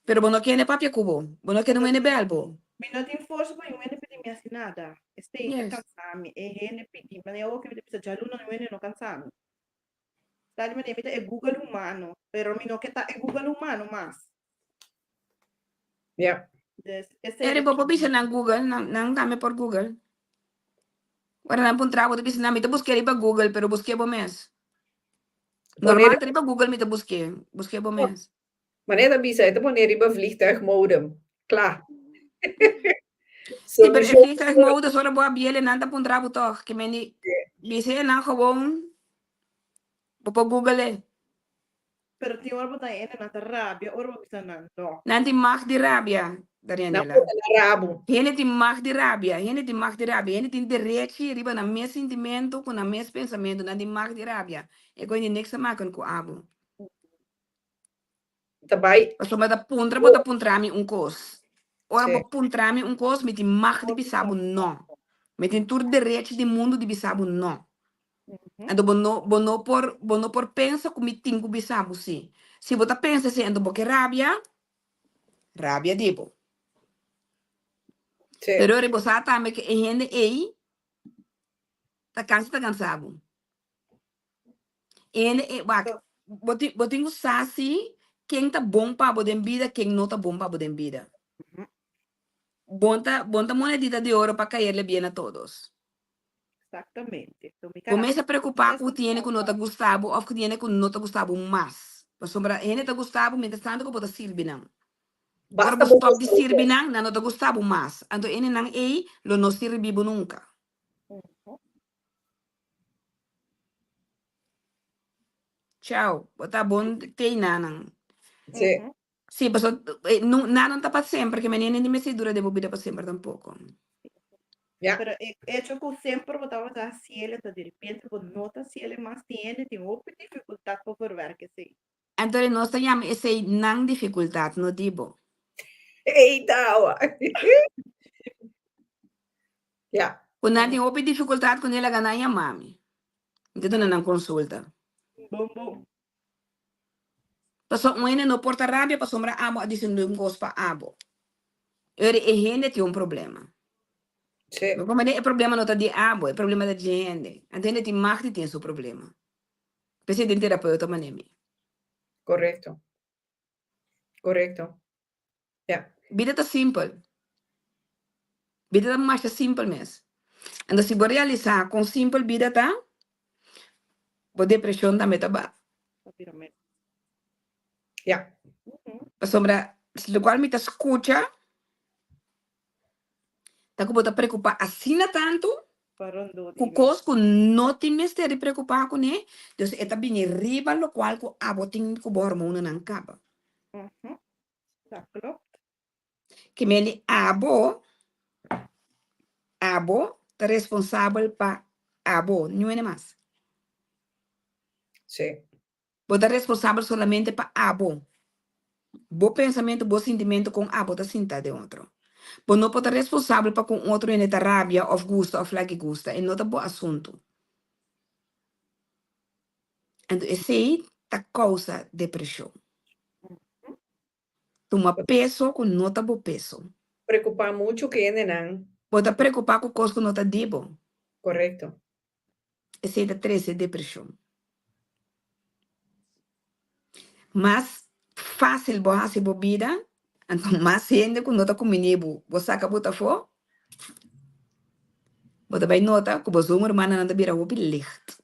D: pero bo no kende papia ku bo, bo no kende un hende bèl bo.
E: Mi no tin forsa pa un hende pidi mi hasi nada. Esei ta kansa mi. E hende pidi, manera awor ke mi ta bisa djaluna un hende no kansa mi. Ta di manera mi ta e Google humano, pero mi no ke ta e Google humano mas.
C: Ja.
E: Dus esei
D: Eri
E: ta
D: bo por bisa nan Google, nan, nan tambe por Google. Ora nan puntra bo ta bisa nan mi ta busk'é riba Google, pero busk'é bo mes.
C: Pone
D: Normal ta riba Google mi ta busk'é, busk'é bo mes.
C: Manera ta bisa, e ta pone riba vliegtuigmodem. Kla.
D: Sí, pero e
C: Solucion.
D: vliegtuigmodus ora bo a biel e nan ta puntra bo tog. Ke men di bisa e nan gewoon bo por google e.
E: Pero tin ora bo ta hende nan ta rabia ora bo bisa nan no.
D: Nan tin mag di rabia,
C: Nan
D: Darianela.
C: bota na rabo.
D: Hende tin mag di rabia, hende tin mag di rabia, hende tin derechi riba nan mes sintimentu ku nan mes pensamentu, nan tin mag di rabia. E koe di niks ta maken ku abo.
C: Ta bai.
D: Pasobra ta puntra bo ta puntra mi un kos. Ora
C: Sí.
D: bo puntra mi un kos, mi tin mag di bisa bo no. Mi tin tur derechi di mundu di bisa bo no. Anto bo no, bo no por, bo no por pensa ku mi tin ku bisa bo sí. Si bo ta pensa así, anto bo ke rabia, rabia di bo.
C: Sí.
D: Pero ora bo sa tambe ku e hende ei ta kansa ta kansa bo. E hende ei, wak, bo tin, bo tin ku sa si ken ta bon pa bo den bida, ken no ta bon pa bo den bida. Bon ta, bon ta monedita de oro pa caerle bien a todos.
E: Exactamente. So mi
D: Bo mes
E: karakter
D: a preocupa
E: es
D: cu tin hende cu no ta gusta bo of cu tin hende cu no ta gusta bo mas. Pasobra hende ta gusta bo mientras tanto cu bo ta sirbi nan. Ora
C: Basta
D: bo
C: bo
D: stòp di
C: gusta
D: sirbi nan, nan no ta gusta bo mas. Anto enenan ei lo no sirbi bo nunka. Chao, bo ta bon te nanan.
C: Sí.
D: Sí, paso nanan ta pa semper, ke menen di mester dura den bo bida pa semper tampoko.
C: Ja.
E: Pero e hecho ku semper bo tabata hasiel, anto di repente bo no ta hasiel mas, tin hende tin hopi difikultat pa verwerk esei.
D: Anto nos ta yama esei nan difikultat, no di bo.
C: Ei tawa. Ja.
D: Ku nan tin hopi difikultat ku nel a gana yama mi. Mi ta duna nan konsulta.
E: Bon bon.
D: Pasobra un hende no por ta rabia pasobra abo a disi un kos pa abo. Ora e hende tin un problema.
C: Sí.
D: Bo comprende? E problema no ta di abo, e problema ta di hende. Anto hende tin mag di tin su problema. P'esei den terapeuta manera mi.
C: Correcto. Correcto. Ja.
D: Bida ta simpel. Bida ta masha simpel mes. Anto si bo realisa con simpel bida ta, bo depresion tambe ta baha.
E: Ta bira mes.
C: Ja.
D: Pasobra locual mi ta scucha ta ku bo ta preokupá asina tantu ku kos ku no tin mester di preokupá kuné, dus e ta bini riba lokual ku abo tin ku bo hormonanan kaba. Ke mende abo, abo ta responsabel pa abo, niun hende mas.
C: Sí.
D: Bo ta responsabel solamente pa abo. Bo pensamentu, bo sintimentu kon abo ta sinta den otro. Bo no por ta responsabel pa kon otro hende ta rabia of gusta of laki gusta. E no ta bo asuntu. Anto esei ta kousa depreshon. Tuma peso ku no ta bo peso.
C: Preokupá muchu ku hendenan.
D: Bo ta preokupá ku kos ku no ta di bo.
C: Korekto.
D: Esei ta trese depreshon. Mas fásil bo hasi bo bida, anto mas hende ku no ta kuminí bo, bo saka bo ta afó, bo ta bai nota ku bo zomermannan ta bira hopi licht.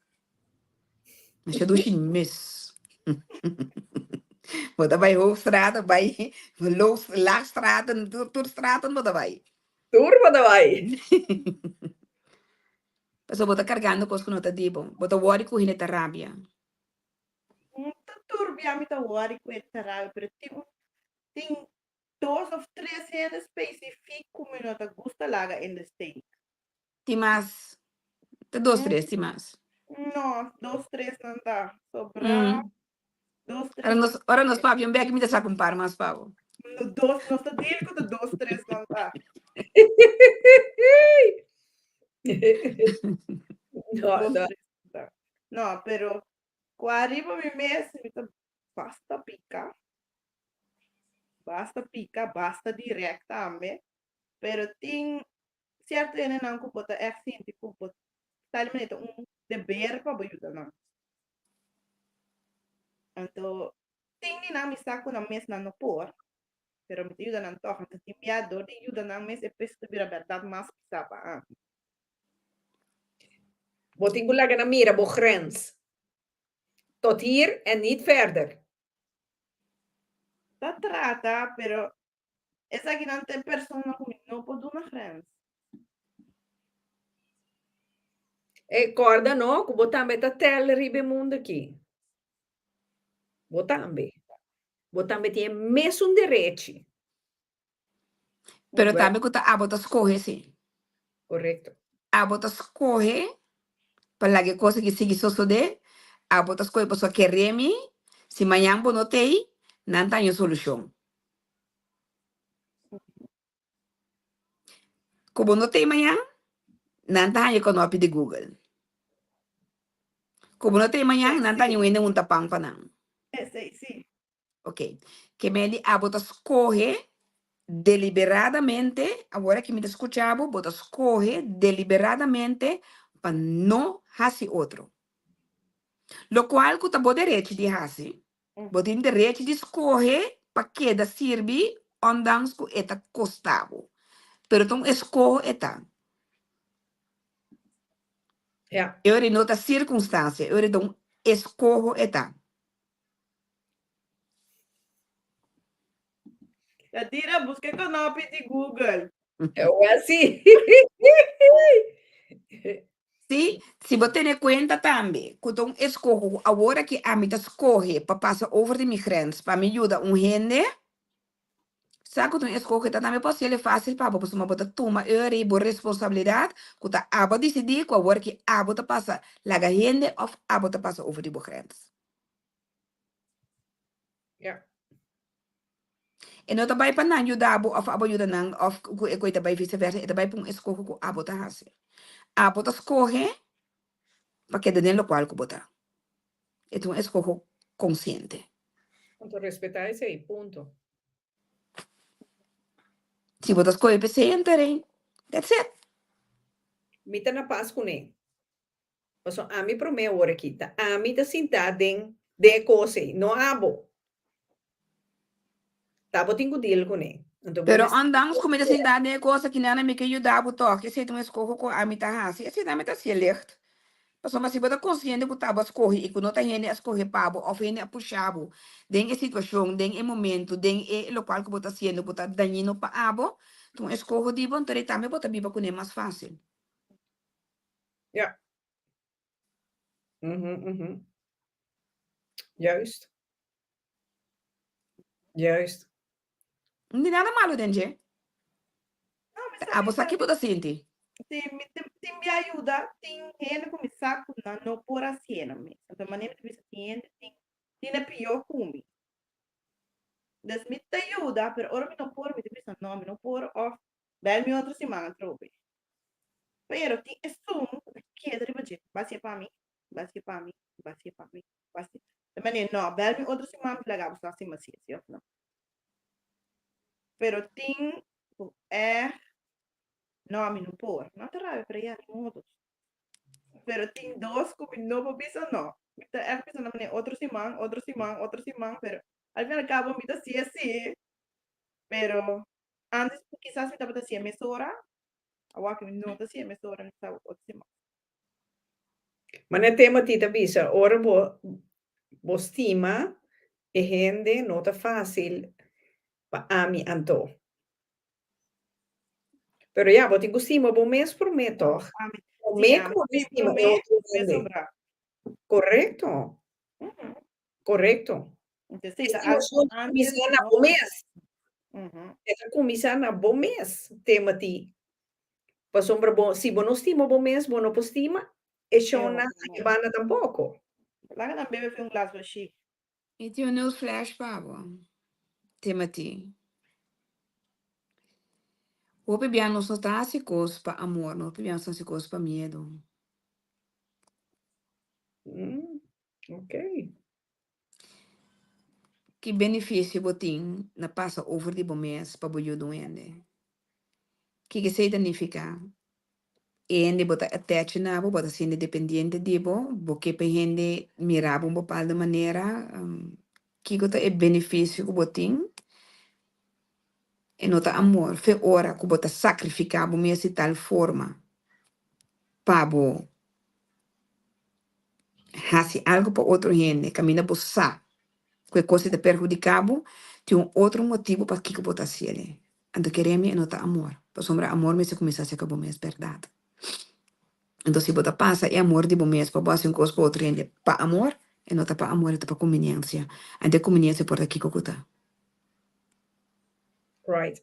D: Masha dushi mes. Bo ta bai Hoofdstraat, bai Laagstraat, tur straten bo ta bai.
C: Tur bo ta bai.
D: Pasobra bo ta kargando kos ku no ta di bo. Bo ta wòri ku hende ta rabia.
E: No ta tur bia mi ta wòri ku hende ta rabia, pero tin un tin dos òf tres hende spesifik ku mi no ta gusta laga in de steek.
D: Tin mas? Ta dos tres, tin mas?
E: No, dos tres nan ta. Sobrá dos
D: Ora
E: tres.
D: nos, ora nos papia un bek mi ta saka un par mas pa bo.
E: No, dos, nos ta deal ku ta dos tres nan ta.
C: No,
E: Dos
C: no.
E: tres nan ta. No, pero ku ariba mi mes mi ta basta pika. Basta pika, basta direct tambe. Pero tin Cierto hendenan cu bo ta echt sinti cu bo ta di manera ta un deber pa bo yuda nan. Anto tin di nan mi sa cu nan mes nan no por, pero mi ta yuda nan toch. Anto tin bia dor di yuda nan mes e peso ta bira berdad mas pisa pa ami.
C: Bo tin cu laga nan mira bo grens. Tot hier en niet verder.
E: Ta trata, pero Esakinan ta e persona ku mi no por duna grens.
C: E kòrda no ku bo tambe ta tèl riba e mundu aki. Bo tambe. Bo tambe tin e mesun derechi.
D: Pero tambe ku ta abo ta skohe si.
C: Korekto.
D: Abo ta skohe pa laga e kos aki sigui sosodé. Abo ta skohe pasobra kere mi, si mañan bo no t'ei, nan ta haña un solushon. Ku bo no t'ei mañan, nan ta haña kònòpi di Google. Ku bo no t'ei mañan, nan ta haña un hende hunta pan pa nan.
E: Esei sí.
D: Ok. Ke men di abo ta skohe deliberadamente, awor aki mi ta skucha bo, bo ta skohe deliberadamente pa no hasi otro. Lokual ku ta bo derechi di hasi, Bo tin derecho di skohe pa keda sirbi ondanks ku e ta kosta bo. Pero ta un eskoho e ta.
C: Ja.
D: E ora no ta sirkunstansia, e ora ta un eskoho e ta.
E: Yadira, buska e konopi di Google.
C: Wel sí.
D: Sí, si bo tene kuenta tambe ku ta un eskoho ku awor aki ami ta skohe pa pasa over di mi grens pa mi yuda un hende, sa ku ta un eskoho ta tambe por hasiel e fásil pa bo pasobra bo ta tuma eur ei bo responsabilidat ku ta abo a disidí ku awor aki abo ta pasa laga hende òf abo ta pasa over di bo grens.
C: Ja.
D: E no ta bai pa nan yuda bo òf abo yuda nan òf ku e koi ta bai vise versa, e ta bai pa un eskoho ku abo ta hasi. Abo ta skohe pa keda den lokual ku bo ta. E ta un eskoho konsiente.
C: Anto respetá esei, punto.
D: Si bo ta skohe pa esei anto rei, that's it.
C: Mi ta na pas kuné. Pasobra ami promé ora aki, ta ami ta sintá den den e kos ei, no abo. Ta bo tin ku deal kuné. Anto bo
D: Pero
C: mester
D: ondanks ku mi ta sintá den e kos aki, nana mi ke yuda bo tòg, esei ta un eskoho ku ami ta hasi, esei tambe ta hasié legt. Pasobra si bo ta konsiente ku ta bo a skohe i ku no ta hende a skohe pa bo òf hende a pusha bo den e situashon, den e momento, den e lokual ku bo ta hasiendo ku ta dañino pa abo, ta un eskoho di bo, anto rei tambe bo ta biba kuné mas fásil.
C: Ja. Mhm, mhm. Juist. Juist.
D: No tin nada malo den dje.
E: No, mi
D: Ta
E: sa,
D: abo
E: mi
D: sa
E: sa,
D: ki bo ta sinti.
E: Si, mi tin, tin mi ayuda, tin hende ku mi sa ku nan no por hasié nan mes. Anto manera mi ta bisa tin hende tin, tin e pió ku mi. Dus mi ta yuda, pero ora mi no por, mi ta bisa no, mi no por òf bèl mi otro siman atrobe. Pero tin esun ku ta keda riba dje, basié pa mi, basié pa mi, basié pa mi, basié. Ta manera, no, bèl mi otro siman mi laga bo sa si mi hasié si òf no. Pero tin ku ègt, no, mi no por. No ta rabia, pero ya, ni modo. Pero tin dos ku mi no por bisa no. Mi ta ègt bisa na manera otro siman, otro siman, otro siman, pero al fin al kabo mi ta hasié si. Pero antes kisas mi tabata hasié mesora. Awor mi no ta hasié mesora, mi sa otro siman.
C: Manera Timothy ta bisa, ora bo bo stima e hende no ta fácil pa ami anto. Pero ya, bo tin ku stima bo mes promé tòg.
E: Ami, sí,
C: Promé
E: ami
C: ku bo ta
E: sí,
C: stima e
E: promé,
C: otro
E: promé
C: hende.
E: sobrá.
C: Korekto, korekto.
E: Entonces, sí, ta algo
C: Estimacion ta
E: antes
C: kuminsá na
E: no.
C: bo mes.
E: Ujú.
C: E ta kuminsá na bo mes, Timothy. Pasobra bo, si bo no stima bo mes, bo no por stima e
E: E
C: shownan
E: otro
C: e
E: no.
C: banda tampoko.
E: Laga nan bebe fi un glas bashí.
D: Mi tin un news flash pa bo, Timothy. Hopi bia nos no ta hasi kos pa amor, hopi bia nos ta hasi kos pa miedu.
C: Ok.
D: Ki benefisio bo tin na pasa over di bo mes pa bo yuda un hende? Kiko esei ta nifiká? E hende bo ta attach na bo, bo ta sinti dependiente di bo, bo ke pa e hende mira bo un bepaldo manera. Kiko ta e benefisio ku bo tin? E no ta amor. Fe ora ku bo ta sakrifiká bo mes di tal forma pa bo hasi algu pa otro hende kaminda bo sa ku e kos ei ta perhudiká bo, tin un otro motibu pakiko bo ta hasiel. Anto kere mi e no ta amor, pasobra amor mester kuminsá serka bo mes bèrdat. Anto si bo ta pasa e amor di bo mes pa bo hasi un kos pa otro hende pa amor, e no ta pa amor, e ta pa kumbiniensia. Anto e kumbiniensia por ta kiko ku ta.
C: Right.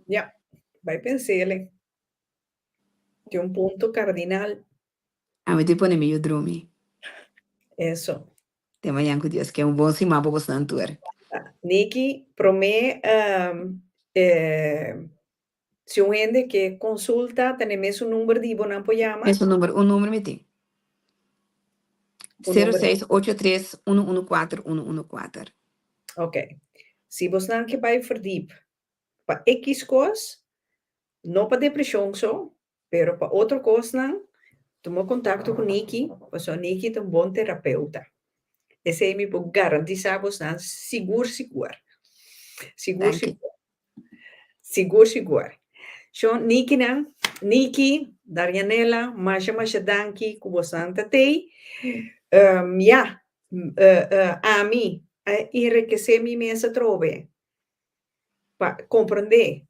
C: Ya, bai pens'el. Tin un punto kardinal.
D: Ami tin pone mi yu drumi.
C: Eso.
D: Te mañan ku Dios ke. Un bon siman pa bosnan tur.
C: Niki, promé si un hende ke konsulta ta na e mesun number di bo nan por yama?
D: Mesun number, un number mi tin.
C: Un
D: Sero
C: number.
D: seis ocho tres uno uno kuater uno uno kuater.
C: Ok. Si bosnan ke bai verdiep pa ekis kos, no pa depreshon so, pero pa otro kosnan, tuma kontakto ku Niki, pasobra Niki ta un bon terapeuta. Esei mi por garantisá bosnan sigur sigur. Sigur
D: Danki.
C: sigur. Sigur sigur. Shon Nikinan, Niki, Darianela, masha masha danki ku bosnan ta tei. Ya, ami a enrekesé mi mes atrobe. pa komprondé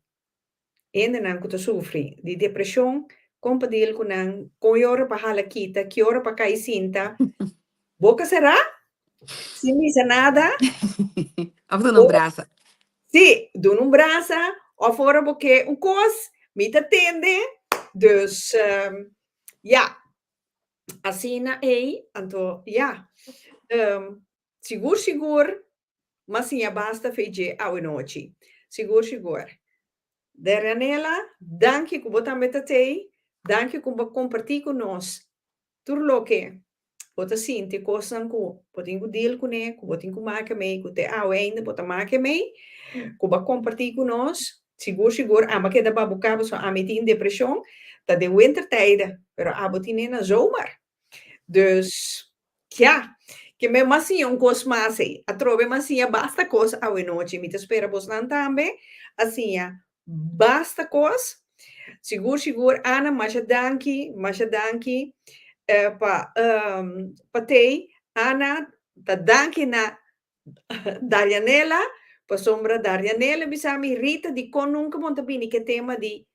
C: hendenan ku ta sufri di depreshon, kon pa deal ku nan, kon e ora pa hala kita, ki ora pa kai sinta, boka será, sin bisa nada.
D: Of duna un brasa.
C: Sí, duna un brasa, of ora bo ke un kos, mi ta tende. Dus, ya, asina ei, anto ya, sigur sigur M'a siña basta fe dje awenochi. Sigur sigur. Darianela, danki ku bo tambe ta tei. Danki ku bo kompartí ku nos tur loke bo ta sinti, kosnan ku bo tin ku deal kuné, ku bo tin ku make mei, ku te awe ainda bo ta make mei, ku bo a kompartí ku nos. Sigur sigur amo a keda babuká pasobra ami tin depreshon, ta den wintertijden, pero abo tin'é na zomer. Dus, ja, ke me m'a siña un kos mas ei. Atrobe m'a siña basta kos awenochi. Mi ta spera bosnan tambe a siña basta kos. Sigur, sigur, Ana, masha danki, masha danki pa pa tei. Ana, ta danki na Darianela, pasobra Darianela bisa mi, Rita, dikon nunka bo no ta bini ku e tema di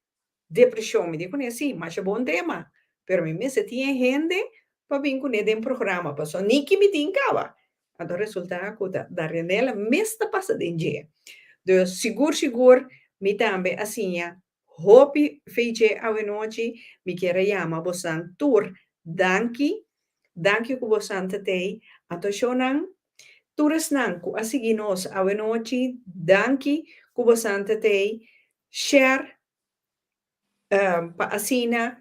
C: Depresion, mi di kuné si, masha bon tema, pero mi mester tin e hende pa bin kuné den programa, pasobra niki mi tin kaba. Anto resulta ku ta Darianela mes ta pasa den dje. Dus sigur sigur mi tambe a siña hopi fei dje awenochi, mi kier a yama bosan tur danki, danki ku bosan ta tei. Anto shownan, tur esnan ku a sigui nos awenochi, danki ku bosan ta tei, share pa asina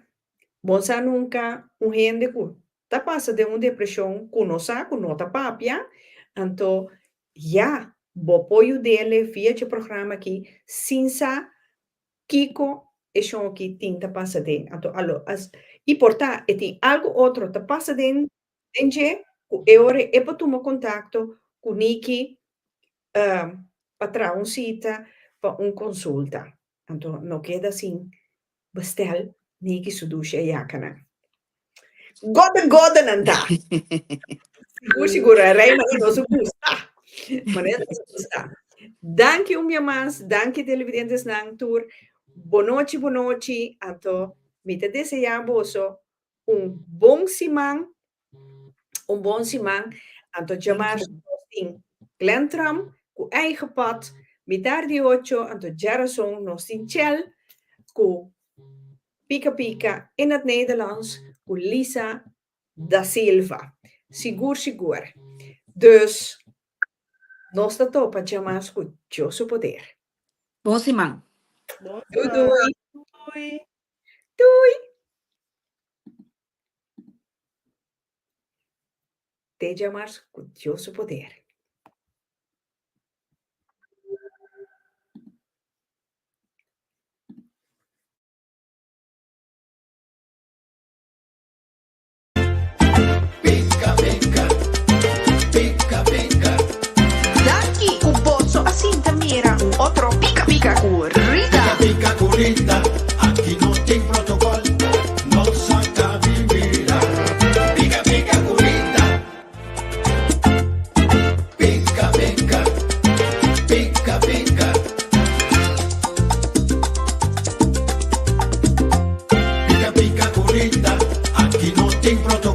C: bon sa nunca un hende cu ta pasa den un depresion cu no sa cu no ta papia, anto ya bo por yud'ele via dje programa aki sin sa kico e shon aki tin ta pasa den. Anto alo as y por ta e tin algo otro ta pasa den den dje cu e ora e por tuma contacto cu Niki pa traha un cita pa un consulta. Anto no keda sin bestel Niki su dushi ayakanan. Gode gode nan ta! Sigur sigur a rei manera nos gusta. Manera nos gusta. Danki un bia mas, danki televidentesnan tur. Bonochi bonochi, anto mi ta desea boso un bon siman, un bon siman. Anto djamarzo nos tin Glen Trump ku eigen pad, mitar di ocho, anto djarason nos tin Chel ku Pika Pika in het Nederlands ku Lisa da Silva. Sigur sigur. Dus nos ta topa djamars ku Dios su poder.
D: Bon siman.
E: Bon
C: Doei
E: siman.
C: doei.
E: Doei.
C: Doei. Te djamars ku Dios su poder.
A: Pica pica, pica pica.
B: Danki ku boso a sinta mira un otro Pika Pika ku Rita.
A: Pica pica cu Rita, aki no tin protocol, nos a cabi mira. Pica pica cu Rita. Pica pica, pica pica. Pica pica cu Rita, aki no tin protocol.